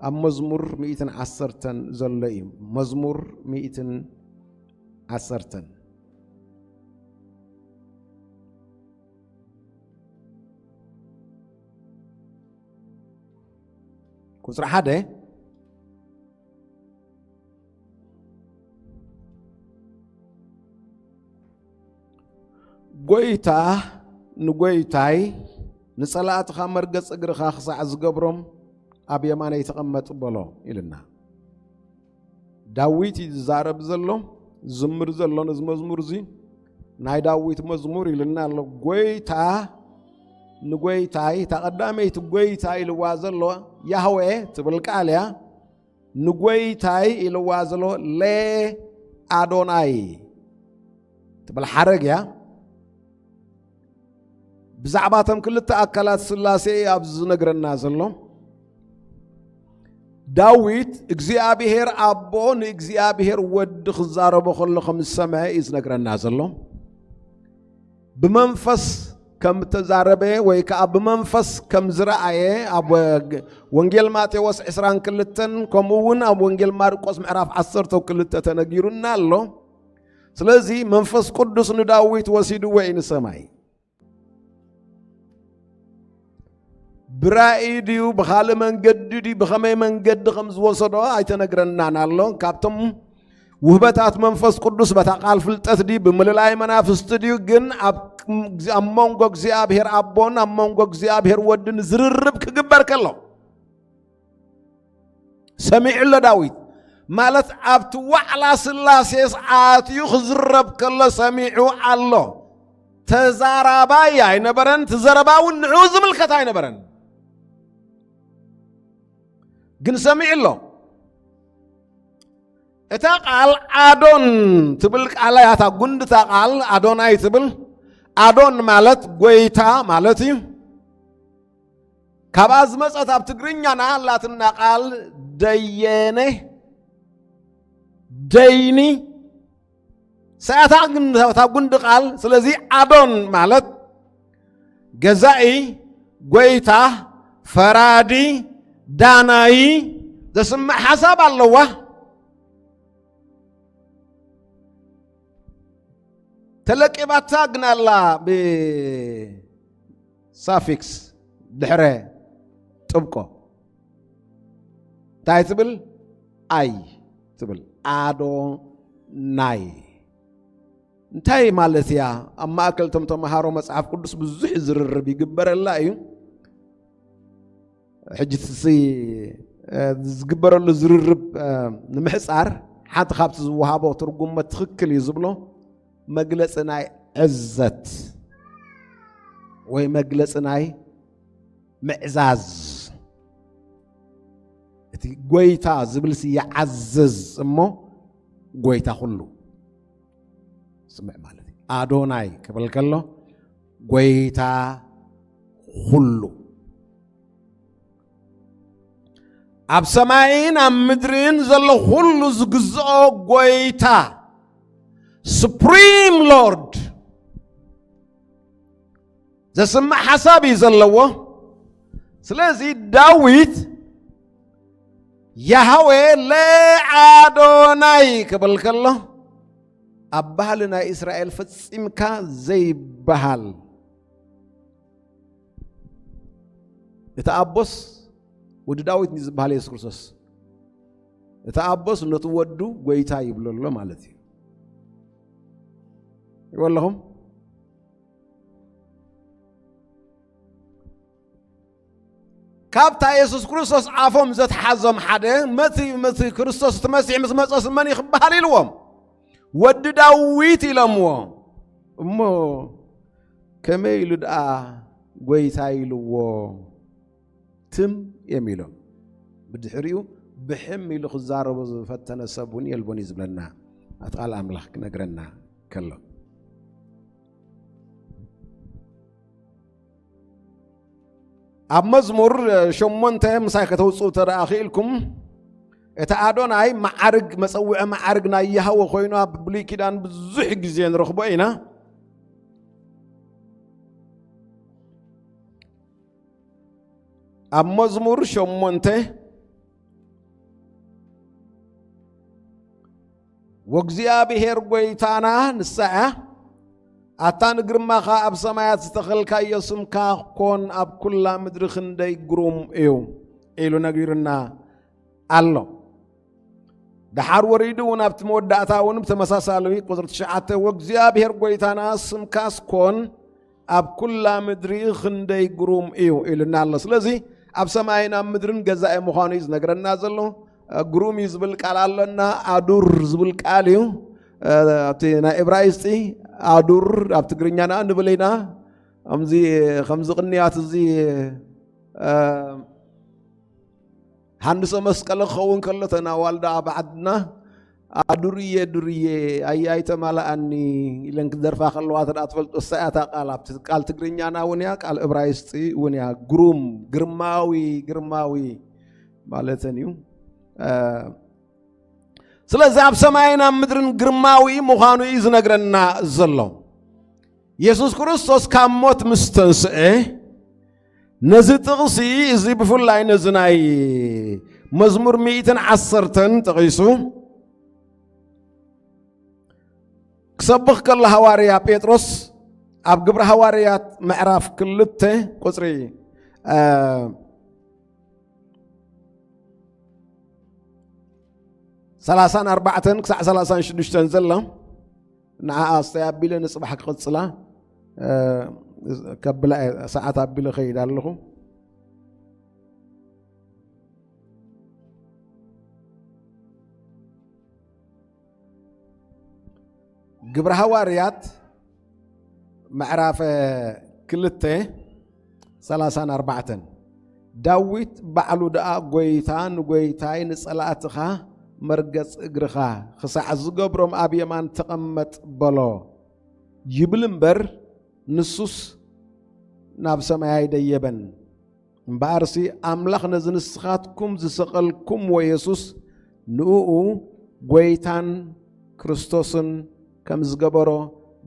ኣብ መዝሙር ሚእትን ዓሰርተን ዘሎ እዩ። መዝሙር ሚእትን ዓሰርተን። ቁጽሪ ሓደ፣ ጎይታ ንጎይታይ፣ "ንጸላእትኻ መርገጽ እግርኻ ክሳዕ ዝገብሮም ኣብ የማነይ ተቐመጥ" በሎ ኢልና። ዳዊት እዩ ዝዛረብ ዘሎ፣ ዝምር ዘሎ ነዚ መዝሙር እዚ። ናይ ዳዊት መዝሙር ኢልና ኣሎ። ጎይታ ንጎይታይ፣ እታ ቀዳመይቲ ጎይታ ኢልዋ ዘሎ ያህዌ ትብል ቃል እያ። ንጎይታይ ኢልዋ ዘሎ ለ ኣዶናይ ትብል ሓረግ እያ። ብዛዕባ እቶም ክልተ ኣካላት ስላሴ እዩ ኣብዚ ዝነግረና ዘሎ። ዳዊት እግዚኣብሔር ኣቦ ንእግዚኣብሔር ወዲ ክዛረቦ ከሎ ከም ዝሰምዐ እዩ ዝነግረና ዘሎ። ብመንፈስ ከም እተዛረበ ወይ ከዓ ብመንፈስ ከም ዝረኣየ ኣብ ወ-፣ ወንጌል ማቴዎስ ዕስራን ክልተን፣ ከምኡ እውን ኣብ ወንጌል ማርቆስ ምዕራፍ ዓሰርተ ክልተ ተነጊሩና ኣሎ። ስለዚ መንፈስ ቅዱስ ንዳዊት ወሲድዎ እዩ ንሰማይ። ብራእይ ድዩ፣ ብኻልእ መንገዲ ድዩ፣ ብኸመይ መንገዲ ከም ዝወሰዶ ኣይተነግረናን ኣሎ። ካብቶም ውህበታት መንፈስ ቅዱስ በታ ቃል ፍልጠት ድዩ፣ ብምልላይ መናፍስቲ ድዩ፣ ግን ኣብ፣ ኣብ መንጎ እግዚኣብሔር ኣቦን ኣብ መንጎ እግዚኣብሔር ወድን ዝርርብ ክግበር ከሎ ሰሚዑ ኣሎ ዳዊት። ማለት ኣብቲ ዋዕላ ስላሴስ ኣትዩ ክዝረብ ከሎ ሰሚዑ ኣሎ። ተዛራባይ ኣይነበረን፣ እቲ ዘረባ እውን ንዕኡ ዝምልከት ኣይነበረን። ግን ሰሚዑ ኣሎ። እታ ቃል ኣዶን ትብል ቃል እያ፣ እታ ጉንዲ እታ ቃል ኣዶናይ ትብል። ኣዶን ማለት ጎይታ ማለት እዩ። ካብኣ ዝመጸት ኣብ ትግርኛና ኣላትና ቃል ደየነ፣ ደይኒ፣ ሰኣታ ግን እታ ጉንዲ ቃል። ስለዚ ኣዶን ማለት ገዛኢ፣ ጎይታ፣ ፈራዲ፣ ዳናዪ ዘስምዕ ሓሳብ ኣለዋ። ተለቂባታ ግን ኣላ ብሳፊክስ ድሕረ ጥብቆ። እንታይ ትብል? ኣይ ትብል። ኣዶናይ። እንታይ ማለት እያ? ኣብ ማእከል እቶም ተምሃሮ መጽሓፍ ቅዱስ ብዙሕ ዝርርብ ይግበረላ እዩ። ሕጂ እቲ ሲ-፣ እ፣ ዝግበረሉ ዝርርብ፣ እ፣ ንምሕጻር፣ ሓንቲ ካብቲ ዝወሃቦ ትርጉም ትኽክል እዩ ዝብሎ፣ መግለጺ ናይ ዕዘት ወይ መግለጺ ናይ ምዕዛዝ። እቲ ጎይታ ዝብልሲ ይዓዝዝ እሞ፣ ጎይታ ኩሉ ስምዕ ማለት እዩ። ኣዶናይ ክብል ከሎ ጎይታ ኩሉ፣ ኣብ ሰማይን ኣብ ምድርን ዘሎ ኩሉ ዝግዝኦ ጎይታ፣ ሱፕሪም ሎርድ ዘስምዕ ሓሳብ እዩ ዘለዎ። ስለዚ ዳዊት ያህዌ ለኣዶናይ ክብል ከሎ፣ ኣብ ባህሊ ናይ እስራኤል ፈጺምካ ዘይበሃል፣ እቲ ኣቦስ ወዲ ዳዊት እዩ ዝበሃል የሱስ ክርስቶስ። እቲ ኣቦስ ነቲ ወዱ ጎይታ ይብሎ ኣሎ ማለት እዩ። ይበለኹም። ካብታ የሱስ ክርስቶስ ኣፎም ዘትሓዞም ሓደ፣ መቲ፣ መቲ ክርስቶስ እቲ መሲሕ ምስ መጸስ መን እዩ ክበሃል ኢልዎም? ወዲ ዳዊት ኢሎምዎ። እሞ ከመይ ኢሉ ደኣ ጎይታ ኢልዎ? ትም እዮም ኢሎም። ብድሕሪኡ ብሕም ኢሉ ክዛረቦ ዝፈተነ ሰብ እውን የልቦን እዩ ዝብለና። እቲ ቃል ኣምላኽ ክነግረና ከሎ። ኣብ መዝሙር ሸሞንተ ምሳይ ከተውፅኡ እንተ ደኣ ክኢልኩም፣ እቲ ኣዶናይ መዓርግ፣ መጸውዒ መዓርግ ናይ ያህወ ኮይኑ ኣብ ብሉይ ኪዳን ብዙሕ ግዜ ንረኽቦ ኢና። ኣብ መዝሙር ሸሞንተ፣ ወእግዚኣብሔር ጎይታና ንሳ እያ፣ ኣታ ንግርማኻ ኣብ ሰማያት ዝተኸልካዮ ስምካ ኮን ኣብ ኩላ ምድሪ ክንደይ ግሩም እዩ ኢሉ ነጊሩና ኣሎ። ደሓር ወሪዱ እውን ኣብቲ መወዳእታ እውን ብተመሳሳሊ ቁጽሪ ትሽዓተ፣ ወእግዚኣብሔር ጎይታና ስምካስ ኮን ኣብ ኩላ ምድሪ ክንደይ ግሩም እዩ ኢሉና ኣሎ። ስለዚ ኣብ ሰማይን ኣብ ምድርን ገዛኢ ምዃኑ እዩ ዝነግረና ዘሎ። ግሩም እዩ ዝብል ቃል ኣሎና፣ ኣዱር ዝብል ቃል እዩ። ኣብቲ ናይ እብራይስጢ ኣዱር፣ ኣብ ትግርኛና ንብል ኢና። ከምዚ፣ ከምዚ ቅንያት እዚ፣ እ፣ ሃንሶ መስቀል ክኸውን ከሎ፣ እተን ኣዋልድ ኣብ ዓድና፣ "ኣዱርየ፣ ዱርየ፣ ኣያይ ተማልኣኒ" ኢለን ክደርፋ ከለዋ፣ እተ ደኣ ትፈልጦ፣ እሳ እያ እታ ቃል። ኣብቲ ቃል ትግርኛና እውን እያ፣ ቃል እብራይስጢ እውን እያ። ግሩም፣ ግርማዊ፣ ግርማዊ ማለተን እዩ። እ፣ ስለዚ ኣብ ሰማይን ኣብ ምድርን ግርማዊ ምዃኑ እዩ ዝነግረና ዘሎ። የሱስ ክርስቶስ ካብ ሞት ምስ ተንስኤ፣ ነዚ ጥቕሲ እዚ፣ ብፍላይ ነዚ ናይ መዝሙር ሚእትን ዓሰርተን ጠቒሱ ክሰብኽ ከሎ፣ ሃዋርያ ጴጥሮስ ኣብ ግብሪ ሃዋርያት ምዕራፍ ክልተ ቁጽሪ፣ እ፣ ሰላሳን ኣርባዕተን ክሳዕ ሰላሳን ሽዱሽተን ዘሎ፣ ንዓኣ ኣስተይ ኣቢለ ንጽባሕ ክቕጽላ፣ እ፣ ከብላ እየ፣ ሰዓት ኣቢለ ከይድ ኣለኹ። ግብረ ሃዋርያት ምዕራፍ ክልተ ሰላሳን ኣርባዕተን፣ ዳዊት ባዕሉ ደኣ፣ "ጐይታ ንጐይታይ፣ ንጸላእትኻ መርገጽ እግርኻ ክሳዕ ዝገብሮም ኣብ የማን ተቐመጥ" በሎ ይብል እምበር፣ ንሱስ ናብ ሰማይ ኣይደየበን። እምበኣርሲ፣ ኣምላኽ ነዚ ንስኻትኩም ዝሰቐልኩምዎ የሱስ፣ ንእኡ ጐይታን ክርስቶስን ከም ዝገበሮ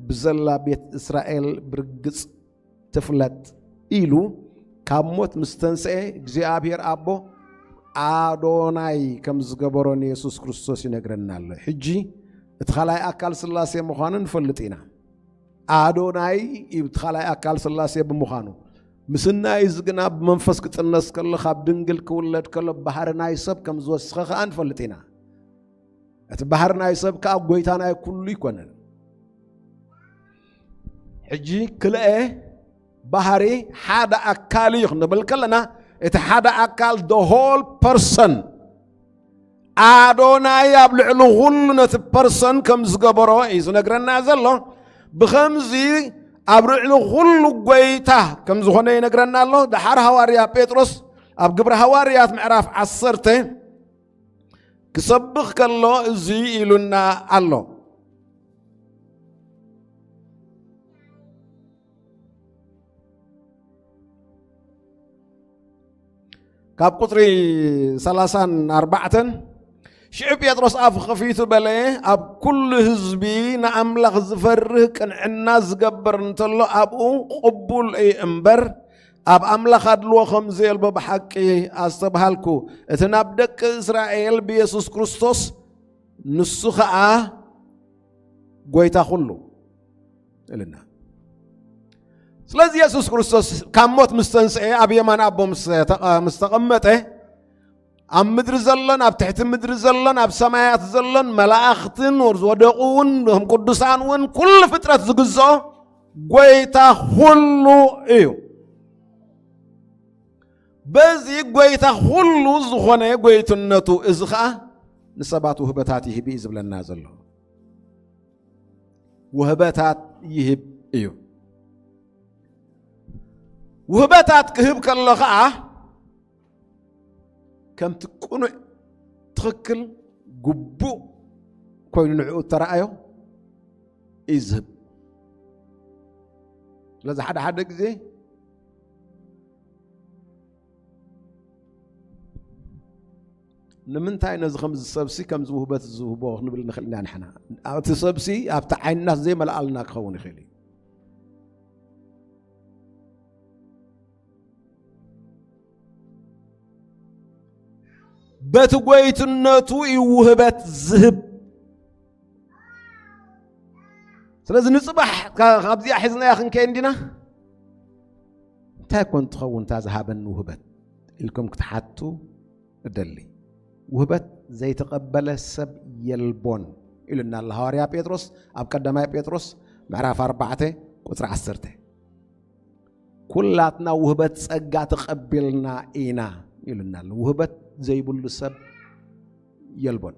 ብዘላ ቤት እስራኤል ብርግጽ ትፍለጥ ኢሉ ካብ ሞት ምስ ተንስኤ፣ እግዚኣብሔር ኣቦ ኣዶናይ ከም ዝገበሮ ንየሱስ ክርስቶስ ይነግረና ኣሎ። ሕጂ እቲ ካልኣይ ኣካል ሥላሴ ምዃኑ ንፈልጥ ኢና። ኣዶናይ እዩ እቲ ካልኣይ ኣካል ሥላሴ ብምዃኑ። ምስናይ እዚ ግና ብመንፈስ ክጥነስ ከሎ፣ ካብ ድንግል ክውለድ ከሎ፣ ባህሪ ናይ ሰብ ከም ዝወስኸ ከኣ ንፈልጥ ኢና። እቲ ባህሪ ናይ ሰብ ከኣ ጐይታ ናይ ኩሉ ኣይኮነን። ሕጂ ክልኤ ባህሪ ሓደ ኣካል እዩ ክንብል ከለና፣ እቲ ሓደ ኣካል፣ the whole person፣ ኣዶናይ ኣብ ልዕሊ ኩሉ ነቲ ፐርሰን ከም ዝገበሮ እዩ ዝነግረና ዘሎ። ብኸምዚ ኣብ ልዕሊ ኩሉ ጐይታ ከም ዝኾነ ይነግረና ኣሎ። ደሓር ሃዋርያ ጴጥሮስ ኣብ ግብሪ ሃዋርያት ምዕራፍ ዓሰርተ ክሰብኽ ከሎ እዚ ኢሉና ኣሎ። ካብ ቁጽሪ ሰላሳን ኣርባዕተን፣ ሽዑ ጴጥሮስ ኣፉ ኸፊቱ በለ፣ ኣብ ኩሉ ህዝቢ ንኣምላኽ ዝፈርህ ቅንዕና ዝገብር እንተሎ ኣብኡ ቅቡል እዩ እምበር፣ ኣብ ኣምላኽ ኣድልዎ ከም ዘየልቦ ብሓቂ ኣስተብሃልኩ። እቲ ናብ ደቂ እስራኤል ብየሱስ ክርስቶስ፣ ንሱ ኸኣ ጐይታ ኹሉ እልና። ስለዚ የሱስ ክርስቶስ ካብ ሞት ምስ ተንስኤ፣ ኣብ የማን ኣቦ ምስ ተቐ-፣ ምስ ተቐመጠ፣ ኣብ ምድሪ ዘሎን ኣብ ትሕቲ ምድሪ ዘሎን ኣብ ሰማያት ዘሎን መላእኽትን ዝወደቑ እውን፣ እቶም ቅዱሳን እውን፣ ኩሉ ፍጥረት ዝግዝኦ ጐይታ ኹሉ እዩ። በዚ ጐይታ ኹሉ ዝኾነ ጐይትነቱ፣ እዚ ኸኣ ንሰባት ውህበታት ይህብ እዩ ዝብለና ዘሎ። ውህበታት ይህብ እዩ። ውህበታት ክህብ ከሎ ኸኣ፣ ከምቲ ቅኑዕ፣ ትኽክል፣ ግቡእ ኮይኑ ንዕኡ እተረኣዮ እዩ ዝህብ። ስለዚ ሓደ ሓደ ግዜ ንምንታይ ነዚ ከምዚ ሰብሲ ከምዚ ውህበት ዝህቦ ክንብል ንኽእል ኢና ንሕና። እቲ ሰብሲ ኣብቲ ዓይንናስ ዘይመልኣልና ክኸውን ይኽእል እዩ። በቲ ጐይትነቱ እዩ ውህበት ዝህብ። ስለዚ ንጽባሕ ካ-፣ ካብዚኣ ሒዝናያ ክንከይድ እንዲና? እንታይ ኮን ትኸውን እታ ዝሃበኒ ውህበት? ኢልኩም ክትሓቱ እደሊ። ውህበት ዘይተቐበለ ሰብ የልቦን ኢሉና ኣሎ ሃዋርያ ጴጥሮስ ኣብ ቀዳማይ ጴጥሮስ ምዕራፍ ኣርባዕተ ቁጽሪ ዓሰርተ። ኩላትና ውህበት ጸጋ ተቐቢልና ኢና ኢሉና ኣሎ። ውህበት ዘይብሉ ሰብ የልቦን።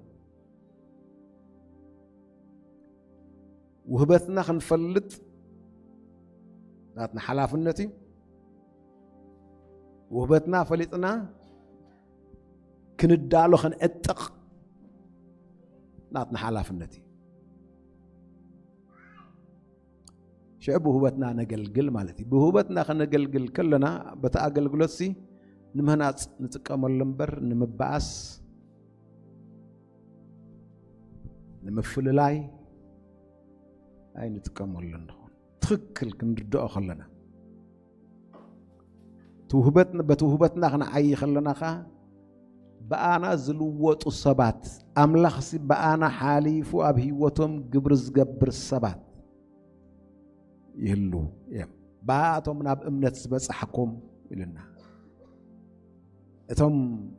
ውህበትና ክንፈልጥ ናትና ሓላፍነት እዩ። ውህበትና ፈሊጥና ክንዳሎ፣ ክንዕጥቕ ናትና ሓላፍነት እዩ። ሽዑ ብውህበትና ነገልግል ማለት እዩ። ብውህበትና ከነገልግል ከለና፣ በቲ ኣገልግሎትሲ ንምህናጽ ንጥቀመሉ እምበር፣ ንምበኣስ፣ ንምፍልላይ ኣይንጥቀመሉን ንኸውን። ትኽክል ክንርድኦ ከለና፣ እቲ ውህበት-፣ በቲ ውህበትና ክንዓዪ ከለና ኸኣ፣ ብኣና ዝልወጡ ሰባት፣ ኣምላኽሲ ብኣና ሓሊፉ ኣብ ህይወቶም ግብሪ ዝገብር ሰባት ይህሉ እዮም። ብኣቶም ናብ እምነት ዝበጻሕኩም ኢሉና። እቶም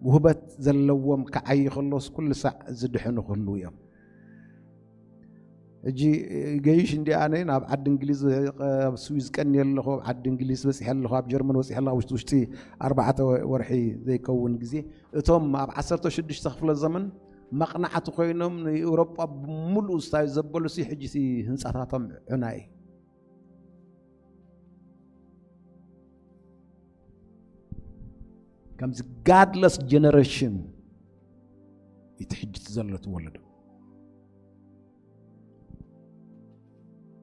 ውህበት ዘለዎም ክዓዪ ከሎስ ኩሉ ሳዕ ዝድሕኑ ክህልዉ እዮም። ሕጂ ገይሽ እንዲ ኣነ ናብ ዓዲ እንግሊዝ፣ ኣብ ስዊዝ ቀንየ ኣለኹ፣ ኣብ ዓዲ እንግሊዝ በጺሐ ኣለኹ፣ ኣብ ጀርመን በጺሐ ኣለኹ፣ ኣብ ውሽጢ፣ ውሽጢ ኣርባዕተ ወርሒ ዘይከውን ግዜ። እቶም ኣብ ዓሰርተ ሽዱሽተ ክፍለ ዘመን መቕናዕቲ ኮይኖም ንኤውሮጳ ብምሉኡ ስታይ ዘበሉሲ፣ ሕጂሲ ህንጻታቶም ዑና እዩ። ከምዚ ጋድለስ ጀነሬሽን እዩ ትሕጅት ዘሎ ትወለዶ።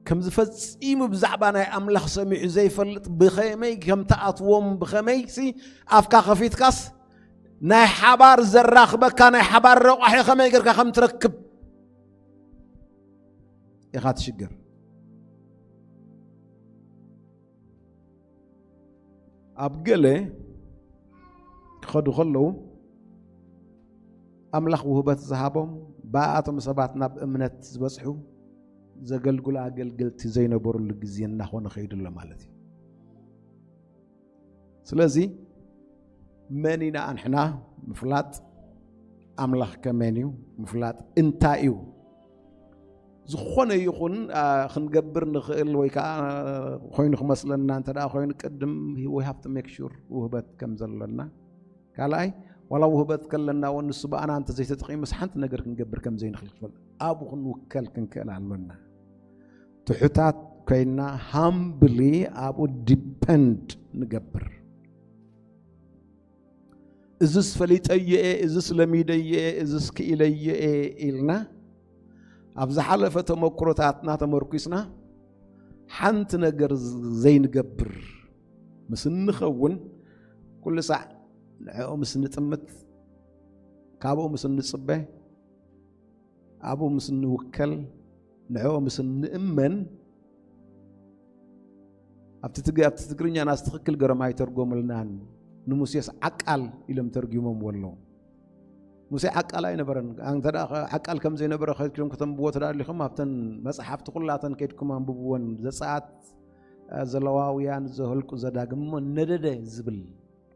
ከምዚ ፈጺሙ ብዛዕባ ናይ ኣምላኽ ሰሚዑ ዘይፈልጥ ብኸመይ ከም ትኣትዎም፣ ብኸመይሲ ኣፍካ ከፊትካስ ናይ ሓባር ዘራኽበካ ናይ ሓባር ረቋሒ ከመይ ጌርካ ከም ትረክብ ኢኻ ትሽገር። ኣብ ገለ ክኸዱ ከለዉ፣ ኣምላኽ ውህበት ዝሃቦም፣ ብኣቶም ሰባት ናብ እምነት ዝበጽሑ፣ ዘገልግሉ ኣገልገልቲ ዘይነበሩሉ ግዜ እናኾነ ኸይዱ ኣሎ ማለት እዩ። ስለዚ መን ኢና ኣንሕና ምፍላጥ፣ ኣምላኽ ከ መን እዩ ምፍላጥ፣ እንታይ እዩ ዝኾነ ይኹን፣ ኣ፣ ክንገብር ንኽእል ወይ ከዓ ኮይኑ ክመስለና እንተ ደኣ ኮይኑ፣ ቅድም we have to make sure ውህበት ከም ዘለና። ካልኣይ፣ ዋላ ውህበት ከለና እውን ንሱ ብኣና እንተ ዘይተጠቒሙስ ሓንቲ ነገር ክንገብር ከም ዘይንኽእል ክፈልጥ፣ ኣብኡ ክንውከል ክንክእል ኣሎና። ትሑታት ኮይና ሃምብሊ ኣብኡ ዲፐንድ ንገብር። እዝስ ፈሊጠዮ እየ፣ እዝስ ለሚደዮ እየ፣ እዝስ ክኢለዮ እየ ኢልና ኣብ ዝሓለፈ ተመክሮታትና ተመርኲስና ሓንቲ ነገር ዘይንገብር ምስ እንኸውን፣ ኩሉ ሳዕ ንዕኡ ምስ ንጥምት፣ ካብኡ ምስ እንጽበ፣ ኣብኡ ምስ እንውከል፣ ንዕኡ ምስ እንእመን፣ ኣብቲ ትግ ኣብቲ ትግርኛ ናስ ትኽክል ገሮም ኣይተርጎምልናን። ንሙሴስ ዓቃል ኢሎም ተርጉሞምዎ ኣለዉ። ሙሴ ዓቃል ኣይነበረን። እንተ ደኣ ዓቃል ከም ዘይነበረ ከድኩም ከተንብዎ ተዳሊኹም ኣብተን መጽሓፍቲ ኩላተን ከድኩም ኣንብብዎን። ዘጸኣት፣ ዘለዋውያን፣ ዘህልቁ፣ ዘዳግም እሞ ነደደ ዝብል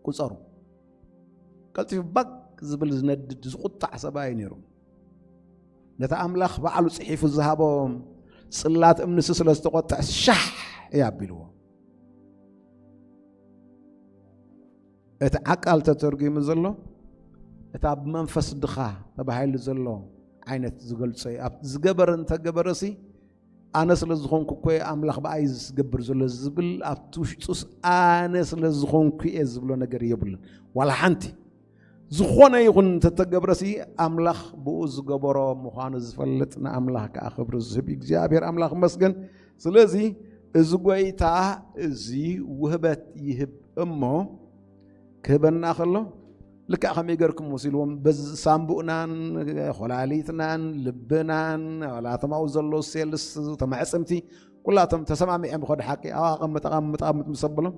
ቁጸሩ። ቀልጢፉ ባክ ዝብል ዝነድድ ዝቁጣዕ ሰብኣይ ነይሩ። ነቲ ኣምላኽ ባዕሉ ጽሒፉ ዝሃቦ ጽላት እምንሲ ስለ ዝተቆጥዐ ሻሕ እያ ኣቢልዎ። እቲ ዓቃል ተተርጒሙ ዘሎ እታ ብመንፈስ ድኻ ተባሂሉ ዘሎ ዓይነት ዝገልጾ እዩ። ኣብ ዝገበረ እንተገበረሲ ኣነ ስለ ዝኾንኩ እኮ እየ ኣምላኽ ብኣይ ዝገብር ዘሎ ዝብል ኣብቲ ውሽጡስ ኣነ ስለ ዝኾንኩ እየ ዝብሎ ነገር የብሉን። ዋላ ሓንቲ ዝኾነ ይኹን እንተተገብረሲ ኣምላኽ ብኡ ዝገበሮ ምዃኑ ዝፈልጥ ንኣምላኽ ከዓ ክብሪ ዝህብ እዩ። እግዚኣብሔር ኣምላኽ ይመስገን። ስለዚ እዚ ጎይታ እዚ ውህበት ይህብ እሞ ክህበና ከሎ ልክዕ ከመይ ገርኩም ወሲልዎም በዚ ሳምቡእናን ኮላሊትናን ልብናን ዋላ እቶም ኣብኡ ዘለዉ ሴልስ ተማዕፅምቲ ኩላቶም ተሰማሚዖም ይኸዱ ሓቂ ኣብ ኣቐምጥ ኣቐምጥ ኣቐምጥ ምስ ኣበሎም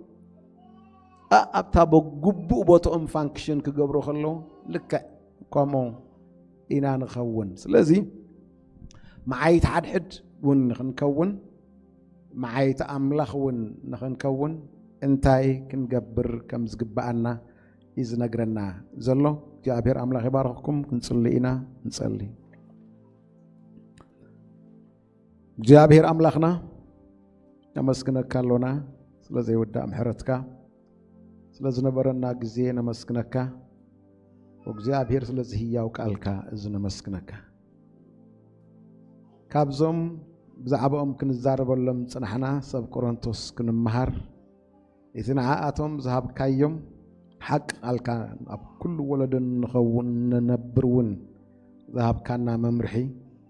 ኣብታ በግቡእ ቦትኦም ፋንክሽን ክገብሩ ከለዉ ልክዕ ከምኡ ኢና ንኸውን። ስለዚ መዓይት ሓድሕድ እውን ንክንከውን መዓይት ኣምላኽ እውን ንክንከውን እንታይ ክንገብር ከም ዝግብኣና እዩ ዝነግረና ዘሎ። እግዚኣብሔር ኣምላኽ ይባርኽኩም። ክንጽሊ ኢና። ንጸሊ። እግዚኣብሔር ኣምላኽና ነመስግነካ ኣሎና ስለ ዘይወዳእ ምሕረትካ፣ ስለ ዝነበረና ግዜ ነመስግነካ። እግዚኣብሔር ስለዚ ህያው ቃልካ እዚ ነመስግነካ። ካብዞም ብዛዕባኦም ክንዛረበሎም ጽናሕና ሰብ ቆሮንቶስ ክንመሃር እቲ ንዓኣቶም ዝሃብካዮም ሓቂ ቃልካ ኣብ ኩሉ ወለዶ ንኸውን ንነብር እውን ዝሃብካና መምርሒ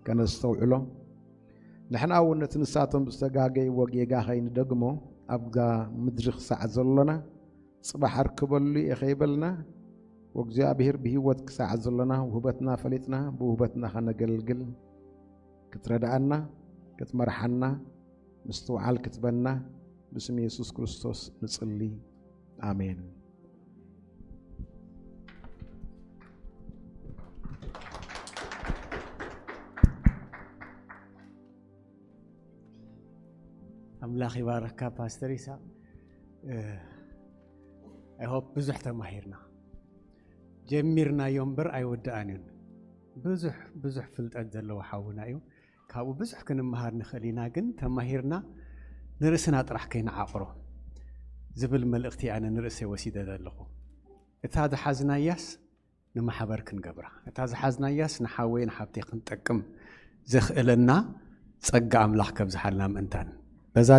ከነስተውዕሎ ንሕና እውን ነቲ ንሳቶም ዝተጋገይዎ ጌጋ ከይንደግሞ ኣብዛ ምድሪ ክሳዕ ዘሎና ጽባሕ ኣርክበሉ እየ ከይበልና ወእግዚኣብሔር ብህይወት ክሳዕ ዘሎና ውህበትና ፈሊጥና ብውህበትና ከነገልግል ክትረድኣና ክትመርሓና ምስትውዓል ክትበና ብስም የሱስ ክርስቶስ ንጽሊ። ኣሜን። ኣምላኽ ይባረካ ፓስተር ኢሳቅ። I hope ብዙሕ ተማሂርና ጀሚርናዮ እምበር ኣይወድኣን እዩን። ብዙሕ ብዙሕ ፍልጠት ዘለዎ ሓውና እዩ። ካብኡ ብዙሕ ክንመሃር ንኽእል ኢና፣ ግን ተማሂርና ንርእስና ጥራሕ ከይንዓቕሮ ዝብል መልእኽቲ ኣነ ንርእሰይ ወሲደ ዘለኹ። እታ ዝሓዝናያስ ንማሕበር ክንገብራ፣ እታ ዝሓዝናያስ ንሓወይ ንሓብተይ ክንጠቅም ዘኽእለና ጸጋ ኣምላኽ ከብዝሓልና ምእንታን በዛ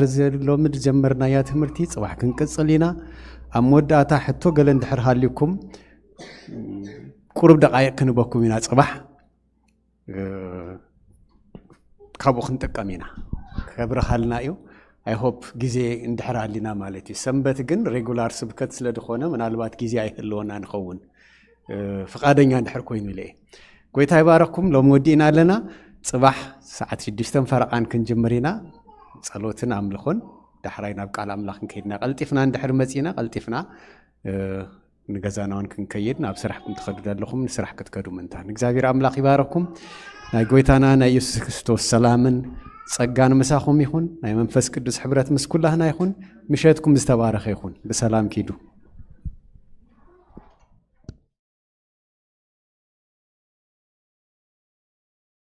ሎሚ ዝጀመርናያ ትምህርቲ ጽባሕ ክንቅጽል ኢና። ኣብ መወዳእታ ሕቶ ገለ እንድሕር ሃልዩኩም ቁሩብ ደቃይቕ ክንበኩም ኢና ጽባሕ። ካብኡ ክንጥቀም ኢና። ከብርሃልና እዩ። I hope ግዜ እንድሕር ኣሊና ማለት እዩ። ሰንበት ግን ሬጉላር ስብከት ስለ ዝኾነ ምናልባት ግዜ ኣይህልወና ንኸውን። ፍቓደኛ እንድሕር ኮይኑ ኢለ እየ። ጎይታ ይባረኩም። ሎም ወዲእና ኣለና። ጽባሕ ሰዓት ሽዱሽተን ፈረቓን ክንጅምር ኢና። ጸሎትን ኣምልኾን ዳሕራይ ናብ ቃል ኣምላኽ ክንከይድና ቀልጢፍና እንድሕር መጺና ቀልጢፍና ንገዛና እውን ክንከይድ ናብ ስራሕኩም ትኸዱ ዘለኹም ንስራሕ ክትከዱ ምእንታን እግዚኣብሔር ኣምላኽ ይባረኩም። ናይ ጎይታና ናይ ኢየሱስ ክርስቶስ ሰላምን ጸጋን ምሳኹም ይኹን። ናይ መንፈስ ቅዱስ ሕብረት ምስ ኩላህና ይኹን። ምሸትኩም ዝተባረኸ ይኹን። ብሰላም ኪዱ።